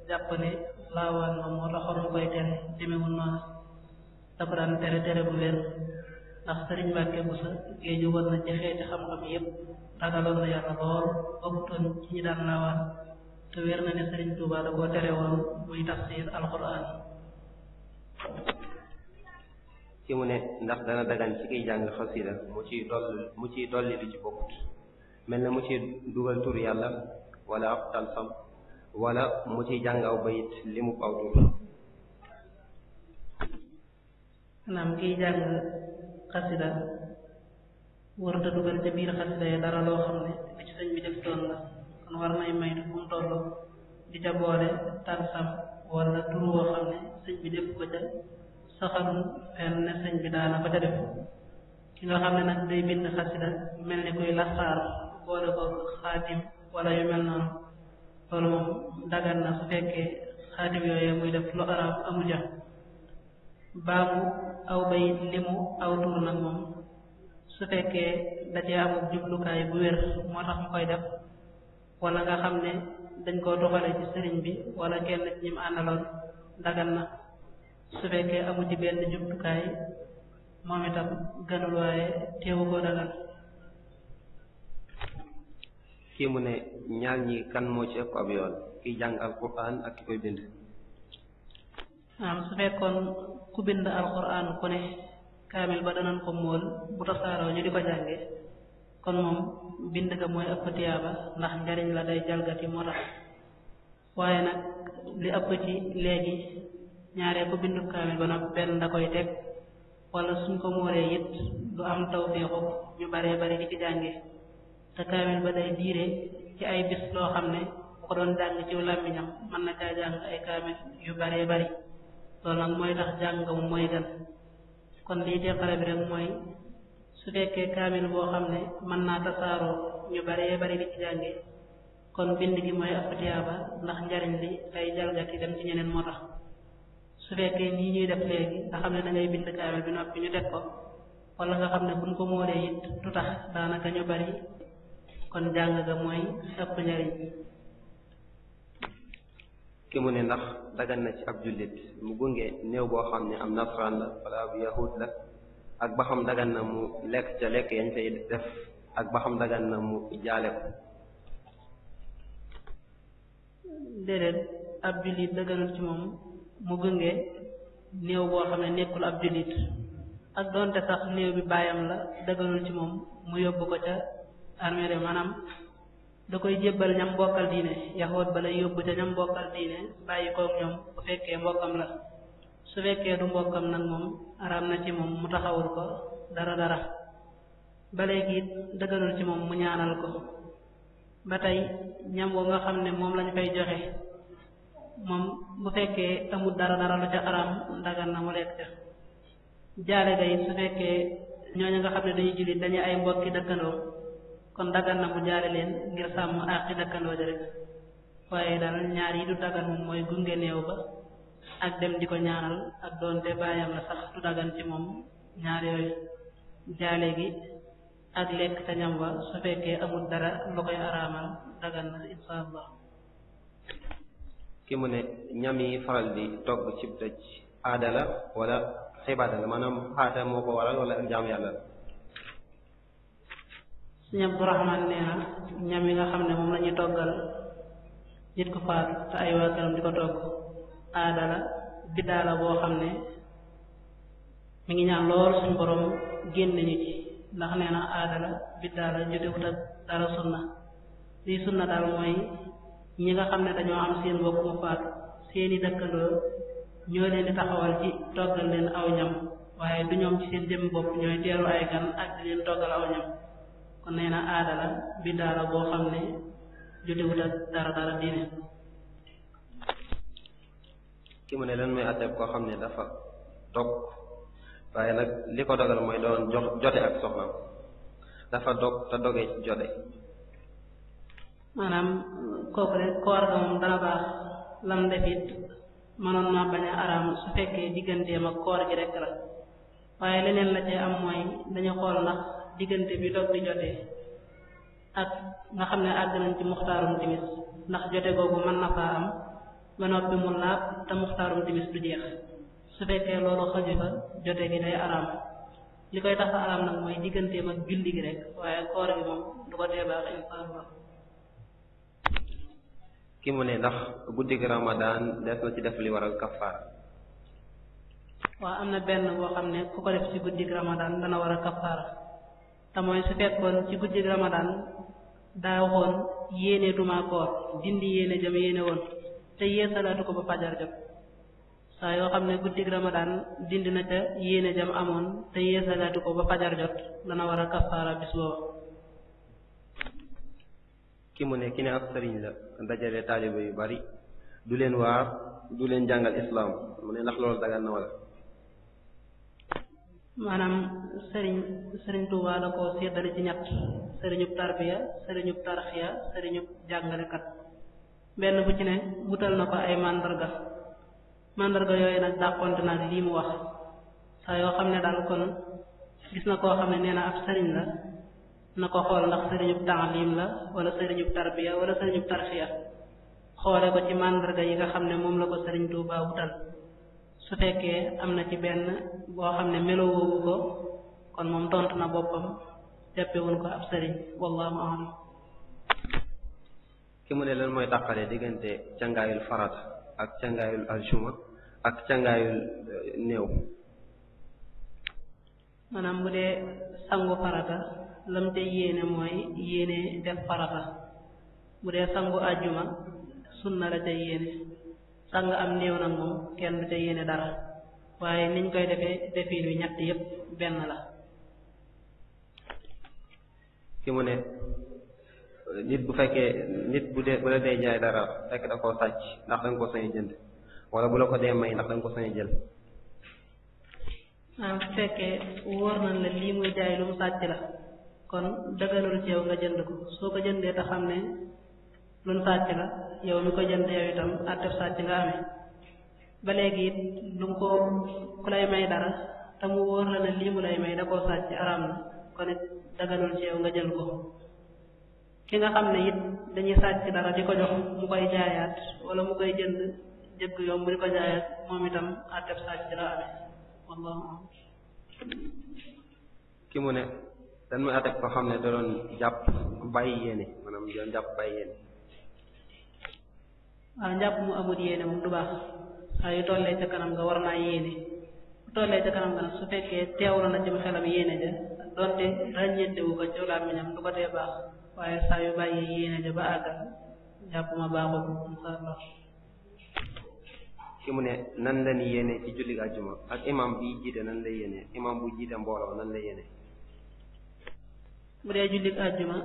jàpp ne laawaan moom moo taxoon mu koy tere demewul noonu dafa daan tere bu wér ndax Sëriñ Mbàkke Buso géeju woon na ci xeeti xam-xam yépp ragaloon na yàlla lool bokkutoon ci ñi daan laawaan te wér na ne Sëriñ Tuubaa da koo tere woon muy tafsir alquran ci mu ne ndax dana dagan ci kiy jàng xasida mu ciy dolli lu ci bokkut mel na mu ci dugal tur yàlla wala ab talsam wala mu ci jàng aw bayit li mu aw tur maanaam kiy jàng xasida warut a dugal ca biir xasida yi dara loo xam ne li ci sëñ bi def doon la kon war nay maytu fu mu toll di ca boole talsam wala tur woo xam ne sëñ bi def ko ca saxalul fenn ne sëñ bi daana ko ca def ki nga xam ne nag day bind xasida mel ni kuy laxaar boole ko xaatim wala yu mel noonu loolu moom dagan na su fekkee xaatim yooyu muy def lu arab amu ja baamu aw bayit limu aw tur nag moom su fekkee da cee amul jublukaay bu wér moo tax mu koy def wala nga xam ne dañ koo doxale ci sëriñ bi wala kenn ci ñim àndaloon dagan na su fekkee amu ci benn jublukaay moom itam gënul waaye teewu ko dagan kii mu ne ñaar ñi kan moo ci ëpp ab yoon kiy jàng alquran ak ki koy bind su fekkoon ku bind alquran ku ne kaamil ba danañ ko móol bu tasaaroo ñu di ko jànge kon moom bind ga mooy ëpp tiyaaba ndax njariñ la day jalgati moo tax waaye nag li ëpp ci léegi ñaaree ku bindu kaamil ba nag benn da koy teg wala suñ ko móolee it du am tawfeexu ñu baree bari di ci jànge te kaamil ba day diire ci ay bis loo xam ne bu ko doon jàng ci làmmiñam mën na caa jàng ay kaamil yu baree bari loolu nag mooy tax jàng mu mooy gën kon lii teqale bi rek mooy su fekkee kaamil boo xam ne mën naa tasaaroo ñu baree bari di ci jànge kon bind gi mooy ëpp tiyaaba ndax njariñ li day jalgati dem ci ñeneen moo tax su fekkee nii ñuy def léegi nga xam ne da ngay bind kaamil bi noppi ñu teg ko wala nga xam ne buñ ko móolee it du tax daanaka ñu bari kon jàng ga mooy ëpp njariñ ki mu ne ndax dagan na ci ab jullit mu gunge néew boo xam ne am nasaraan la wala ab yahud la ak ba xam dagan na mu lekk ca lekk yañ fay def ak ba xam dagan na mu jaale ko déedéet ab jullit daganul ci moom mu gunge néew boo xam ne nekkul ab jullit ak doonte sax néew bi baayam la daganul ci moom mu yóbbu ko ca armée maanaam da koy jébbal ñam bokkal diine yaxoot ba lay yóbbu ca ñam bokkal diine bàyyi koog ñoom bu fekkee mbokkam la su fekkee du mbokkam nag moom araam na ci moom mu taxawul ko dara ba léegi it dëgganul ci moom mu ñaanal ko ba tey ñam woo nga xam ne moom lañ fay joxe moom bu fekkee amul dara lu ca araam dagan na mu lekk ca jaale ga it su fekkee ñooñu nga xam ne dañuy jullit dañuy ay mbokki dëkkandoo kon dagan na mu jaale leen ngir sàmm àqi dëkkandoo ja rek waaye daal ñaar yi du dagan moom mooy gunge néew ba ak dem di ko ñaanal ak doonte baayam la sax du dagan ci moom ñaar yooyu jaale gi ak lekk ca ñam wa su fekkee amul dara lu koy araamal dagan na insha allah. ki mu ne ñam yi faral di togg ci dëj aada la wala xibaada la maanaam aada moo ko waral wala ak jaam yàlla la. Sëñ Abdourahman nee na ñam yi nga xam ne moom la ñuy toggal nit ku faatu te ay waa këram di ko togg aada la biddaa la boo xam ne mi ngi ñaan lool suñu borom génne ñu ci ndax nee na aada la biddaa la jotewut ak dara sunna lii sunna daal mooy ñi nga xam ne dañoo am seen mbokk mu faatu seeni dëkkandoo ñoo leen di taxawal ci toggal leen aw ñam waaye du ñoom ci seen jëm bopp ñooy teeru ay gan ak di leen toggal aw ñam kon nee na aada la biddaa la boo xam ne jotewut ak dara diine. ki mu ne lan mooy àtteeb koo xam ne dafa dog waaye nag li ko dogal mooy doon jote ak soxnaam dafa dog te dogee ci jote. maanaam kooku rek koor ga moom dana baax lam def it mënoon naa bañ a araam su fekkee digganteem ak koor gi rek la waaye leneen la cee am mooy dañu xool ndax diggante bi dog di jotee ak nga xam ne àgg nañ ci muxtaarum timis ndax jote googu mën na faa am ba noppi mu laab te muxtaarum timis du jeex su fekkee loolu xaju fa jote gi day araam li koy tax a araam nag mooy digganteem ak julli gi rek waaye koor gi moom du ko tee baax insha Allah. ki mu ne ndax guddig Ramadan des na ci def li waral kafaara. waaw am na benn boo xam ne ku ko def ci guddig Ramadan dana war a kafaara te mooy su fekkoon ci guddig Ramadan daa waxoon yéene duma koor dindi yéene jëm yéene woon te yeesalaatu ko ba fajar jot saa yoo xam ne guddig Ramadan dindi na ca yéene jëm amoon te yeesalaatu ko ba fajar jot dana war a kafaara bis boobu. ki mu ne ki ne ab sëriñ la dajale taaliba yu bari du leen waar du leen jàngal islam mu ne ndax loolu dagan na wala. maanaam sëriñ Tuubaa la ko séddale ci ñett sëriñub tarbiya sëriñub tarxiya sëriñub jàngalekat benn bu ci ne wutal na ko ay mandarga yooyu nag dàqonte nag lii mu wax saa yoo xam ne daal kon gis na koo xam ne nee na ab sëriñ la na ko xool ndax sëriñub taalim la wala sëriñub tarbiya wala sëriñub tarxiya xoole ko ci mandarga yi nga xam ne moom la ko sëriñ Tuubaa wutal su fekkee am na ci benn boo xam ne melowoowu ko kon moom tontu na boppam jàppewuñ ko ab sëriñ wallahu a'lam. ki mu ne lan mooy tàqale diggante cangaayul farata ak cangaayul aljuma ak cangaayul néew. maanaam bu dee sangu farata lam te yéene mooy yéene def farata bu dee sangu àjjuma sunna la ca yéene sang am néew nag moom kenn du ca yéene dara waaye niñ koy defee defiin wi ñett yépp benn la. ki mu ne nit bu fekkee nit bu la dee jaay dara fekk da koo sàcc ndax da nga ko sañ jënd wala bu la ko dee may ndax da nga ko sañ jël. bu fekkee wóor nañ la lii muy jaay lu mu sàcc la kon dëgganul ci yow nga jënd ko soo ko jëndee te xam ne lu mu sàcc la yow mi ko jënd yow itam àtteb sàcc nga amee ba léegi it lu ko ku lay may dara te mu wóor la ne lii mu lay may da koo sàcc araam na kon it dëgganul ci yow nga jël ko ki nga xam ne it dañuy sàcc dara di ko jox mu koy jaayaat wala mu koy jënd jëgg yomb di ko jaayaat moom itam àtteb sàcc la amee wallahu ki mu ne dan muy àtteb ko xam ne da doon jàpp bàyyi yéene maanaam doon jàpp bàyyi yéene. waaw njàpp mu amul yéene moom du baax saa yu tollee ca kanam nga war naa yéene bu tollee ca kanam nga nag su fekkee teewlu na jëm xelam yéene ja donte ràññeentewu ko ci làmmiñam du ko tee baax waaye saa yu bàyyi yéene ja ba àggal njàpp ma baaxul insha Allah. ki mu ne nan la ni yéene ci julli àjjuma ak imam bi jiite nan lay yéene imam bu jiite mbooloo nan lay yéene. bu dee julli àjjuma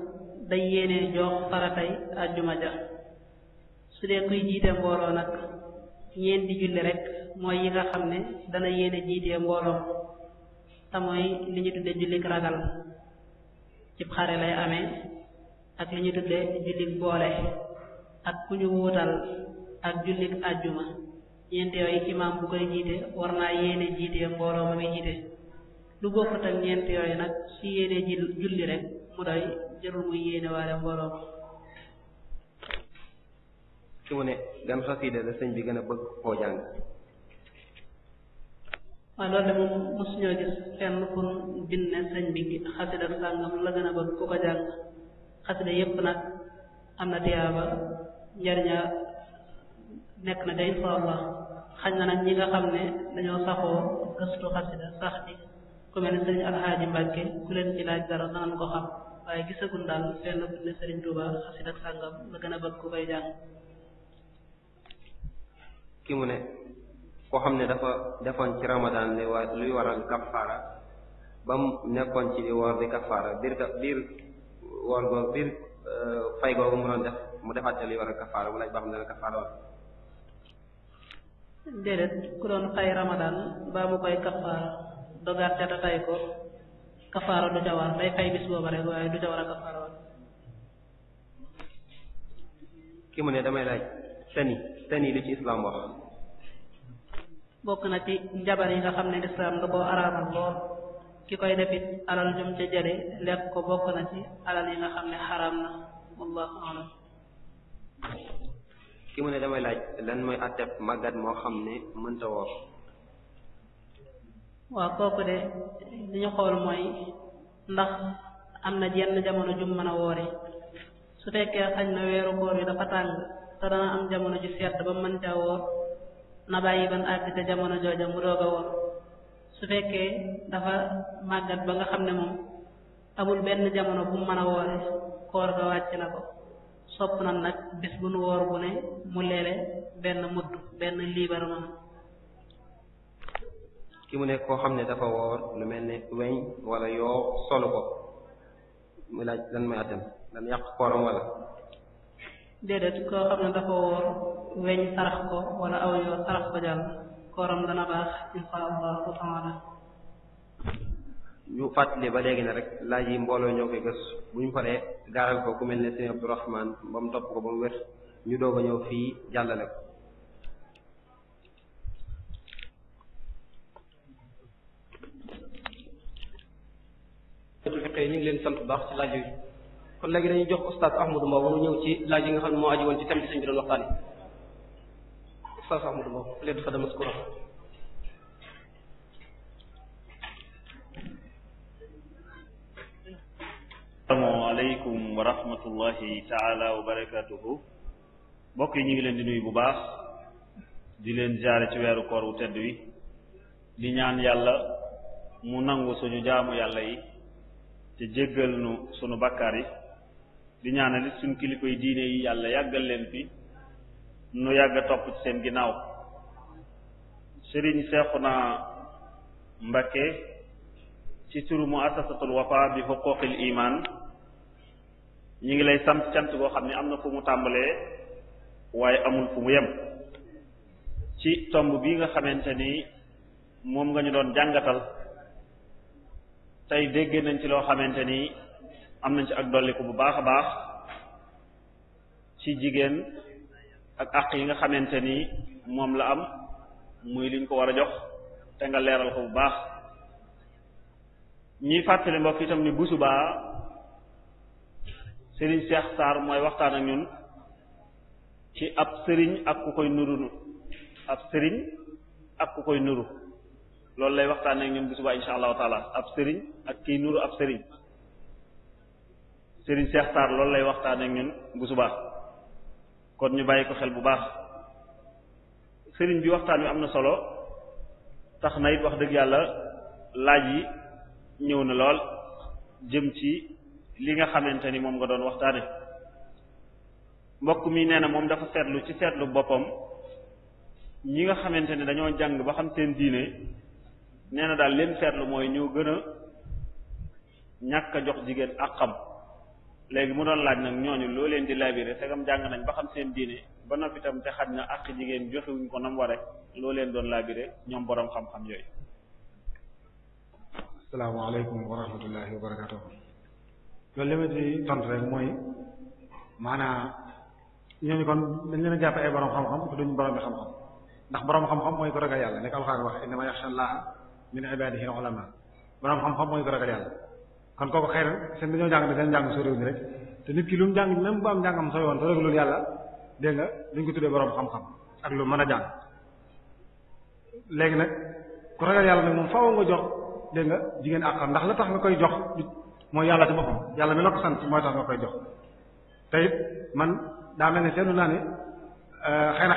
day yéene jox faratay àjjuma ja su dee kuy jiite mbooloo nag ñeenti julli rek mooy yi nga xam ne dana yéene jiite mbooloo te mooy li ñu tudde jullik ragal cib xare lay amee ak li ñu tudde jullik boole ak ku ñu wuutal ak jullik àjjuma ñeenti yooyu imaam bu koy jiite war naa yéene jiite mbooloo ma muy jiite lu bokkut ak ñeenti yooyu nag su yéene julli rek mu doy jarul muy yéene waale mbooloo ma ki mu ne gan xasida la sëñ bi gën a bëgg koo jàng. waaw loolu de moom mosuñoo gis fenn fu bind ne sëñ bi xasida sàngam la gën a bëgg ku ko jàng xasida yépp nag am na tiyaaba njariña nekk na de insha Allah xañ na nag ñi nga xam ne dañoo saxoo gëstu xasida sax ci ku mel ne sëriñ Alxaaji Mbàkke ku leen ci laaj dara danañ ko xam waaye gisagul daal fenn fu ne sëriñ Tuuba xasida sàngam la gën a bëgg ku koy jàng. ki mu ne koo xam ne dafa defoon ci Ramadan ne waa luy waral kafaara ba mu nekkoon ci di woor di kafaara biir woor googu biir fay googu mu doon def mu defaat ca luy waral kafaara mu laaj ba xam ne kafaara woon. déedéet ku doon fay Ramadan ba mu koy kafaara dogaat ca ta tay ko kafaara du ca war day fay bis booba rek waaye du ca war a kafaara woon. ki mu ne damay laaj tani li ci islam wax. bokk na ci njabar yi nga xam ne lislaam da koo araamal lool ki koy defit alal jum ca jële lekk ko bokk na ci alal yi nga xam ne xaraam na wallahu a'lam. ki mu ne damay laaj lan mooy atteb màggat moo xam ne mënta woor. waaw kooku de li ñu xool mooy ndax am na jenn jamono jum mën a woore su fekkee xañ na weeru koor bi dafa tàng te dana am jamono ju sedd ba mën caa woor na bàyyi ban àgg ca jamono jooja mu doog a woor su fekkee dafa màggat ba nga xam ne moom amul benn jamono bu mën a woore koor ga wàcc na ko sopp na nag bis bu nu woor bu ne mu leele benn mudd benn liibar ma. ki mu ne koo xam ne dafa woor lu mel ne weñ wala yoo solu ko mu laaj lan may atam dan yàq kooram wala. déedéet koo xam ne dafa woor weñ sarax ko wala aw yoo sarax ko jàll kooram dana baax insha allahu taala. ñu fàttali ba léegi ne rek laaj yi mbooloo ñoo koy gës bu ñu paree gaaral ko ku mel ne sëñ Abdourahman ba mu topp ko ba mu wér ñu doog a ñëw fii jàllale ko. ñu ngi leen sant bu baax ci laaj yi kon léegi dañuy jox Oustaz Ahmadou Mbow mu ñëw ci laaj yi nga xam ne moo aju woon ci thème bi sëñ bi doon waxtaane Oustaz Ahmadou Mbow leen fa dama skura. asalaamaaleykum wa rahmatullahi taala wa barakatuhu mbokk yi ñu ngi leen di nuyu bu baax di leen jaare ci weeru koor wu tedd wi di ñaan yàlla mu nangu suñu jaamu yàlla yi te jéggal nu sunu bakkaar yi di ñaanal it suñu kilifa yi diine yi yàlla yàggal leen fi nu yàgg a topp ci seen ginnaaw Serigne Cheikhouna Mbacké ci turu muassasatul Wafa bi huquqil iman ñi ngi lay sant cant boo xam ne am na fu mu tàmbalee waaye amul fu mu yem ci tomb bi nga xamante ni moom nga ñu doon jàngatal tey dégg nañ ci loo xamante ni am nañ ci ak dolliku bu baax a baax ci jigéen ak àq yi nga xamante ni moom la am muy liñ ko war a jox te nga leeral ko bu baax ñuy fàttali mbokk itam ni bu subaa Serigne Cheikh Sarr mooy waxtaan ak ñun ci ab sëriñ ak ku koy nuru ab sëriñ ak ku koy nuru loolu lay waxtaan ak ñun bu subaa insha allahu taala ab sëriñ ak kiy nuru ab sëriñ Serigne Cheikh Sarr loolu lay waxtaan ak ñun bu subaa kon ñu bàyyi ko xel bu baax sëriñ bi waxtaan wi am na solo tax na it wax dëgg yàlla laaj yi ñëw na lool jëm ci li nga xamante ni moom nga doon waxtaane mbokk mi nee na moom dafa seetlu ci seetlu boppam ñi nga xamante ne dañoo jàng ba xam seen diine nee na daal leen seetlu mooy ñoo gën a ñàkk a jox jigéen àqam léegi mu doon laaj nag ñooñu loo leen di labiré segam jàng nañ ba xam seen diine ba noppi itam te xaj na ak jigéen joxewuñ ko nam ware loo leen doon labiré ñoom boroom xam-xam yooyu. asalaamaaleykum wa rahmatullahi wa barakatuh. loolu li ma ci tontu rek mooy maanaam ñooñu kon dañ leen a jàppe ay boroom xam-xam te duñ boroom bi xam-xam ndax boroom xam-xam mooy ko ragal yàlla nekk alxuraan wax innama yaxsha allaha min ibadihi al-ulama boroom xam-xam mooy ko ragal yàlla kon kooku xëy na seen dañoo jàng ne seen njàng soo réew ni rek te nit ki lu mu jàng même bu am njàngam sooy woon te ragalul yàlla dégg nga dañ ko tuddee boroom xam-xam ak lu mën a jàng léegi nag ku ragal yàlla nag moom faaw nga jox dégg nga jigéen àqam ndax la tax nga koy jox mooy yàlla ci boppam yàlla mi la ko sant mooy tax nga koy jox te it man daa mel ne seetlu naa ne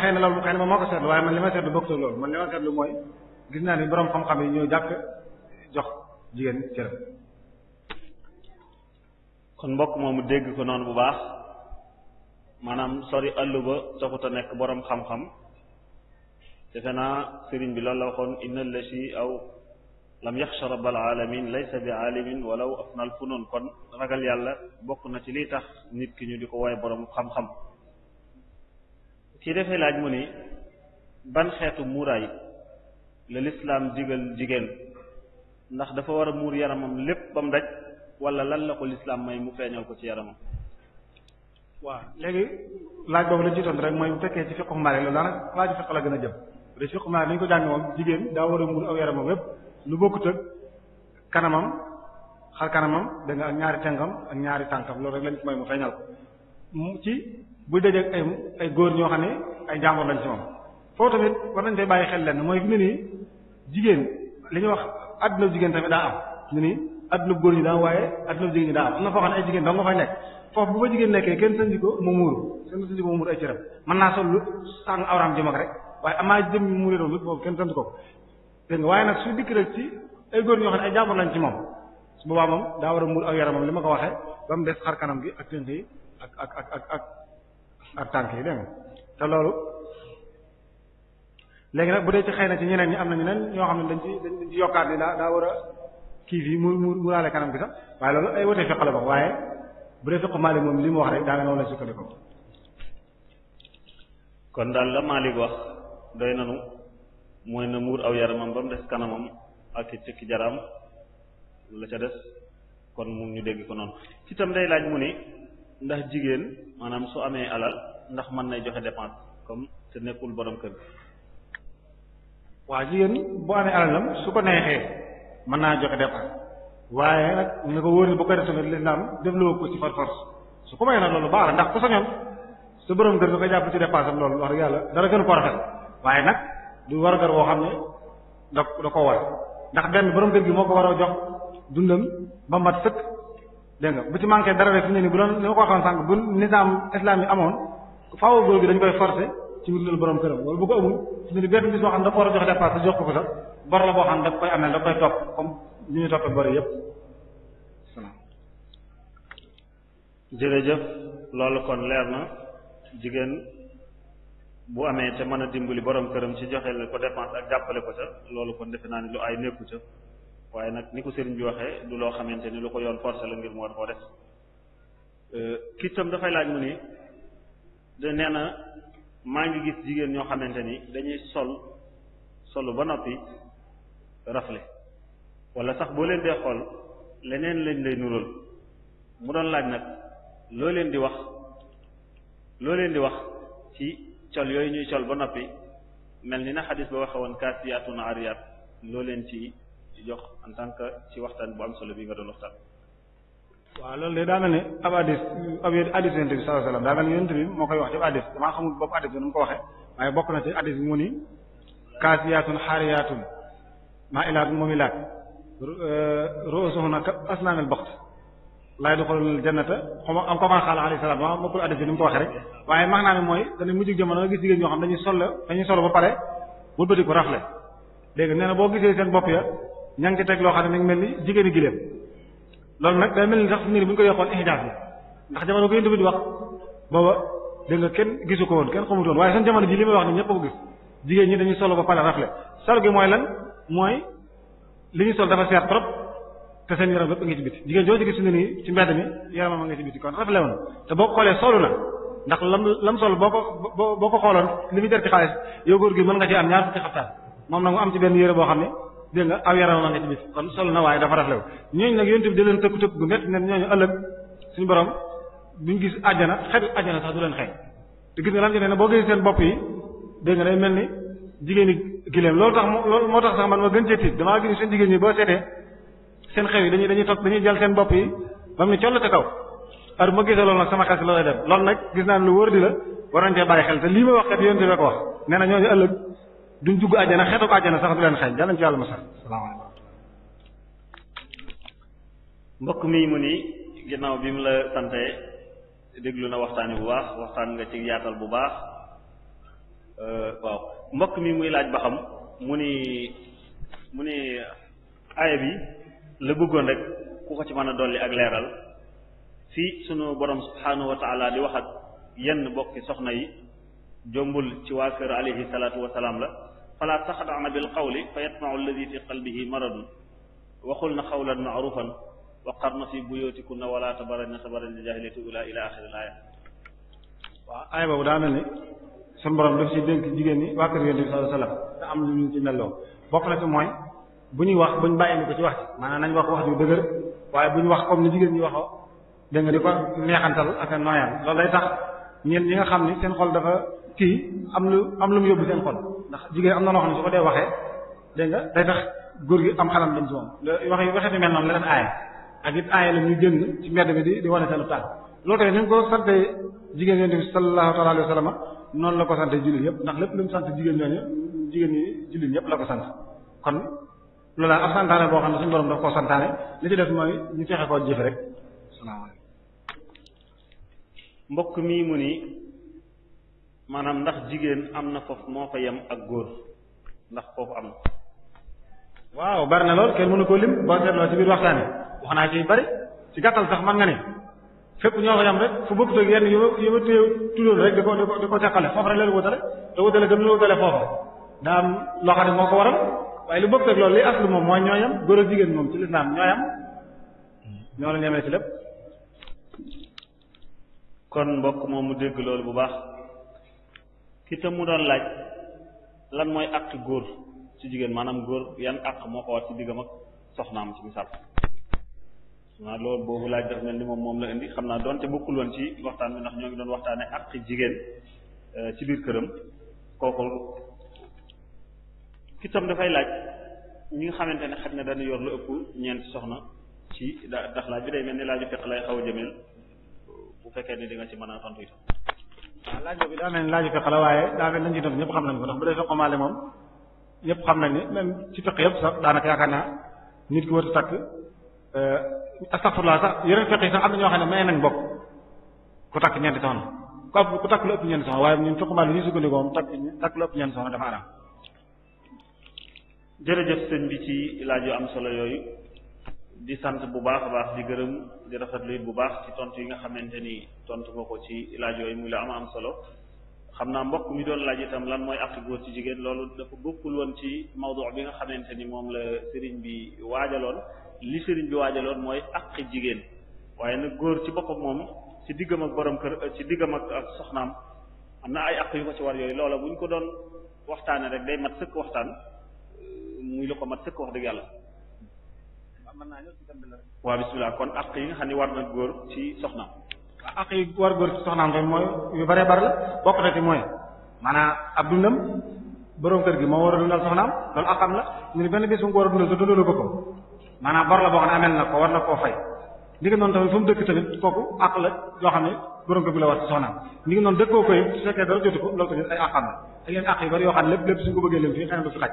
xëy na loolu xëy na moom moo ko seetlu waaye man li ma seetlu bokkul loolu man li ma seetlu mooy gis naa ni boroom xam-xam yi ñoo jàkk jox jigéen cëram. kon mbokk moomu dégg ko noonu bu baax maanaam sori àll ba taxut a nekk boroom xam-xam defe naa sëriñ bi loolu la waxoon inna allazi aw lam yaxsha rabbal alamin laysa bi alimin walaw afnal funun kon ragal yàlla bokk na ci liy tax nit ki ñu di ko wooye boroom xam-xam. kii dafay laaj mu ni ban xeetu muuraay la lislaam digal jigéen ndax dafa war a muur yaramam lépp ba mu daj wala lan la ko lislaam may mu feeñal ko ci yaramam. waaw léegi laaj boobu la jiitoon rek mooy bu fekkee ci fiqhu Maalik loolu daanaka laaju fiqh la gën a jëm bu dee fiqhu Maalik dañu ko jàng moom jigéen daa war a muur aw yaramam lépp lu bokkut ak kanamam xar kanamam da nga ak ñaari tengam ak ñaari tànkam loolu rek lañ ci may mu feeñal ko mu ci buy dajeek ay góor ñoo xam ne ay jàmbur lañ ci moom foofu tamit war nañ fay bàyyi xel lenn mooy fi mu ne nii jigéen li ñuy wax adduna jigéen tamit daa am fi mu ne nii adduna góor ñi daa waaye adduna jigéen ñi daa am na foo xam ne ay jigéen dong nga fay nekk foofu bu fa jigéen nekkee kenn sëndi ko mu muuru kenn sëndi ko mu muuru ay cëram mën naa sol lu sàng awraam jëm ak rek waaye amaa jëm mu muuree doon boobu kenn sëndi ko dégg nga waaye nag su dikk rek ci ay góor ñoo xam ne ay jàmbur lañ ci moom su boobaa moom daa war a muur aw yaramam li ma ko waxee ba mu des xar kanam gi ak tënk yi ak tànk yi dégg nga te loolu léegi nag bu dee ci xëy na ci ñeneen ñi am na ñeneen ñoo xam ne dañ ci yokkaat ni daa war a kii fii muuraale kanam gi sax waaye loolu ay wotee fiq la ba waaye bu dee fiqu Maalik moom li mu wax rek daa nga noonu la sukkandiku. kon daal la Maalik wax doy nanu mooy na muur aw yaramam ba mu des kanamam ak ci jaraam la ca des kon mu ñu dégg ko noonu ci tam day laaj mu ni ndax jigéen maanaam su amee alal ndax mën nay joxe dépense comme te nekkul borom kër gi. waaw jigéen bu amee alalam su ko neexee mën naa joxe dépense waaye nag na ko wóor bu koy def tamit lislaam defloo ko ci par force su ko may nag loolu baax la ndax ku sañoon sa borom kër nga koy jàpp ci dépense am loolu wax dëgg yàlla dara gën ko rafet waaye nag du war a gar woo xam ne da ko war ndax benn borom kër gi moo ko war a jox dundam ba mat sëkk dégg nga bu ci manqué dara rek fi ne ni bu doon li ma ko waxoon sànq bu nizaam islam yi amoon faaw góor gi dañ koy forcer ci wutal borom këram loolu bu ko amul fi ne ni benn bis boo xam ne da ko war a jox dépense jox ko sax bor la boo xam ne da koy amee da koy topp comme li ñuy toppee bor yépp salaam. jërëjëf loolu kon leer na jigéen bu amee te mën a dimbali borom këram ci joxe la ko dépense ak jàppale ko ca loolu kon defe naa ni lu ay nekku ca waaye nag ni ko sëriñ bi waxee du loo xamante ni lu ko yoon forcé la ngir mu war koo def kii tam dafay laaj mu ni de nee na maa ngi gis jigéen ñoo xamante ni dañuy solu ba noppi rafle wala sax boo leen dee xool leneen lañ lay nural mu doon laaj nag loo leen di wax ci col yooyu ñuy col ba noppi mel ni na xadis ba waxe woon kaasiyaatun aariyaat loo leen ci jox en tant que ci waxtaan bu am solo bi nga doon waxtaan. waaw loolu de daa mel ni ab hadis yonent bi sallallahu alayhi wasallam daa mel ni yonent bi moo koy wax ci hadis damaa xamul bopp hadis bi nu mu ko waxee waaye bokk na ci hadis bi mu ni kaasiyaatun xaariyaatun maa'ilaatun mumilaat ru'usuhunna ka asnaamil buxt laa yadxulul jannata xoma am kama xaala alayhi salaam waaw bokkul hadis bi ni mu ko waxee rek waaye maanaam mi mooy dañuy mujj jamono nga gis jigéen ñoo xam dañuy solo ba pare wëlbati ko rafle léegi nee na boo gisee seen bopp ya ña ngi ci teg loo xam ne mi ngi mel ni jigéeni giléem loolu nag day mel ni sax nii bu ñu ko yokkoon ihdaas bi ndax jamono ko yëndu bi di wax booba dégg nga kenn gisu ko woon kenn xamutu woon waaye seen jamono ji li may wax ni ñëpp ko gis jigéen ñi dañuy solo ba pare rafle sol gi mooy lan mooy li ñu sol dafa seer trop te seen yaram bépp a ngi ci biti jigéen joo ci gis ne nii ci mbedd mi yaramam a ngi ci biti kon rafet woon te boo ko xoolee solu na ndax lam sol boo ko xooloon li muy jar ci xaalis yow góor gi mën nga ci am ñaar fukki xaftaan moom nag mu am ci benn yére boo xam ne dégg nga aw yaramam a ngi ci biti kon solu na waaye dafa rafet ñooñu nag yonent bi di leen tëkk bu net ne ñooñu ëllëg suñu borom duñ gis àjjana xetu àjjana sax du leen xeeñ te gis nga lam ci ne boo gis seen bopp yi dégg nga day mel ni jigéeni giléem loolu moo tax sax man ma gën cee tiit damaa gis seen jigéen ñi boo seetee seen xew yi dañuy jël seen bopp yi ba mu ne coll te kaw ar ma gisee loolu nag sama xel si loolay dem loolu nag gis naa lu wóor di la war nañ cee bàyyi xel te lii ma wax kat yonent bi ko wax nee na ñooñu ëllëg duñ dugg àjjana xeetu àjjana sax du leen xeeñ yàlla ci yàlla ma sax salaamaaleykum. mbokk mi mu ni ginnaaw bi mu la sante déglu na waxtaan bu baax waxtaan nga ci yaatal bu baax waaw mbokk mi muy laaj ba xam mu ni aaya bi la bëggoon rek ku ko ci mën a dolli ak leeral fii sunu borom subhaanahu wa taala di wax ak yenn bokki soxna yi jombul ci waa kër alayhi salaatu wa salaam la fala taxda'na bil qawli fa yatma'u alladhi fi qalbihi maradun waxul na qawlan ma'rufan wa qarna fi buyutikunna wala tabarrajna tabarrujal jaahiliyyati ula ila axiril aaya. waaw aaya boobu daa mel ni sunu borom daf ci dénk jigéen ñi waa kër Yonent bi sallallahu alayhi wasallam te am lu ñu ci melloo bokk na ci mooy bu ñuy wax buñ bàyyi ko ci wax ci maanaam nañ wax ju dëgër waaye buñ wax comme ni jigéen ñi waxoo dégg nga di ko neexantal ak nooyaan loolu day tax ñeen ñi nga xam ni seen xol dafa kii am lu mu yóbbu seen xol ndax jigéen am na noo xam ne su ko dee waxee dégg nga day tax góor gi am xalam dañ ci moom waxee fi mel noonu la leen aaye ak it aaye la ñu génn ci mbedd mi di wane seen taal loolu tamit ni mu ko sante jigéen Yonent bi sallallahu ta'ala alayhi wa sallam noonu la ko sante jullit yëpp ndax lépp lu mu sant jigéen ñi jullit ñëpp la ko sant kon loolu ab santaane boo xam ne suñu borom daf koo santaane li ci def mooy ñu fexe koo jëfe rek salaamaaleykum. mbokk mi mu ni maanaam ndax jigéen am na foofu moo fa yem ak góor ndax foofu am na. waaw bari na lool kenn mënu koo lim boo seetloo ci biir waxtaan yi wax naa ci bari ci gàttal sax man nga ne fépp ñoo fa yem rek fu bëgg toog yenn yu ma tuddoon rek di ko teqale foofu rek leen wutale te wutale gëm la wutale foofu daa am loo xam ne moo ko waral waaye lu bëgg rek loolu li aslu moom mooy ñoo yem góor ak jigéen moom ci lislaam ñoo yem ñoo la ñemee ci lépp. kon mbokk moom mu dégg loolu bu baax ki tam mu doon laaj lan mooy àq góor ci jigéen maanaam góor yan àq moo ko war ci diggam ak soxnaam ci misaal naa loolu boobu laaj daf mel ni moom la indi xam naa doonte bokkul woon ci waxtaan bi ndax ñoo ngi doon waxtaane àq jigéen ci biir këram kooku ki tam dafay laaj ñi nga xamante ne xaj na dana yor lu ëpp ñeenti soxna ci ndax laaj bi day mel ni laaju fekk lay xaw a jëmeel bu fekkee ni di nga ci mën a tontu itam. waaw laaj bi daa mel ni laaju fekk la waaye daa mel nañ ci tontu ñëpp xam nañ ko ndax bu dee soxamaale moom ñëpp xam nañ ni même ci fekk yëpp sax daanaka yaakaar naa nit ki war a takk astaghfirullah sax yeneen fekk yi sax am na ñoo xam ne may nañ bokk ku takk ñeenti soxna ku takk lu ëpp ñeenti soxna waaye ñun soxamaale li ñuy sukkandikoo moom takk lu ëpp ñeenti soxna dafa araam. jërëjëf sëñ bi ci laaj yu am solo yooyu di sant bu baax a baax di gërëm di rafetlu it bu baax ci tontu yi nga xamante ni tontu nga ko ci laaj yooyu muy la am solo xam naa mbokk mi doon laaj itam lan mooy àq góor ci jigéen loolu dafa bokkul woon ci mawdu bi nga xamante ni moom la sëriñ bi waajaloon li sëriñ bi waajaloon mooy àq jigéen waaye nag góor ci boppam moom ci diggam ak borom kër ci diggam ak soxnaam am na ay àq yu ko ci war yooyu loola bu ñu ko doon waxtaane rek day mat sëkk waxtaan muy la ko mat sëkk wax dëgg yàlla. waaw bismillah kon àq yi nga xam ne war na góor ci soxnaam. waaw àq yi war góor ci soxnaam rek mooy yu bare bare la bokk na ci mooy maanaam ab dundam borom kër gi moo war a dundal soxnaam loolu àqam la ñu ne benn bés bu mu ko war a dundal te dundalu ko maanaam bor la boo xam ne amel na ko war na koo fay. li nga noonu tamit fu mu dëkk tamit kooku àq la yoo xam ne borom kër gi la war ci soxnaam li nga noonu dëkkoo ko it su fekkee dara jotu ko loolu tamit ay àqam la ak yeneen àq yu bari yoo xam ne lépp suñ ko bëggee leen fii xëy na du fi xaj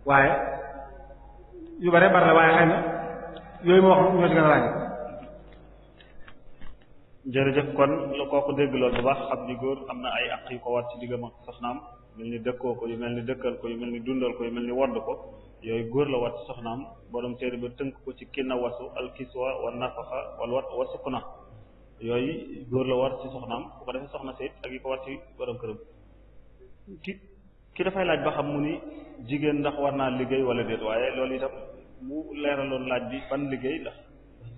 waaye yu bare bare la waaye xëy na yooyu ma wax ñoo ci gën a ràññee. jërëjëf kon la kooku dégg loolu bu baax xam ni góor am na ay àq yu ko war ci diggam ak soxnaam mel ni dëkkoo ko yu mel ni dëkkal ko yu mel ni dundal ko yu mel ni wodd ko yooyu góor la war ci soxnaam borom téere ba tënk ko ci kinna wasu alkiswa wa nafaxa wal wat wa sukna yooyu góor la war ci soxnaam bu ko defee soxna seet ak yi ko war ci borom këram ki dafay laaj ba xam mu ni jigéen ndax war naa liggéey wala déet waaye loolu itam mu leeraloon laaj bi ban liggéey ndax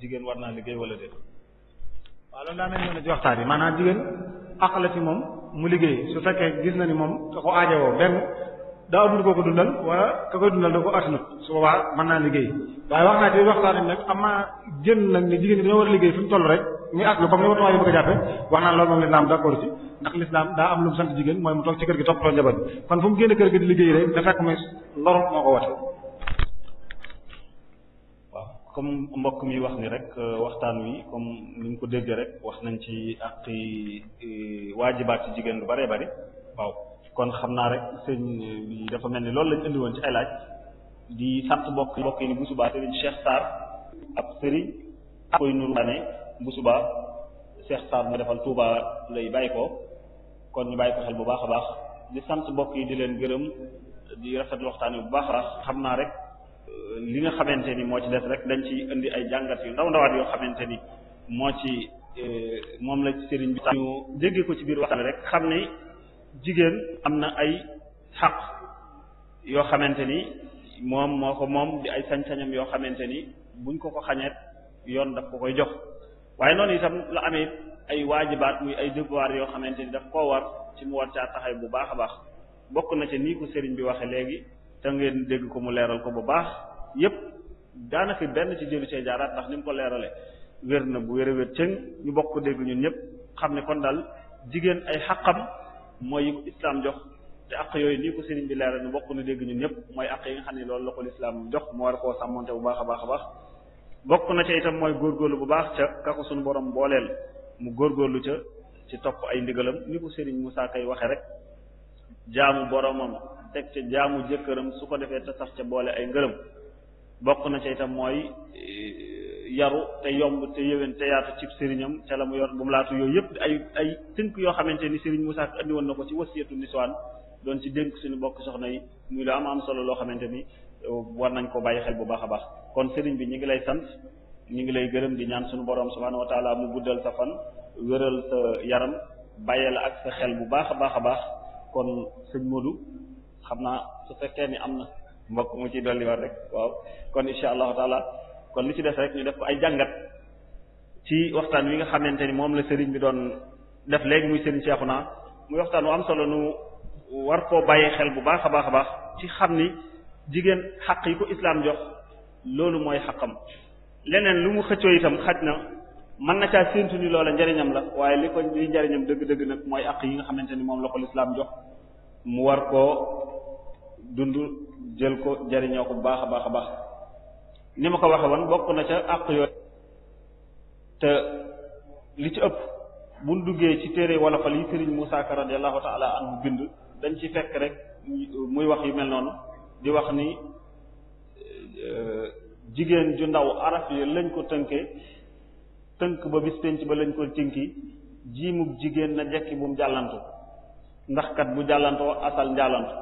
jigéen war naa liggéey wala déet. waaw loolu daa mel ni ci waxtaan yi maanaam jigéen àq la ci moom mu liggéey su fekkee gis na ni moom da ko aajowoo benn daa amul koo ko dundal wala ka koy dundal da ko attanut su boobaa mën naa liggéey waaye wax naa ci waxtaan yi nag am naa jën nag ni jigéen ñi dañoo war a liggéey fu ñu toll rek muy aslu comme ni ma tubaab yi bëgg a jàppe wax naa loolu moom l'islam d'accord ci ndax l'islam daa am lu mu sant jigéen mooy mu toog ci kër gi toppatoo njaboot bi kon fu mu génn kër gi di liggéey rek da fekk muy lor moo ko wate. waaw comme mbokk mi wax ni rek waxtaan wi comme ni ñu ko déggee rek wax nañ ci ak waajibaat ci jigéen lu bëree bëri waaw kon xam naa rek sëñ bi dafa mel ni loolu lañ indi woon ci ay laaj di sant mbokk yi ni bu subaa sëriñ Cheikh Sarr ab sëriñ koy nuru ne bu subaa Cheikh Sarr mu defal Touba lay bàyyi ko kon ñu bàyyi ko xel bu baax a baax di sant mbokk yi di leen gërëm di rafetlu waxtaan wi bu baax a baax xam naa rek li nga xamante ni moo ci des rek dañ ci indi ay jàngat yu ndawaat yoo xamante ni moo ci moom la sëriñ bi ñu déggee ko ci biir waxtaan rek xam ni jigéen am na ay xaq yoo xamante ni moom moo ko moom di ay sañ-sañam yoo xamante ni buñ ko xañeet yoon daf ko koy jox waaye noonu itam la amee ay waajibaat muy ay devoir yoo xamante ni daf koo war ci mu war caa taxay bu baax a baax bokk na ci nii ko sëriñ bi waxe léegi te ngeen dégg ko mu leeral ko bu baax yépp daanaka benn ci jëlu cee jaaraat ndax ni mu ko leerale wér na bu wér a wér cëng ñu bokk ko dégg ñun ñëpp xam ne kon daal jigéen ay xaqam mooy yi ko islam jox te àq yooyu nii ko sëriñ bi leeral ñu bokk na dégg ñun ñëpp mooy àq yi nga xam ne loolu la ko lislaam jox mu war koo sàmmonte bu baax a baax a baax bokk na ca itam mooy góorgóorlu bu baax ca kako suñu borom booleel mu góorgóorlu ca ci topp ay ndigalam ni ko sëriñ Moussa Kay waxe rek jaamu boromam teg ca jaamu jëkkëram su ko defee te sax ca boole ay ngërëm bokk na ca itam mooy yaru te yomb te yéwén te yaatu cib sëriñam ca la mu yor bu mu laatu yooyu yëpp ay tënk yoo xamante ni sëriñ Moussa Kay andi woon na ko ci wasiyatu niswaan doon ci dénk suñu bokk soxna yi muy lu am solo loo xamante ni war nañ ko bàyyi xel bu baax a baax kon sëriñ bi ñu ngi lay sant ñu ngi lay gërëm di ñaan suñu borom subhaanahu wa taala mu guddal sa fan wéral sa yaram bàyyee la ak sa xel bu baax a baax a baax kon sëñ Modou xam naa su fekkee ni am na mbokk mu ci dolli war rek waaw kon insha allahu taala kon li ci des rek ñu def ko ay jàngat ci waxtaan wi nga xamante ni moom la sëriñ bi doon def léegi muy sëriñ Cheikhouna muy waxtaan wu am solo nu war koo bàyyi xel bu baax a baax a baax ci xam ni jigéen xaq yi ko islaam jox loolu mooy xaqam leneen lu mu xëccoo itam xaj na mën na caa séentu ni loola njariñam la waaye li ko li njariñam dëgg-dëgg nag mooy àq yi nga xamante ni moom la ko lislaam jox mu war koo dund jël ko jariñoo ko bu baax a baax a baax ni ma ko waxe woon bokk na ca àq yooyu te li ci ëpp buñ duggee ci téere wala fal yi sëriñ Moussa Ka radiyallahu ta'ala anhu bind dañ ci fekk rek muy wax yu mel noonu di wax ni jigéen ju ndaw araf yi lañ ko tënk ba bis penc ba lañ ko tinki jiimub jigéen na jekki bu mu jàllantu ndax kat bu jàllantoo asal njàllantu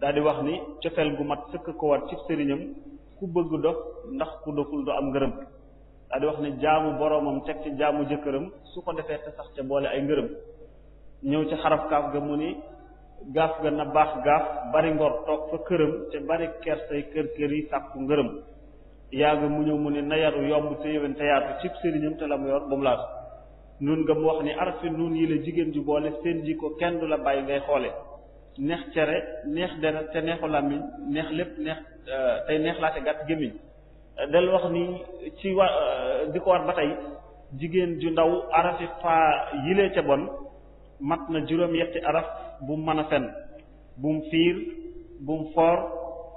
daal di wax ni cofeel gu mat sëkk ko war ci sëriñam ku bëgg dof ndax ku doful du am ngërëm daal di wax ni jaamu boroomam teg ci jaamu jëkkëram su ko defee te sax ca boole ay ngërëm ñëw ci xaraf kaaf ga mu ni gaaf ga na baax gaaf bari ngor toog fa këram te bari kersay kër yi sàkku ngërëm yàgg mu ñëw mu ne na yaru yomb te yéwén te yaatu cib sëriñam te la mu yor ba mu laatu nun nga mu wax ni arafi nun yi la jigéen ju boole seen ji ko kenn du la bàyyi ngay xoole neex cere neex deret te neexu làmmiñ neex lépp neex tey neex laate gàtt gémmiñ del wax ni ci di ko war ba tey jigéen ju ndaw arafi faa yilee ca bon mat na juróom-yetti araf bu mu mën a fen bu mu fiir bu mu foor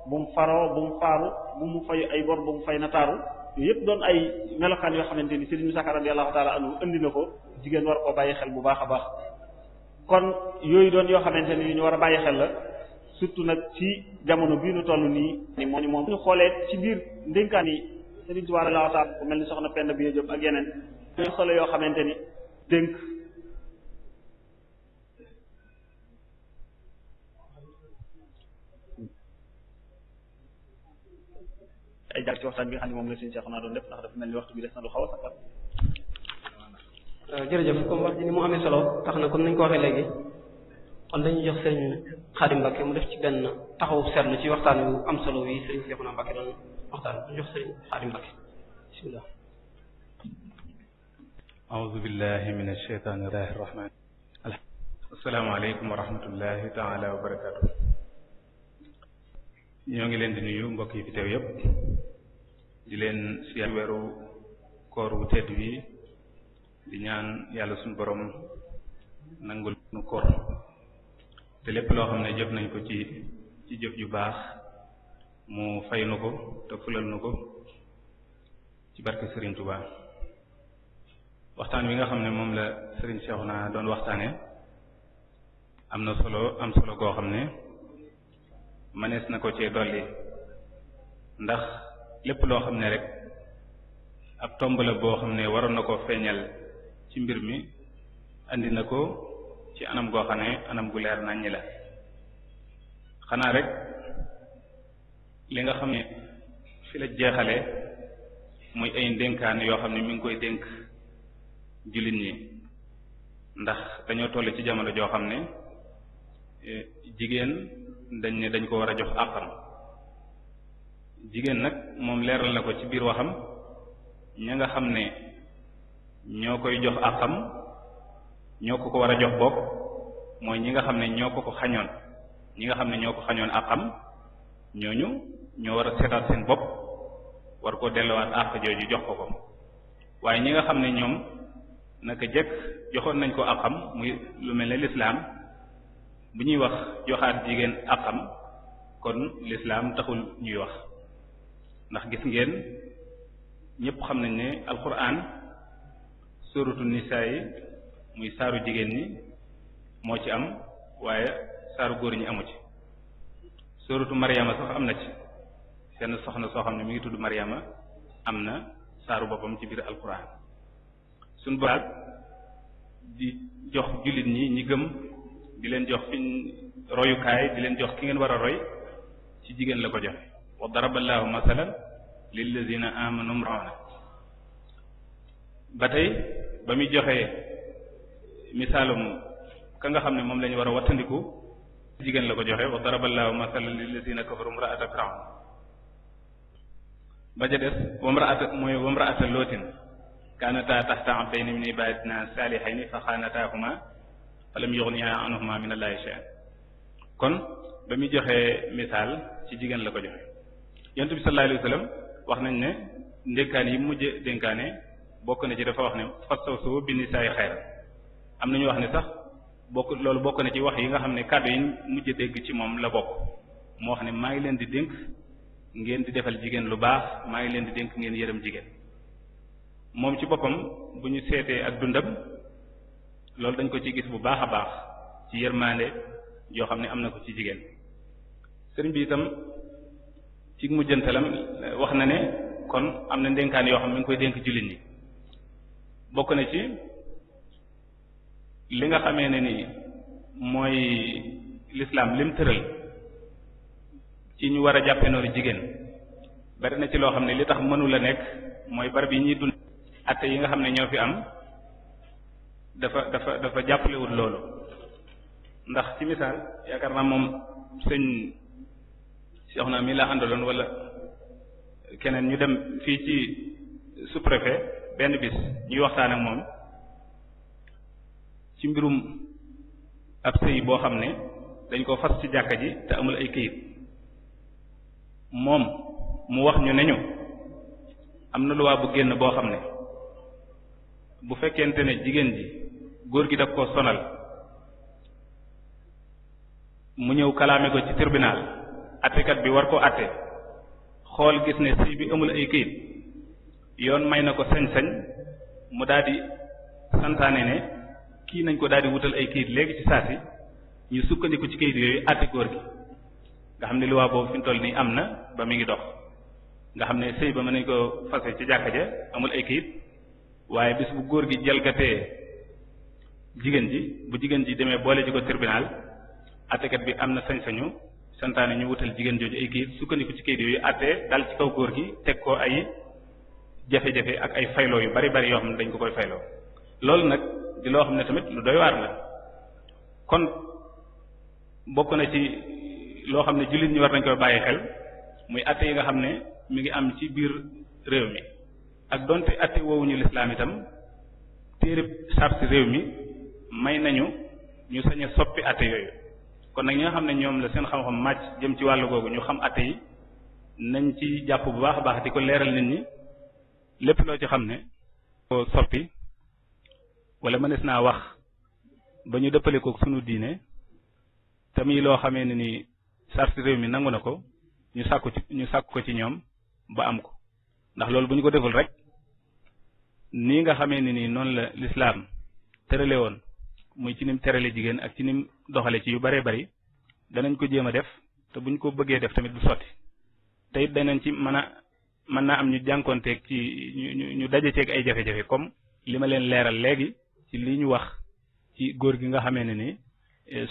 bu mu faroo bu mu faaru bu mu fay ay bor bu mu fay nataaru yooyu yëpp doon ay melokaan yoo xamante ni Sëriñ Musaa Ka radiyallahu ta'ala anhu indi na ko jigéen war koo bàyyi xel bu baax a baax kon yooyu doon yoo xamante ni ñu war a bàyyi xel la surtout nag ci jamono bii nu toll nii ni moom ñu xoolee ci biir ndénkaan yi Sëriñ Tuubaa radiyallahu ta'ala ku mel ni soxna Penda bi Jóob ak yeneen ñooy solo yoo xamante ni dénk ay jaar ci waxtaan bi nga xam ne moom la Sëriñ Cheikh naa doon def ndax dafa mel ni waxtu bi des na lu xaw a sakar. jërëjëf comme wax ji ni mu amee solo tax na comme nañ ko waxee léegi kon dañuy jox Sëriñ Xaadim Mbàkke mu def ci benn taxawu seetlu ci waxtaan wi am solo wi Sëriñ Cheikh naa Mbàkke doon waxtaan ñu jox Sëriñ Xaadim Mbakke bismillah. a'uuzu billahi minash shaytaanir rahiim. assalaamu alaykum wa rahmatullahi ta'ala wa barakaatuh. ñoo ngi leen di nuyu mbokk yi fi teew yépp di leen siyaar weeru koor wu tedd wi di ñaan yàlla suñu borom nangul nu koor te lépp loo xam ne jëf nañ ko ci jëf ju baax mu fay nu ko te fulal nu ko ci barke Serigne Touba. waxtaan wi nga xam ne moom la Serigne Cheikhouna doon waxtaane am solo goo xam ne manees na ko cee dolli ndax lépp loo xam ne rek ab tomb la boo xam ne waroon na ko feeñal ci mbir mi andi na ko ci anam goo xam ne anam gu leer naññi la. xanaa rek li nga xam ne fi la jeexale muy ay ndénkaan yoo xam ne mi ngi koy dénk jullit ñi ndax dañoo toll ci jamono joo xam ne jigéen dañ ne dañ ko war a jox àqam. jigéen nag moom leeral na ko ci biir waxam ña nga xam ne ñoo koy jox àqam ñoo ko war a jox bopp mooy ñi nga xam ne ñoo ko xañoon ñi nga xam ne ñoo ko xañoon àqam ñooñu ñoo war a seetaat seen bopp war koo delluwaat àq jooju jox ko waaye ñi nga xam ne ñoom naka jëkk joxoon nañ ko àqam muy lu mel ne lislaam bu ñuy wax joxaat jigéen àqam kon lislaam taxul ñuy wax ndax gis ngeen ñépp xam nañ ne alquran suratu nisaa yi muy saaru jigéen ñi moo ci am waaye saaru góor ñi amu ci. suratu Maryama sax am na ci seen soxna soo xam ne mi ngi tudd Maryama am na saaru boppam ci biir alquran. suñ boraat di jox jullit ñi gëm di leen jox fiñ royukaay di leen jox ki ngeen war a roy ci jigéen la ko joxe wa daraballahu masalan lillazina amanu imra'ana ba tey ba muy joxe misaalum ka nga xam ne moom lañu war a wattandiku jigéen la ko joxe wa daraballahu masalan lillazina kafaru imra'ata fir'aun ba ca des wa imra'ata lootin kaanata tahta abdayni min ibadina salihayni fa xaanataahuma falam yughniya anhuma min allahi shay'an kon ba muy joxee misaal ci jigéen la ko joxe. yonent bi sallallahu alayhi wasallam wax nañ ne ndénkaan yi mujj dénkaane bokk na ci dafa wax ne fastawsu bi nisaa'i xayran am na ñu wax ne sax loolu bokk na ci wax yi nga xam ne kàddu yi mujj dégg ci moom la bokk moo wax ne maa ngi leen di dénk ngeen di defal jigéen lu baax maa ngi leen di dénk ngeen yërëm jigéen. moom ci boppam bu ñu seetee ak dundam loolu dañ ko ci gis bu baax a baax ci yërmande yoo xam ne am na ko ci jigéen. sëriñ bi itam ci mujjantalam wax na ne kon am na ndénkaan yoo xam ne mi ngi koy dénk jullit ñi bokk na ci li nga xamee ne ni mooy lislaam lim tëral ci ñu war a jàppe noonu jigéen bari na ci loo xam ne li tax mënula nekk mooy barab yi ñuy dund atte yi nga xam ne ñoo fi am dafa jàppalewul loolu ndax ci misaal yaakaar naa moom sëñ Cheikhouna mi laa àndaloon wala keneen ñu dem fii ci sous-préfet benn bis ñuy waxtaan ak moom ci mbirum ab sëy boo xam ne dañ ko fas ci jàkka ji te amul ay këyit moom mu wax ñu ne ñu am na luwaa bu génn boo xam ne bu fekkente ne jigéen ji góor gi daf ko sonal mu ñëw kalaame ko ci tribunal attekat bi war ko atte xool gis ne sëy bi amul ay këyit yoon may na ko sañ-sañ mu daal di santaane ne kii nañ ko daal di wutal ay këyit léegi ci saasi ñu sukkandiku ci këyit yooyu atte góor gi nga xam ne luwaa boobu fi mu toll nii am na ba mi ngi dox nga xam ne sëy ba mën nañ ko fase ci jàkka ja amul ay këyit waaye bis bu góor gi jalgatee jigéen ji bu jigéen ji demee boole ji ko tribunal attekat bi am na sañ-sañu santaane ñu wutal jigéen jooju ay këyit sukkandiku ci këyit yooyu atte dal ci kaw góor gi teg ko ay jafe-jafe ak ay fayloo yu bari bari yoo xam ne dañ ko koy fayloo loolu nag di loo xam ne tamit lu doy waar la kon bokk na ci loo xam ne jullit ñi war nañ koy bàyyi xel muy atte yi nga xam ne mi ngi am ci biir réew mi ak donte atte woowuñu lislaam itam téere sarti réew mi may nañu ñu sañ a soppi atte yooyu kon nag ñi nga xam ne ñoom la seen xam-xam màcc jëm ci wàllu googu ñu xam atte yi nañ ci jàpp bu baax a baax di ko leeral nit ñi lépp loo ci xam ne ko soppi wala mënees naa wax ba ñu dëppale ko sunu diine tamit loo xamee ne ni sarti réew mi nangu na ko ñu sàkku ko ci ñoom ba am ko ndax loolu bu ñu ko deful rek nii nga xamee ne ni noonu la lislaam tërale woon muy ci nim terale jigéen ak ci nim doxale ci yu baree bari danañ ko jéem a def te buñ ko bëggee def tamit du sotti te it danañ ci mën naa am ñu jànkoonteeg ci ñu daje ceeg ay jafe-jafe comme li ma leen leeral léegi ci li ñu wax ci góor gi nga xamee ne ni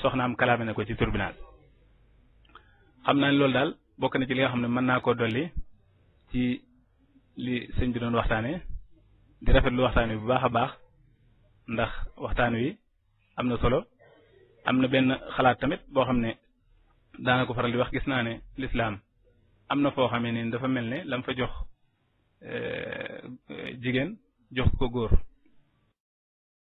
soxnaam kalaame na ko ci tribunal xam naa ne loolu daal bokk na ci li nga xam ne mën naa koo dolli ci li sëñ bi doon waxtaane di rafetlu waxtaan wi bu baax a baax ndax waxtaan wi am na solo am na benn xalaat tamit boo xam ne daana ko faral di wax gis naa ne lislaam am na foo xamee ne dafa mel ne lam fa jox jigéen jox ko góor